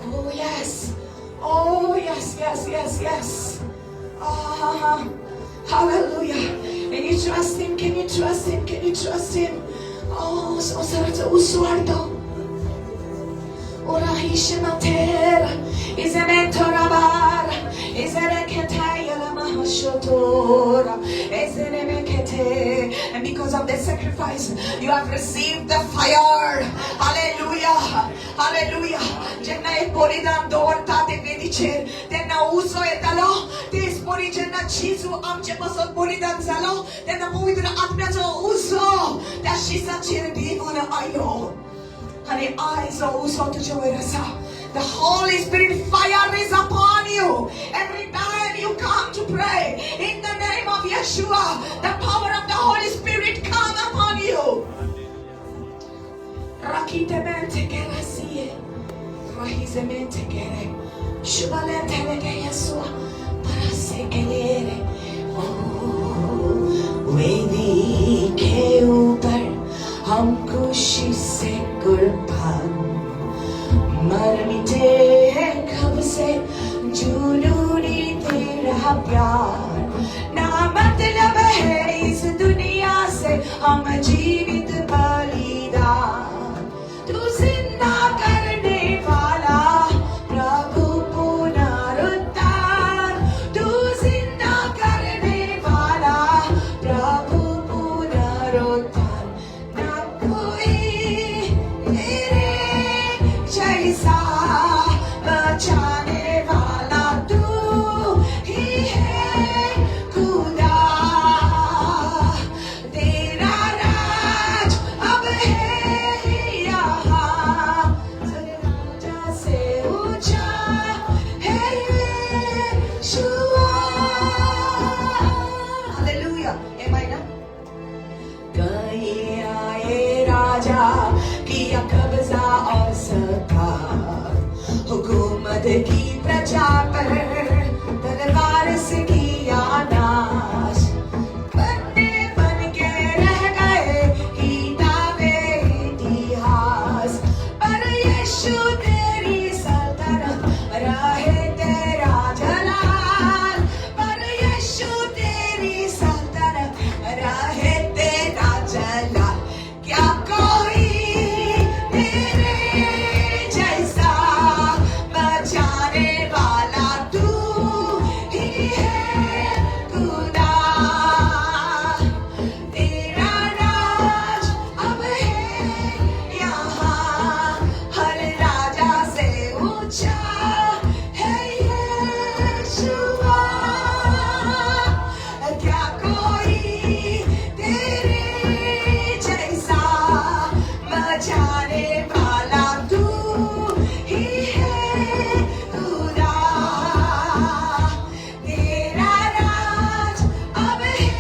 Oh yes. Oh yes, yes, yes, yes. Ah, hallelujah. Can you trust him? Can you trust him? Can you trust him? Oh, संवसाराचो उसवाड तो. Ora hishemater, izementorabar, izereketayala mahashotora, izenemekete. And because of that sacrifice, you have received the fire. Hallelujah. Hallelujah. जेन्ना एक बलिदान दवरता ते वेदीचेर तेन्ना उजो येतालो. तेच परी जेन्ना जेजू आमचे पासून बलिदान जालो तेन्ना पवित्र आत्म्याचो उजो त्या शिसाचेर देवून आयलो. आनी आयज हो उजो तुजे वयर आसा. The Holy Spirit fire is upon you every time you come to pray in the name of Yeshua. The power of the Holy Spirit come upon you. Rakitemente kerasie, rahizemente kere, shubalente lege Yeshua, parasekelere. Oh, वेदी K ऊपर हम खुशी से कुर्बान, मर मिटे हैं कब से जुनूनी तेरा प्यार. ना मतलब है इस दुनिया से हम जीवित बलिदान. तू जिंदा करने वाला प्रभु पुनरुत्थान, तू जिंदा करने वाला प्रभु पुनरुत्थान. ना कोई तेरे जैसा बचाने वाला, तू ही है खुदा. तेरा राज अब है यहाँ, राजा से ऊंचा है यीशुआ. हालेलुया. Amen. कहीं आए राजा, किया कब्जा और सत्ता, हुकूमत की प्रजा पर तलवार से किया नाश. पन्ने बन के रह गए किताबे इतिहास, पर यीशु तेरी सल्तनत रहे तेरा जलाल. पर यीशु तेरी सल्तनत रहे तेरा जलाल. क्या कोई तेरे जैसा बचाने वाला, तू ही है खुदा. तेरा राज अब है यहाँ, हर राजा से ऊंचा है यीशुआ. क्या कोई तेरे जैसा बचाने वाला, तू ही है खुदा. तेरा राज अब है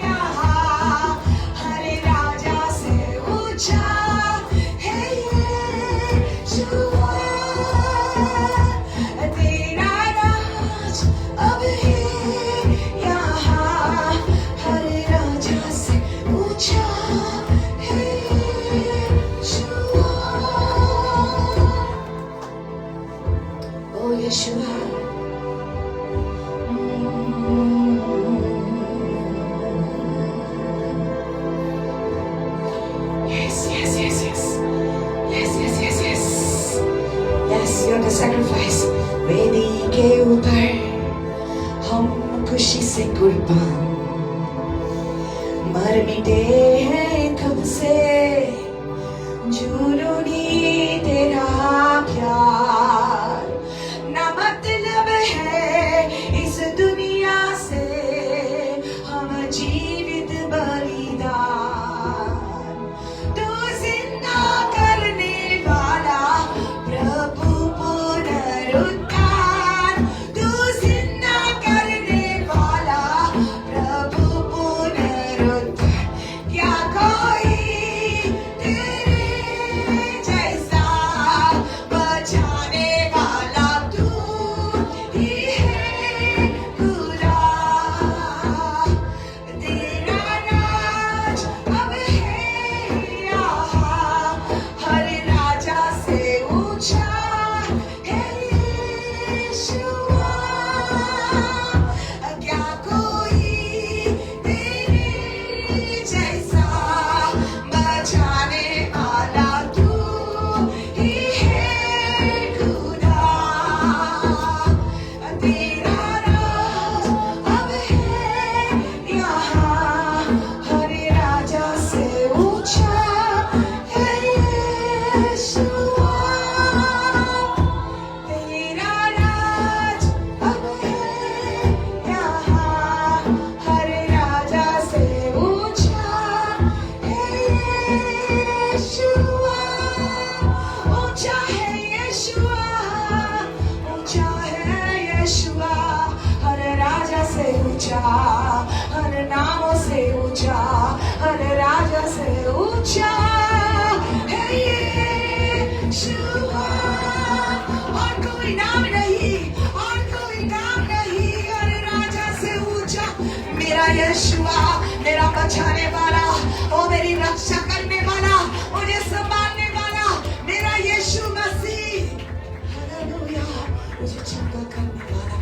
यहाँ, हर राजा से ऊंचा है यीशुआ. तेरा राज अब है यहाँ, हर राजा से ऊंचा है यीशुआ. Oh Yeshua. Yes, yes, yes, yes. Yes, yes, yes, yes. Yes, you're the sacrifice. वेदी के ऊपर हम खुशी से कुर्बान, मर मिटे हैं कब से जुनूनी तेरा प्यार. ना मतलब है इस दुनिया से हम जीवित बलिदान. तू जिंदा करने वाला प्रभु पुनरुत्थान, तू जिंदा ऊंचा, हर राजा से ऊंचा है यीशुआ। और कोई नाम नहीं, और कोई नाम नहीं, हर राजा से ऊंचा मेरा यीशुआ, मेरा बचाने वाला, ओ मेरी रक्षा करने वाला, मुझे संभालने वाला मेरा यीशु मसीह। हालेलुया, मुझे चंगा करने वाला।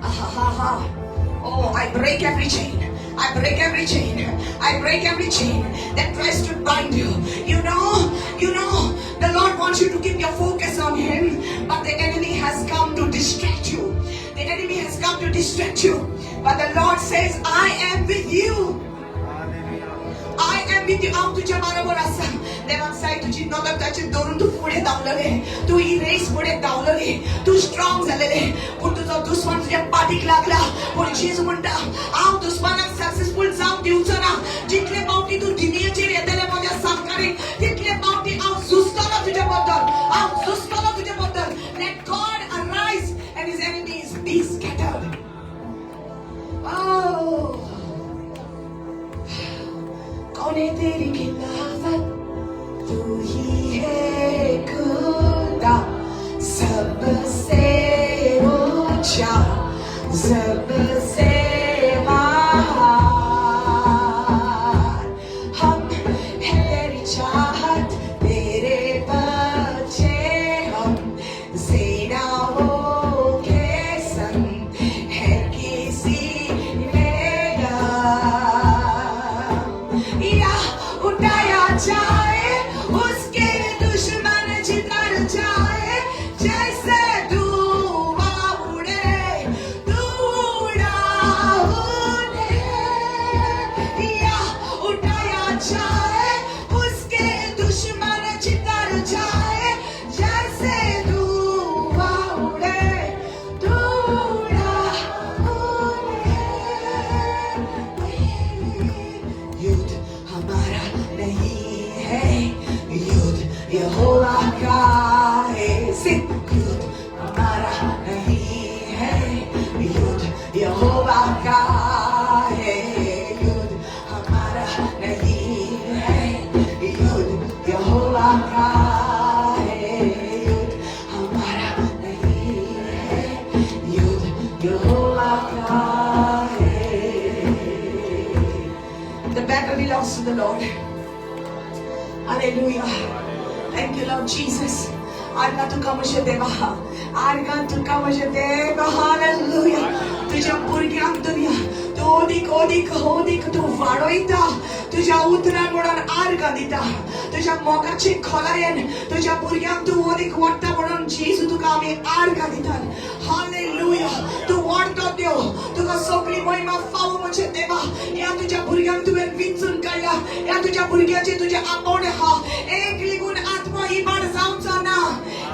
Ah, Oh, I break every chain. I break every chain. I break every chain that tries to bind you. You know, the Lord wants you to keep your focus on Him, but the enemy has come to distract you. The enemy has come to distract you. But the Lord says, "I am with you. I am with you." हांव तुज्या बरोबर आसा. देवाक जाय तुजी नदर ताचेर दवरून तूं फुडें धांवलेले, तूं ही रेस फुडें धांवलेली, तूं स्ट्रॉंग जालेले, पूण तुजो दुस्मान तुज्या पाठीक लागला. पूण जेजू म्हणटा, हांव दुस्मानाक सक्सेसफूल जावंक दिवचो ना. जितले फावटी तूं दुनियेचेर येतले म्हज्या सामकारीक, तितले फावटी हांव झुजतलो तुज्या बद्दल, हांव झुजतलो तुज्या बद्दल. Let God arise and his enemies be scattered. Oh, कौन है तेरी खिलाफत? तू ही है खुदा, सबसे ऊंचा, सबसे महान। हम है तेरी चाहत, तेरे बच्चे हम, सेनाओं के संग है किसी में दम। या उठाया जाए, उसके दुश्मन जिधर जाए, जैसे धुआं उड़े, तू उड़ा उन्हें। या उठाया जाए, उसके दुश्मन जिधर जाए, जैसे धुआं उड़े, तू उड़ा उन्हें। युद्ध हमारा नहीं है, युद्ध यहोवा का है। सिंह, युद्ध हमारा नहीं है, युद्ध यहोवा का है। युद्ध हमारा नहीं है, युद्ध यहोवा का है। युद्ध हमारा नहीं है, युद्ध यहोवा का है। The battle belongs to the Lord. Hallelujah. Thank you, Lord Jesus. आर्गां तुका म्हज्या देवा, आर्गां तुका म्हज्या देवा. हालेलुया. तुझ्या भुरग्यांक दुनिया तूं अदीक अदीक अदीक तूं वाडयता. तुझ्या उतरान म्हणून आर्गां दिता. तुझ्या मोगाचे खोलायेन तुझ्या भुरग्यांक तूं अदीक वाडटा म्हणून जेजू तुका आमी आर्गां दितात. हालेलुया. तूं वाडटो देव, तुका सगळी महिमा फावो म्हज्या देवा. ह्या तुझ्या भुरग्यांक तुवें विंचून काडला. ह्या तुझ्या भुरग्याचे तुझे आपोवणें आहा. एक लेगून आत्मो इबाड जावचो ना,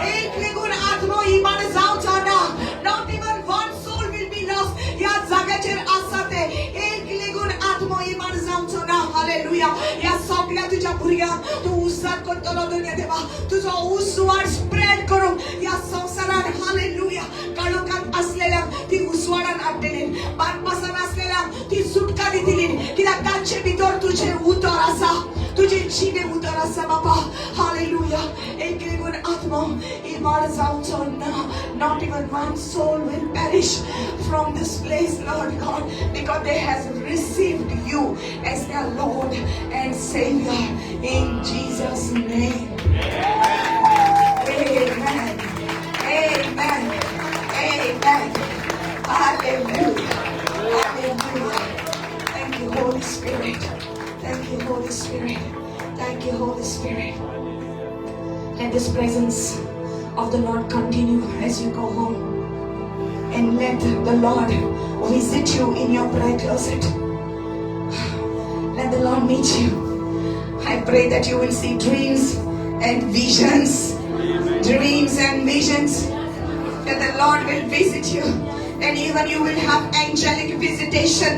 एक लेगून आत्मो इबाड जावचो ना. Not even one soul will be lost. ह्या जाग्याचेर आसा ते एक लेगून आत्मो इबाड जावचो ना. हालेलुया. ह्या सगळ्या तुझ्या भुरग्यांक तूं उस्साद करतलो दुनिया देवा, तुजो उजवाड स्प्रेड करूंक ह्या संवसारान. हालेलुया. काळोखांत असलेल्यांक ती उजवाडान हाडटली, बांदपासान असलेल्यांक ती सुटका दितली, कित्याक तांचे भितर तुजें उतर आसा, तुजें जिवे उतर आसा बाबा. हालेलुया. एक लेगून आत्मो इबाड जावचो ना. Not even one soul will perish from this place, Lord God, because they has received you as their Lord and Savior, in Jesus' name. Amen. Amen. Amen. Hallelujah. Hallelujah. Thank you, Holy Spirit. Thank you, Holy Spirit. Thank you, Holy Spirit. Let this presence of the Lord continue as you go home. And let the Lord visit you in your prayer closet. Let the Lord meet you. I pray that you will see dreams and visions. Dreams and visions. That the Lord will visit you. And even you will have angelic visitation.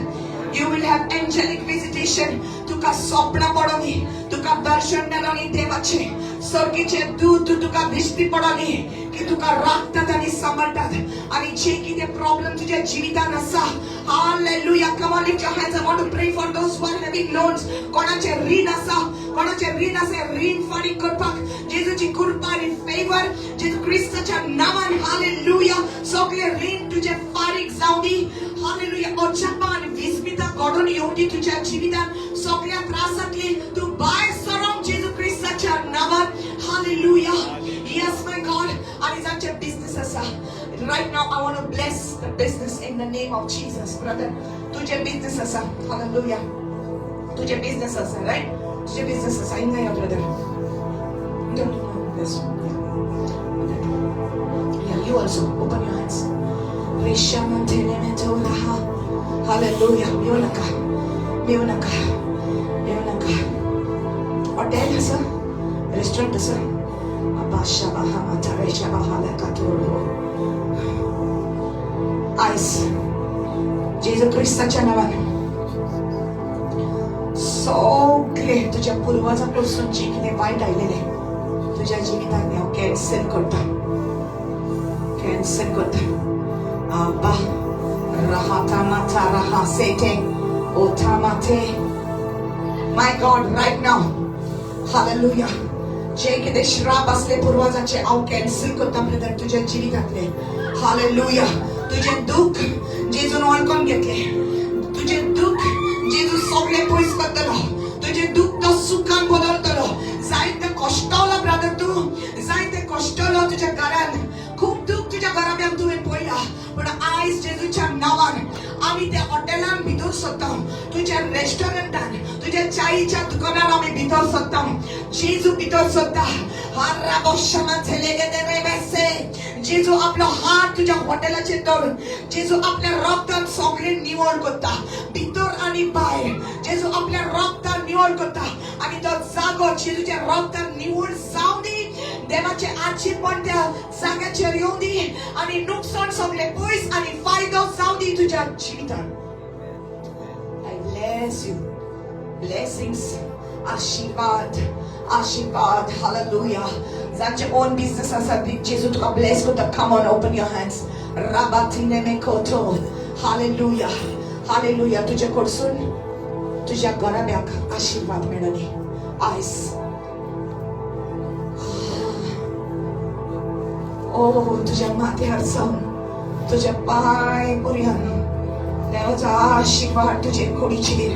You will have angelic visitation. तुका स्वप्न पडोनी, तुका दर्शन मेळोनी, देवाचे सर्गीचे दूत तुका दिश्टी पडोनी. की तुका राखतात आनी सांबाळटात आनी जे कितें प्रॉब्लम तुज्या जिवितान आसा. Hallelujah. Come on, lift your hands. I want to pray for those who are having loans. कोणाचे रीण आसा, कोणाचे रीण आसा, रीण फारीक करपाक जेजूची कृपा आनी फेवर जेजू क्रिस्ताच्या नांवान. हालेलुया. सगळे रीण तुजे फारीक जावं दी. हालेलुया. अचंबा आनी विस्मिता घडून येवं दी तुज्या जिवितान. सगळ्या त्रासांतली तूं भायर सरोंक जेजू क्रिस्ताच्या नांवान. हालेलुया. Yes, my God. आणि जांचे बिझनेस आसा, right now I want to bless the business in the name of Jesus. Brother, तुझे बिझनेस आसा. हालेलुया. तुझे बिझनेस आसा, राईट? तुझे बिझनेस आसा. हिंगा या brother. No, no, no, this. Yeah. Yeah, you also open your hands. Hallelujah. मेळू नाका, मेळू नाका, मेळू नाका. हॉटेल आसा, रेस्टॉरंट आसा. अब्बा शबा शबा हाला. आयज जेजू क्रिस्ताच्या नावान सगळे तुझ्या पुर्वजां कडसून जे कितें वायट आयलेलें तुझ्या जिवितान हांव कॅन्सल करता, कॅन्सल करता. आबा राहता माता रहा सेटे ओथा माथे. My God, right now, hallelujah. जे कितें श्राप असले पुर्वजांचे हांव कॅन्सल करता ब्रदर तुझ्या जिवितांतले. हालेलुया. तुझे दुःख जेजून वळखून घेतले. तुझे दुःख जेजू सगळे पयस करतलो. तुझे दुःख तो सुखान बदलतलो. जायते कश्टवलो ब्रदर तूं, जायते कश्टवलो तुझ्या घरान. खूब दुःख तुझ्या घराब्यान तुवें पळयला, पूण आयज जेजूच्या नांवान आमी त्या हॉटेलान भितर सरता. तुझ्या रेस्टॉरंटान, तुझ्या चायच्या दुकानान आमी भितर सरता. जेजू भितर सरता. जेजू आपलो हात तुझ्या हॉटेलाचेर दवरून जेजू आपल्या रक्तान सगळे निवळ करता, भितर आनी भायर. जेजू आपल्या रक्तान निवळ करता आनी तो जागो जेजूच्या रक्तान निवळ जावं दी. देवाचे आचीपण त्या जाग्याचेर येवं दी आनी नुकसान सगळे पयस आनी फायदो जावं दी तुझ्या जिवितान. I bless you. Blessings, आशीर्वाद, आशीर्वाद. Hallelujah. जांचे ओन बिझनेस आसा, जेजू तुका ब्लेस करता. Come on, open your hands. राबातिने मेकोटो. Hallelujah, hallelujah. तुझ्या कडसून तुझ्या घराब्याक आशीर्वाद मेळनी आयज. ओ तुझ्या माथ्यार जावन तुझ्या पांय पर्यंत देवाचो आशीर्वाद तुजे कुडीचेर,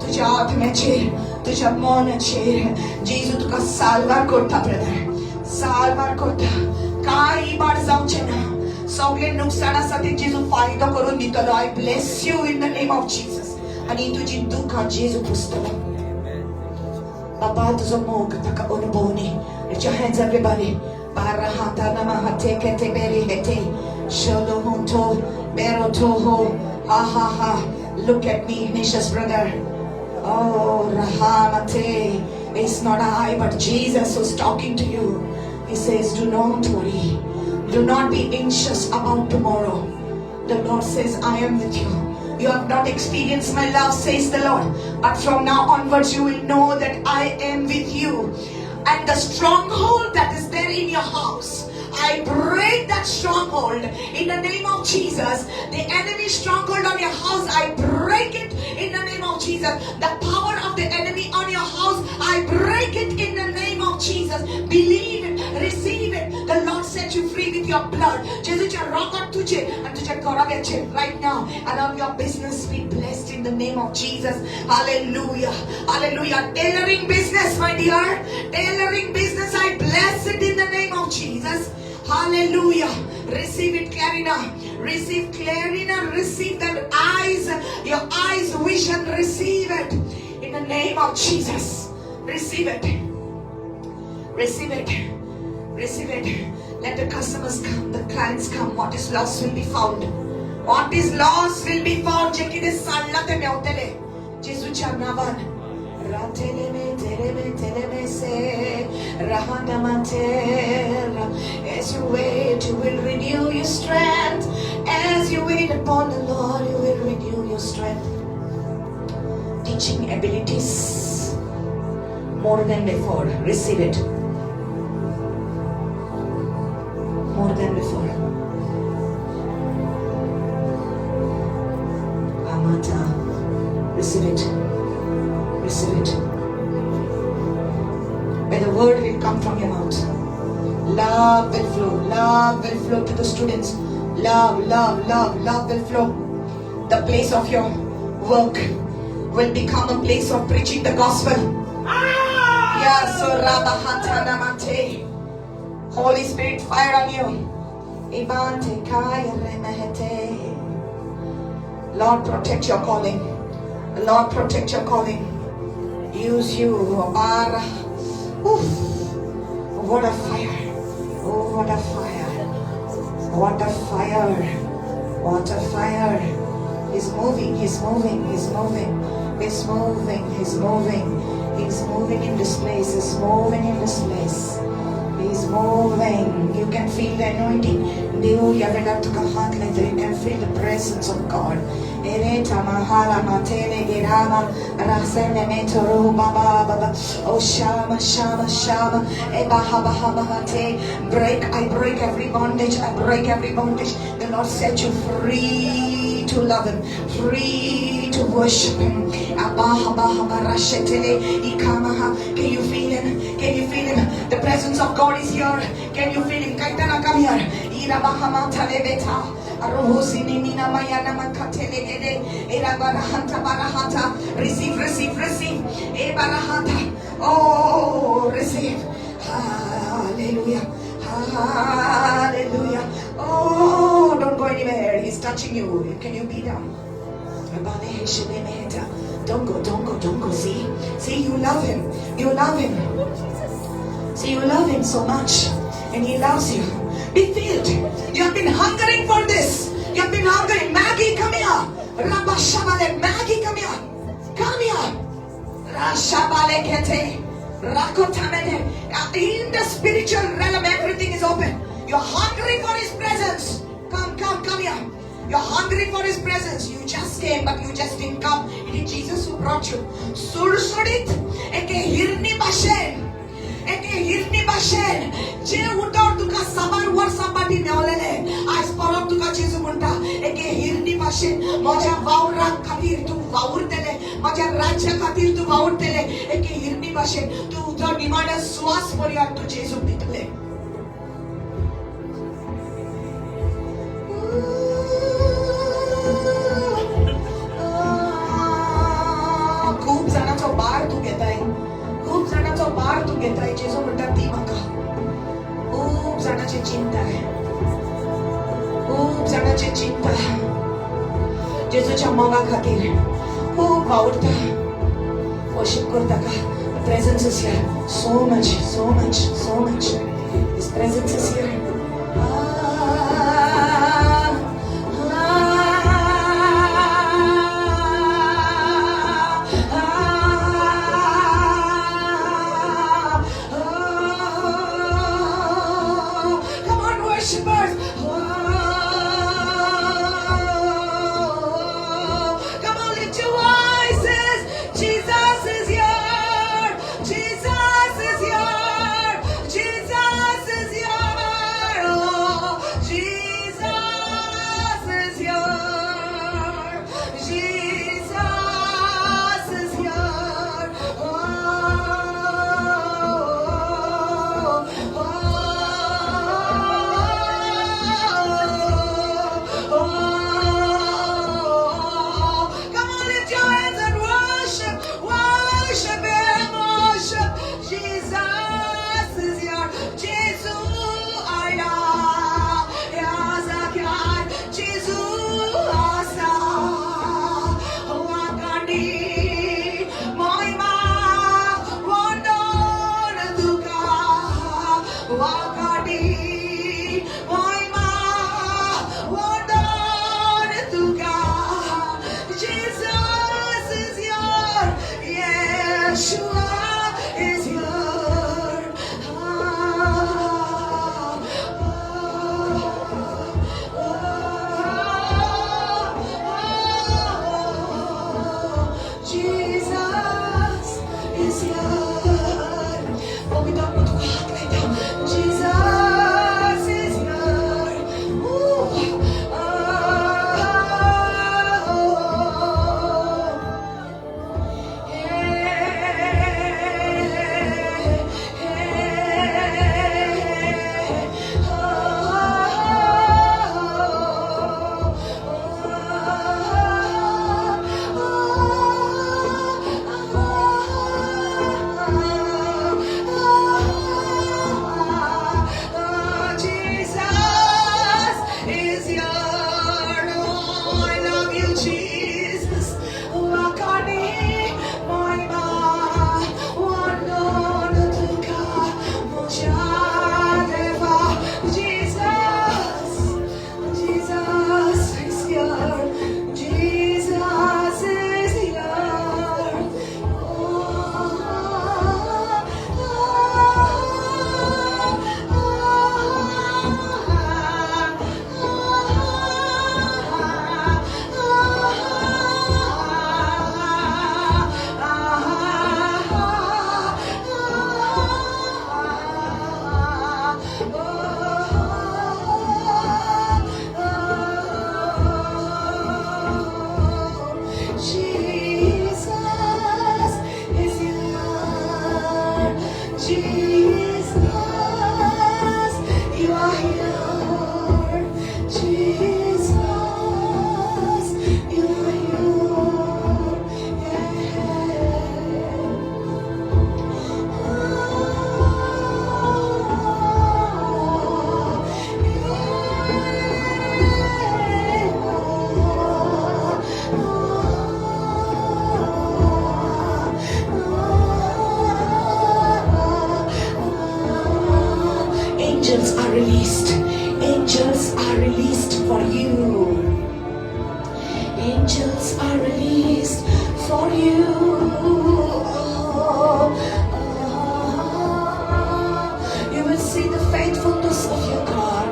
तुझ्या आत्म्याचेर, तुझ्या मनाचेर. जेजू तुका साल्वार करता ब्रदर, साल्वार करता. कांय इबाड जावचें ना. सगळे नुकसान आसा ते जेजू फायदो करून दितलो. I bless you in the name of Jesus. आनी तुजी दुखां जेजू पुसतलो. बाबा, तुजो मोग ताका अनुभवनी. Lift your hands, everybody. Barahata namahate kete beri hete. Sholohonto berotoho. Ha ha ha. Look at me, Ignatius brother. Oh, Rahamate. It's not I, but Jesus who's talking to you. He says, do not worry. Do not be anxious about tomorrow. The Lord says, I am with you. You have not experienced my love, says the Lord. But from now onwards, you will know that I am with you. And the stronghold that is there in your house, I break that stronghold in the name of Jesus. The enemy stronghold on your house, I break it in the name of Jesus. The power of the enemy on your house, I break it in the name of Jesus. Believe it, receive it. The Lord set you free with your blood. जेजूच्या रगत तुझे आणि तुझ्या घराब्याचे right now and on your business be blessed in the name of Jesus. Hallelujah. Hallelujah. Tailoring business, my dear. Tailoring business, I bless it in the name of Jesus. Hallelujah. Receive it, Clarina. Receive, Clarina. Receive that eyes, your eyes vision. Receive it in the name of Jesus. Receive it. Receive it. Receive it. Let the customers come, the clients come. What is lost will be found. What is lost will be found. जे कितें सांडला ते मेवतले जेजूच्या नांवान. Rateleme teleme teleme se rahanamatera. As you wait, you will renew your strength. As you wait upon the Lord, you will renew your strength. Teaching abilities more than before. Receive it. More than before. Amata. Receive it. Receive it. Where the word will come from your mouth. Love will flow. Love will flow to the students. Love, love, love, love will flow. The place of your work will become a place of preaching the gospel. Yes, so Rabahatanamate. Holy Spirit, fire on you. Ibante kaya remehete. Lord, protect your calling. Lord, protect your calling. Use you. Bara. Oof. What a fire. Oh, what a fire. What a fire. What a fire. He's moving, he's moving, he's moving. He's moving, he's moving. He's moving in this place. He's moving in this place. He's moving. You can feel the anointing. You can feel the presence of God. Ereta mahala matele gerama rasene metoro baba baba. Oh shama shama shama ebaha baha bahate. Break, I break every bondage. I break every bondage. The Lord set you free to love Him, free to worship Him. Abaha baha barashetele ikamaha. Can you feel Him? Can you feel Him? The presence of God is here. Can you feel Him? Kaitana, come here. Irabaha matalebeta. Arohosinina mayana makatelegede. Irabarahanta barahata. Receive, receive, receive. Ebarahata. Oh, receive. Hallelujah. Hallelujah. Oh, don't go anywhere. He's touching you. Can you be down? Don't go, don't go, don't go. See? See, you love him. You love him. See, you love him so much. And he loves you. Be filled. You have been hungering for this. You have been hungering. Maggie, come here. Rabashabale. Maggie, come here. Come here. Rashabalekete. Rakotamene. In the spiritual realm, everything is open. You're hungry for his presence. Come, come, come here. You're hungry for his presence. You just came, but you just didn't come. It is Jesus who brought you. सुडसुडीत एके हिरणी भाशेन, एके हिरणी भाशेन जे उतर तुका साबार वर्सां फाटीं मेवलेले, आयज परत तुका जेजू म्हणटा, एके हिरणी भाशेन म्हज्या वावरा खातीर तूं वावुरतले, म्हज्या राज्या खातीर तूं वावुरतले. एके हिरणी भाशेन तूं तुजो निमाण्या सुवास पर्यंत तूं जेजूक दितले. खूब जाणांचो भार तूं घेताय, खूब जाणांचो भार तूं घेताय. जेजू म्हणटा ती म्हाका. खूब जाणांची चिंता, खूब जाणांची चिंता. जेजूच्या मोगा खातीर खूब वावुरता, वर्शीप करता का. The presence is here. So much, so much, so much. His presence is here. Ah, ah, ah, ah. Come on, worshippers. Oh, come on, lift your voices. Jesus is here. Jesus is here. Jesus is here. Jesus, you are here. Jesus, you are here. Yeah. Angels are released. Angels are released for you. Angels are released for you. Oh, oh. You will see the faithfulness of your God.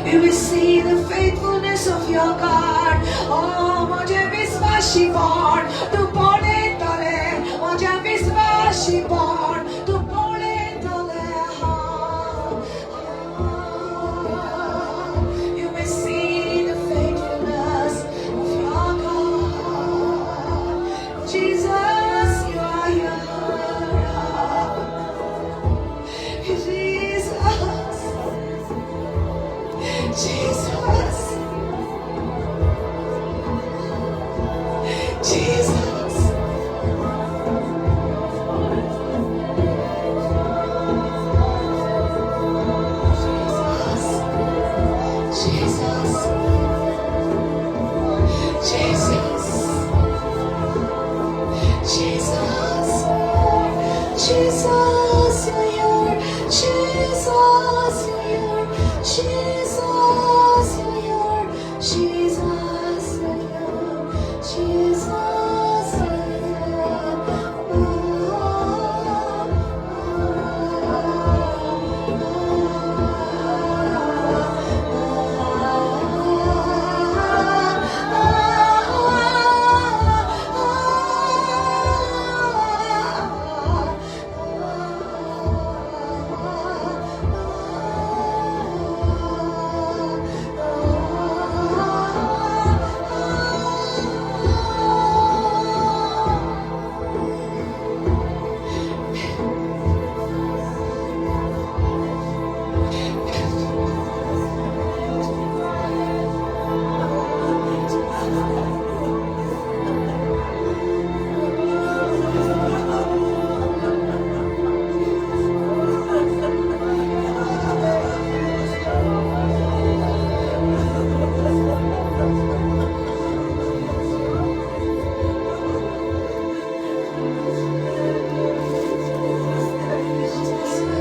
You will see the faithfulness of your God. Oh, म्हजें विस्वाशीपण तूं पळयतलें, म्हजें विस्वाशीपण तूं पळयतलें. You may see the faithfulness of your God. Jesus, you are here. Jesus, Jesus, Jesus. Jesus, Jesus, Jesus, Jesus, Jesus, you're here. Jesus, you're here. Jesus, you're here. Jesus, you're here. Jesus, you're here.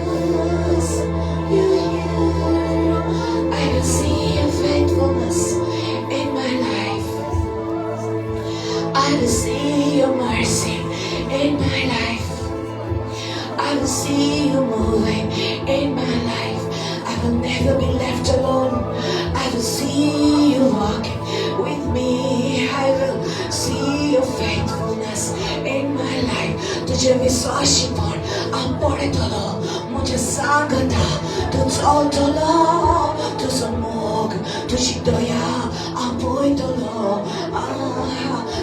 Jesus, you're here. I will see your faithfulness in my life. I will see your mercy in my life. I will see you moving in my life. I will never be left alone. I will see you walking with me. I will see your faithfulness in my life. तुझे विश्वासीपण हांव पळयतलो, म्हज्या सांगता तूं चलतलो, तुजो मोग, तुजी दया हांव पळयतलो.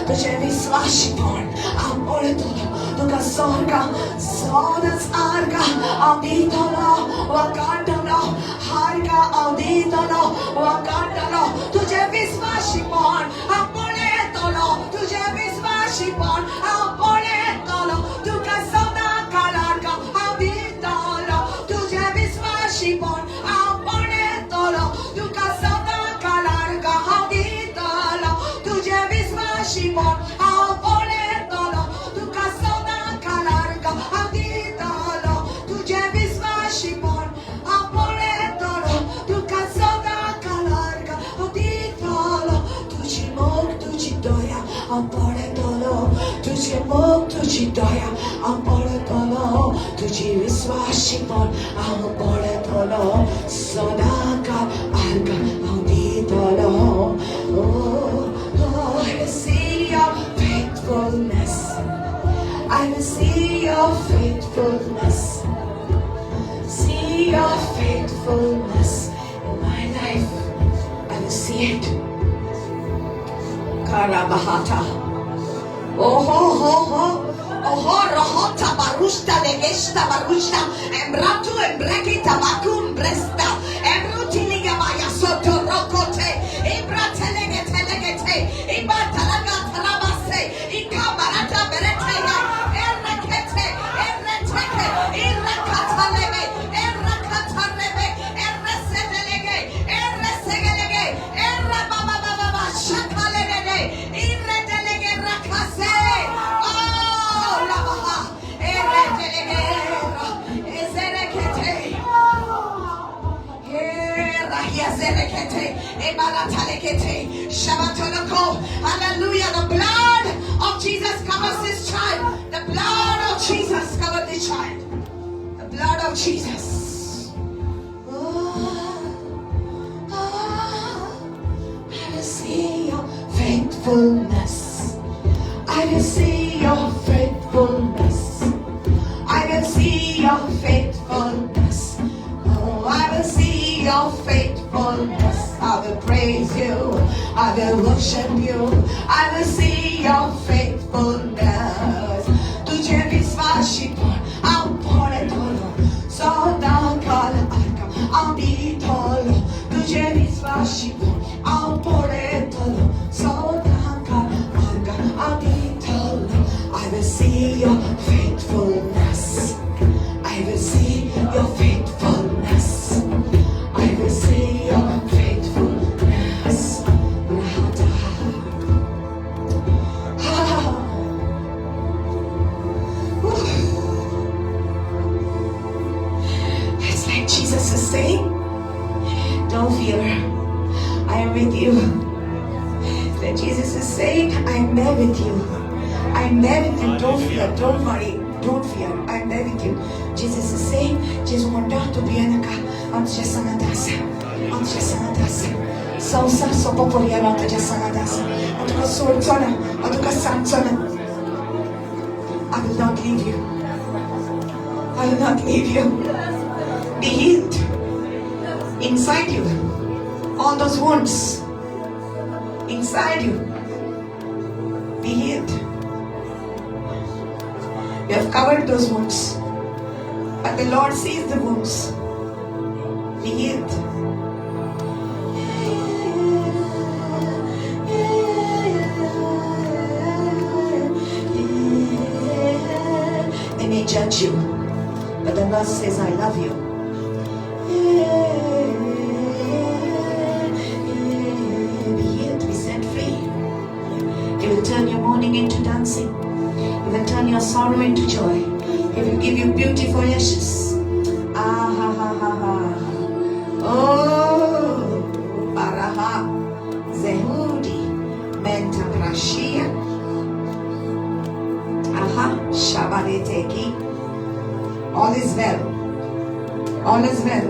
तुजें विश्वासीपण हांव पळयतलो. तुका स्वर्गा सदांच आर्गां हांव दितलो, वाकाडटलो, आर्गां हांव दितलो, वाकाडटलो. तुजें विश्वासीपण हांव पळयतलो, तुजें विश्वासीपण हांव पळयतलो. तुका सदां काळ आर्गां हांव दितलो, तुजें विश्वासीपण हांव पळयतलो. तुका सदां काळ आर्गां हांव दितलो, तुजें विश्वासीपण हांव पळयतलो. तुका सदां काळ आर्गां हांव दितलो, तुजें विश्वासीपण हांव पळयतलो. तुका सदां काळ आर्गां हांव दितलो, तुजी मोग, तुजी दया हांव पळयतलो, तुजी मोग, तुजी दया हांव पळयतलो, तुजी विश्वासीपण हांव पळयतलो. सदां काळ आर्गां हांव दितलो. Oh, oh, I will see your faithfulness. I will see your faithfulness. See your faithfulness in my life. I will see it. Karabahata. Oh, ho, ho, ho. Oho rohota barushta legeshta barushta embratu embreki tabakum bresta emrutiliga baya soto rokote embratelege telegete ibatalaga tarabase ikabarata bereteya errekete erreteke irrekatalebe errekatarebe erresedelege erresegelege errababababa shakalelele irredelege rakase. Oh rabaha erredelege ezerekete Hallelujah. The blood of Jesus covers this child. The blood of Jesus covers this child. The blood of Jesus. Oh, oh, I will see your faithfulness. I will see your faithfulness. I will see your faithfulness. Oh, I will see your faithfulness. I will praise you. I will worship you. I will see your faithfulness. तुझे विश्वासीपण हांव पळयतलो सदां काल आर्गां हांव दितलो तुझे विश्वासीपण हांव पळयतलो सदां काल आर्गां हांव दितलो. I will see your faithfulness. I will see your faithfulness. I will see your faithfulness. It's like Jesus is saying, don't fear, I am with you. That Jesus is saying, I am there with you. I am there with you. Don't fear, don't worry, don't fear. I am there with you. Jesus is saying, जेजू म्हणटा तूं भियेनाका, हांव तुज्या सांगात आसा, हांव तुज्या सांगात आसा. संवसार सोंपो पर्याय हांव तुज्या सांगात आसा. हांव तुका सोडचो ना, हांव तुका सांगचो ना. I will not leave you. I will not leave you. Be healed inside you. All those wounds inside you. Be healed. You have covered those wounds, but the Lord sees the wounds. Be healed. They may judge you, but the Lord says, I love you. Be healed, be set free. He will turn your mourning into dancing. He will turn your sorrow into joy. He will give you beauty for ashes. Ah ha ha ha ha. Oh, Baraha Zehudi Mentaprashia. Aha, Shabareteki. All is well. All is well.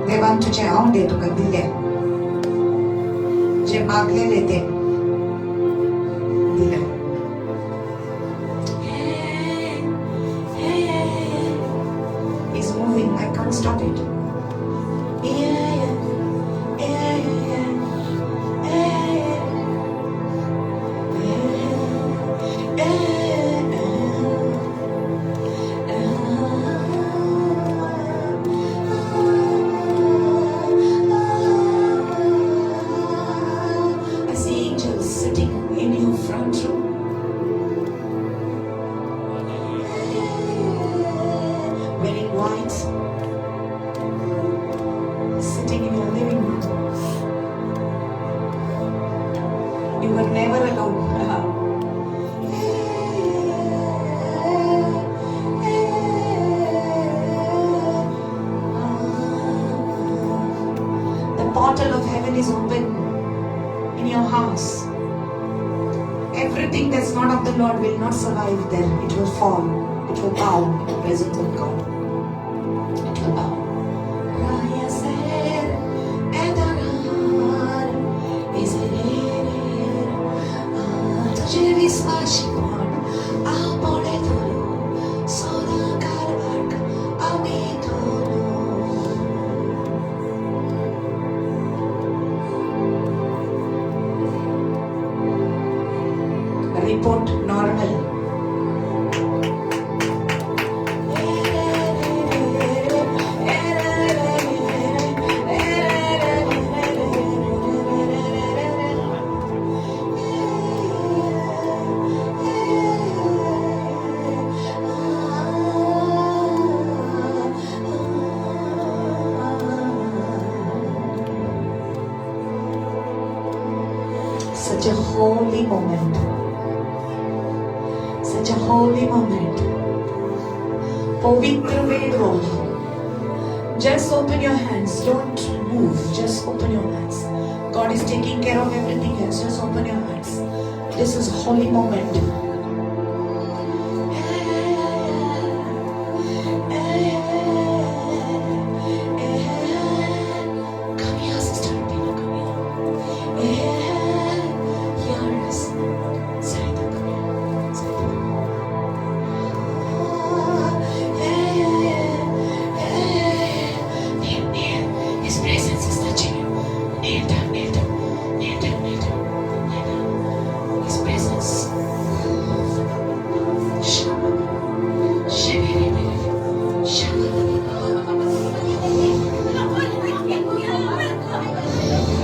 देवान तुझे आवडे तुका दिले, जे मागलेले ते दिले. He's moving. I can't stop it. Yeah. I see angels sitting in your front room, wearing white, sitting in your living room. You were never alone. The portal of heaven is open in your house. Everything that's not of the Lord will not survive there. It will fall. It will bow in the presence of God. It will bow. तुझे विश्वासीपण हांव पळयतलो सदांकाळ आर्गां हांव दितलो. holy moment. Such a holy moment. पवित्र वेळ हो. Just open your hands. Don't move. Just open your hands. God is taking care of everything else. Just open your hands. This is holy moment. Come here, Sister Tina, come here. Yes. Sarita, come here. Sarita, come here. Kneel, kneel. His presence is touching you. Kneel down, kneel down, kneel down, kneel down, kneel down. His presence.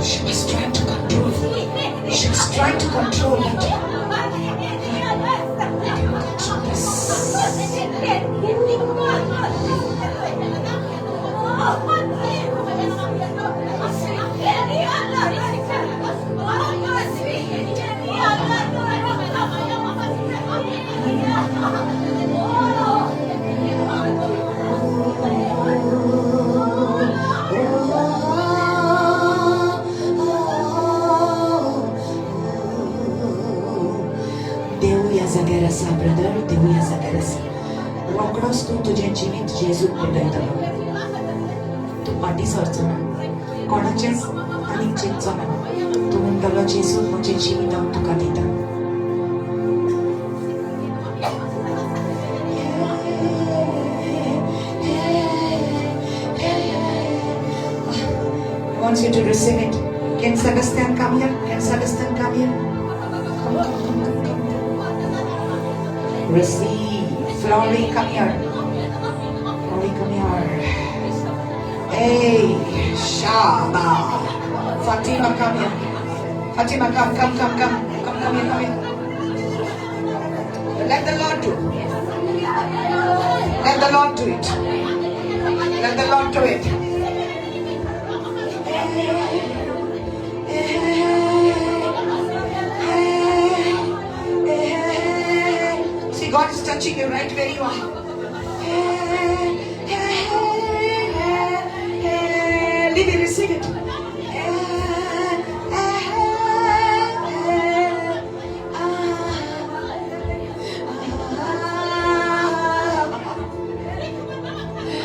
She was trying to control. She was trying to control it. Control this. देव ह्या जाग्यार आसा brother, देव ह्या जाग्यार आसा. रोकडोच तूं तुजें जिवीत जेजूक भेटयतलो. तूं फाटीं सरचो ना, कोणाचेंच आनीक चिंतचो ना. तूं म्हणटलो, जेजू, म्हजें जिवीत हांव तुका दिता. He wants you to receive it. Can Sebastian come here? Can Sebastian come here? Come, come, come, come, come. Receive. Flory, come here. Flory, come here. Hey, Shaba. Fatima, come here. Fatima, come, come, come, come. Come, come here, come here. Let the Lord do. Let the Lord do it. Let the Lord do it. See, God is touching you right where you are. Libby, receive it.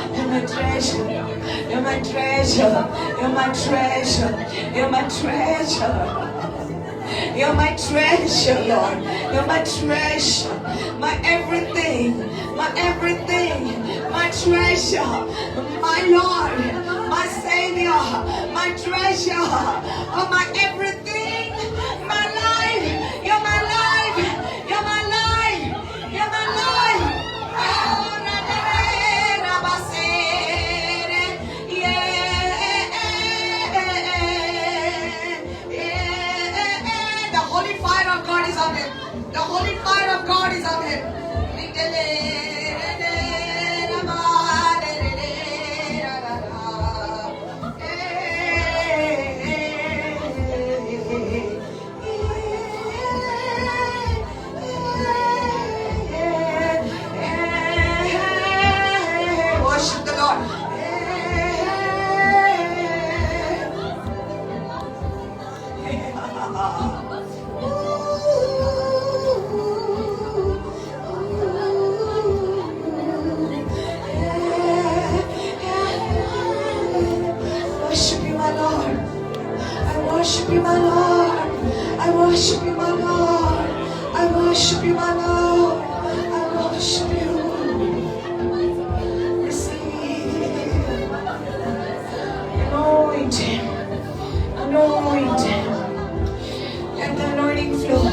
You're my treasure. You're my treasure. You're my treasure. You're my treasure. You're my treasure, Lord. You're my treasure. My everything. My everything. My treasure. My Lord. My Savior. My treasure. Oh, my everything. My life. You're my life. You're my life. You're my life. Oh, yeah. The holy fire of God is on him. The holy fire of God is on him. Worship the Lord. Worship you, my Lord. I worship you, my Lord. I worship you, my Lord. I worship you, my Lord. I worship you. Receive. Anoint him. Anoint him. Let the anointing flow.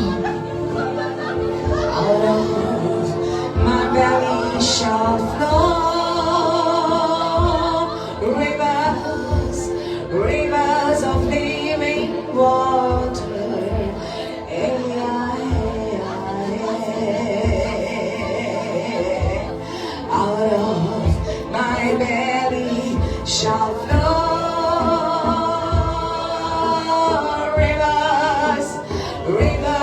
Out of my belly shall flow rivers, rivers of living water. Hey, hey, hey. Out of my belly shall flow rivers, rivers.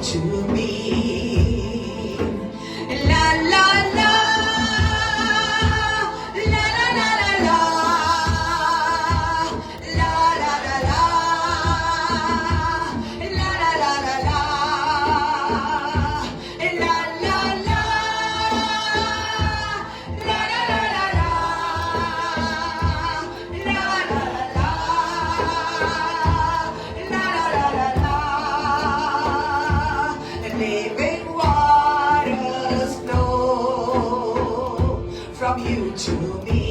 to me. La la la, la la la la la, la la la la, la la la la la, la la la, la la la la la, la la la la, la la la la. Living waters flow from you to me.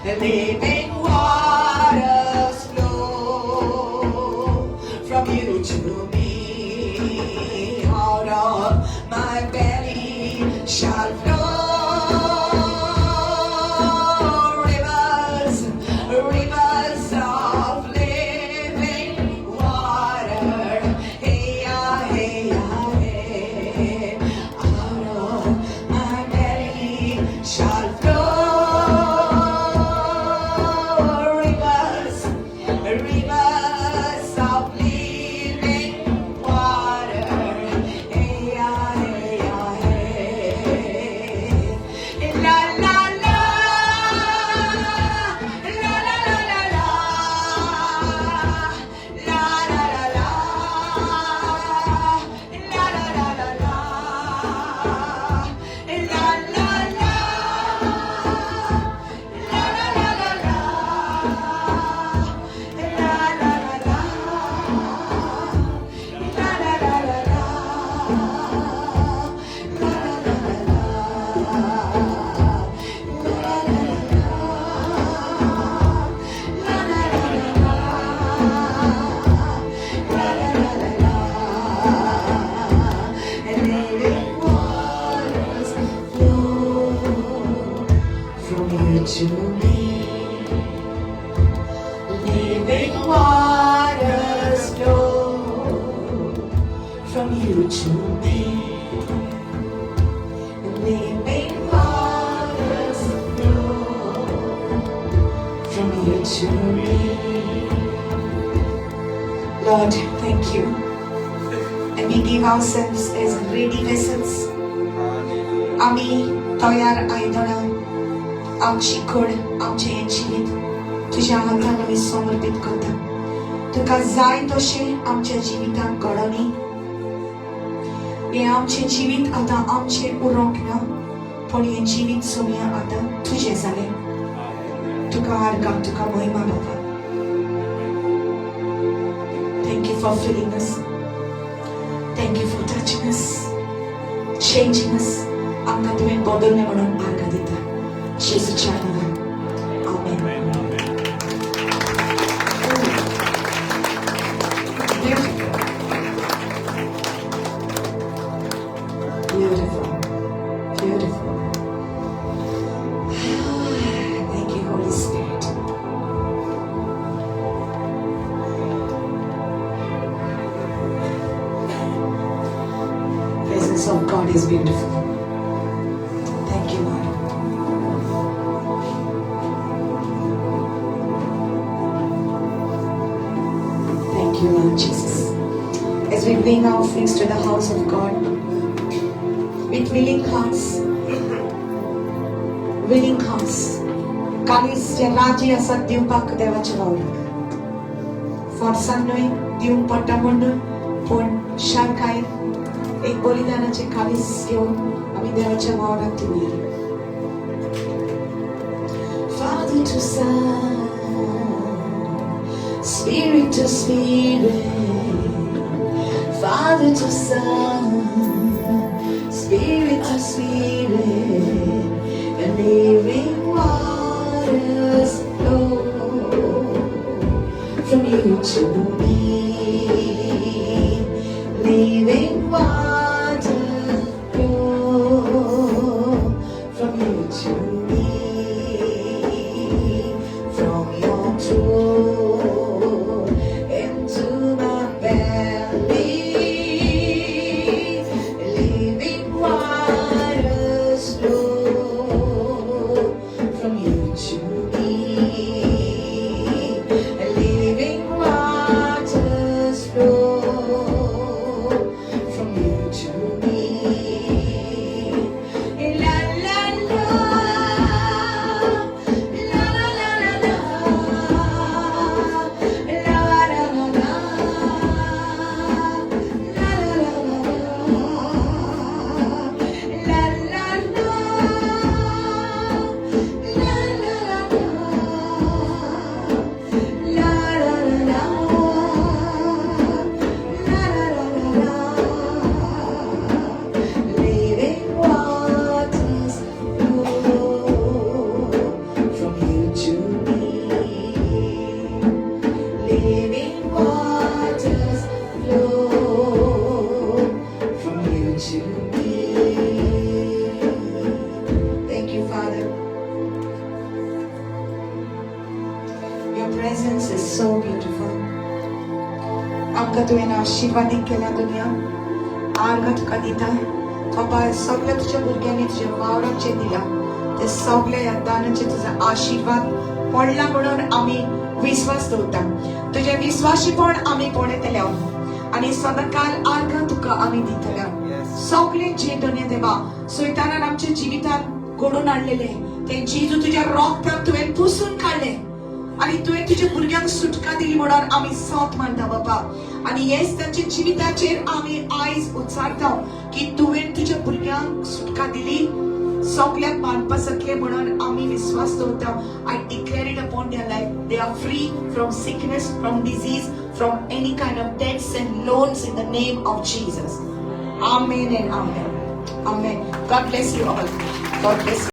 Living waters flow from you to me. Out of my belly shall flow rivers, rivers of living water. Hey, ah, hey, ah, hey. Out of my belly shall flow rivers, rivers of living water. Hey, ah, hey, ah, hey. La la la, la la la la la, la la la la, la la la la la, la la la, la la la la la, la la la la, la la la la la, la la la la la, la la la la la, la la la la la. And living waters flow from you to me. Living waters flow from you to me. Living waters flow from you to me. Lord, thank you. And we give ourselves as ready vessels. आमी तयार आयदनां, आमची कूड, आमचें हें जिवीत तुज्या हातान आमी समर्पीत करता. तुका जाय तशें आमच्या जिवितांत घडोवनी. हें आमचें जिवीत आतां आमचें उरोंक ना, पूण हें जिवीत सोमया आतां तुजें जालें. तुका आर्गां, तुका महिमा बाबा. Thank you for filling us. Thank you for touching us, changing us. आमकां तुवें बदललें म्हणून आर्गां दिता जेजूच्या नांवान. आमेन. Beautiful. Beautiful. Beautiful. Thank you, Holy Spirit. Presence of God is beautiful. Thank you, Lord. Thank you, Lord Jesus. As we bring our offerings to the house of God with willing hearts, काळीज जे राजी आसात दिवपाक देवाच्या वावराक, फोर्सान न्हय, दिवंक पडटा म्हूण न्हय, पूण शारकाय एक बलिदानाचे काळीज घेवन आमी देवाच्या वावराक दिवया. Father to Son, Spirit to Spirit, Father to Son, Spirit to Spirit, and living waters flow from you to me. Living waters flow from you to me. From your throne into my belly, living waters flow from you to me. Living waters flow. आमकां तुवें आशिर्वादीत केल्या दुनिया, आर्गां तुका दिता बाबा. सगळ्या तुज्या भुरग्यांनी तुज्या वावराचेर दिला ते सगळ्या ह्या दानाचेर तुजो आशिर्वाद पडला म्हणून आमी विस्वास दवरता. तुजें विस्वाशीपण आमी पळयतले आनी सदांकाल आर्गां तुका आमी दितले. सगळे जे दुनिया देवा सैतानान आमच्या जिवितांत घडोवन हाडलेले ते जेजू तुज्या रोगतान तुवें पुसून काडले आनी तुवें तुज्या भुरग्यांक सुटका दिली म्हणून आमी सोत मानता बाबा. आनी हेच तांच्या जिविताचेर आमी आयज उच्चारता की तुवें तुज्या भुरग्यांक सुटका दिली, सगळ्याक बांदपा जातले म्हणून आमी विस्वास दवरता. I declare it upon their life. They are free from sickness, from disease, from any kind of debts and loans in the name of Jesus. Amen and amen. Amen. God bless you all. God bless you.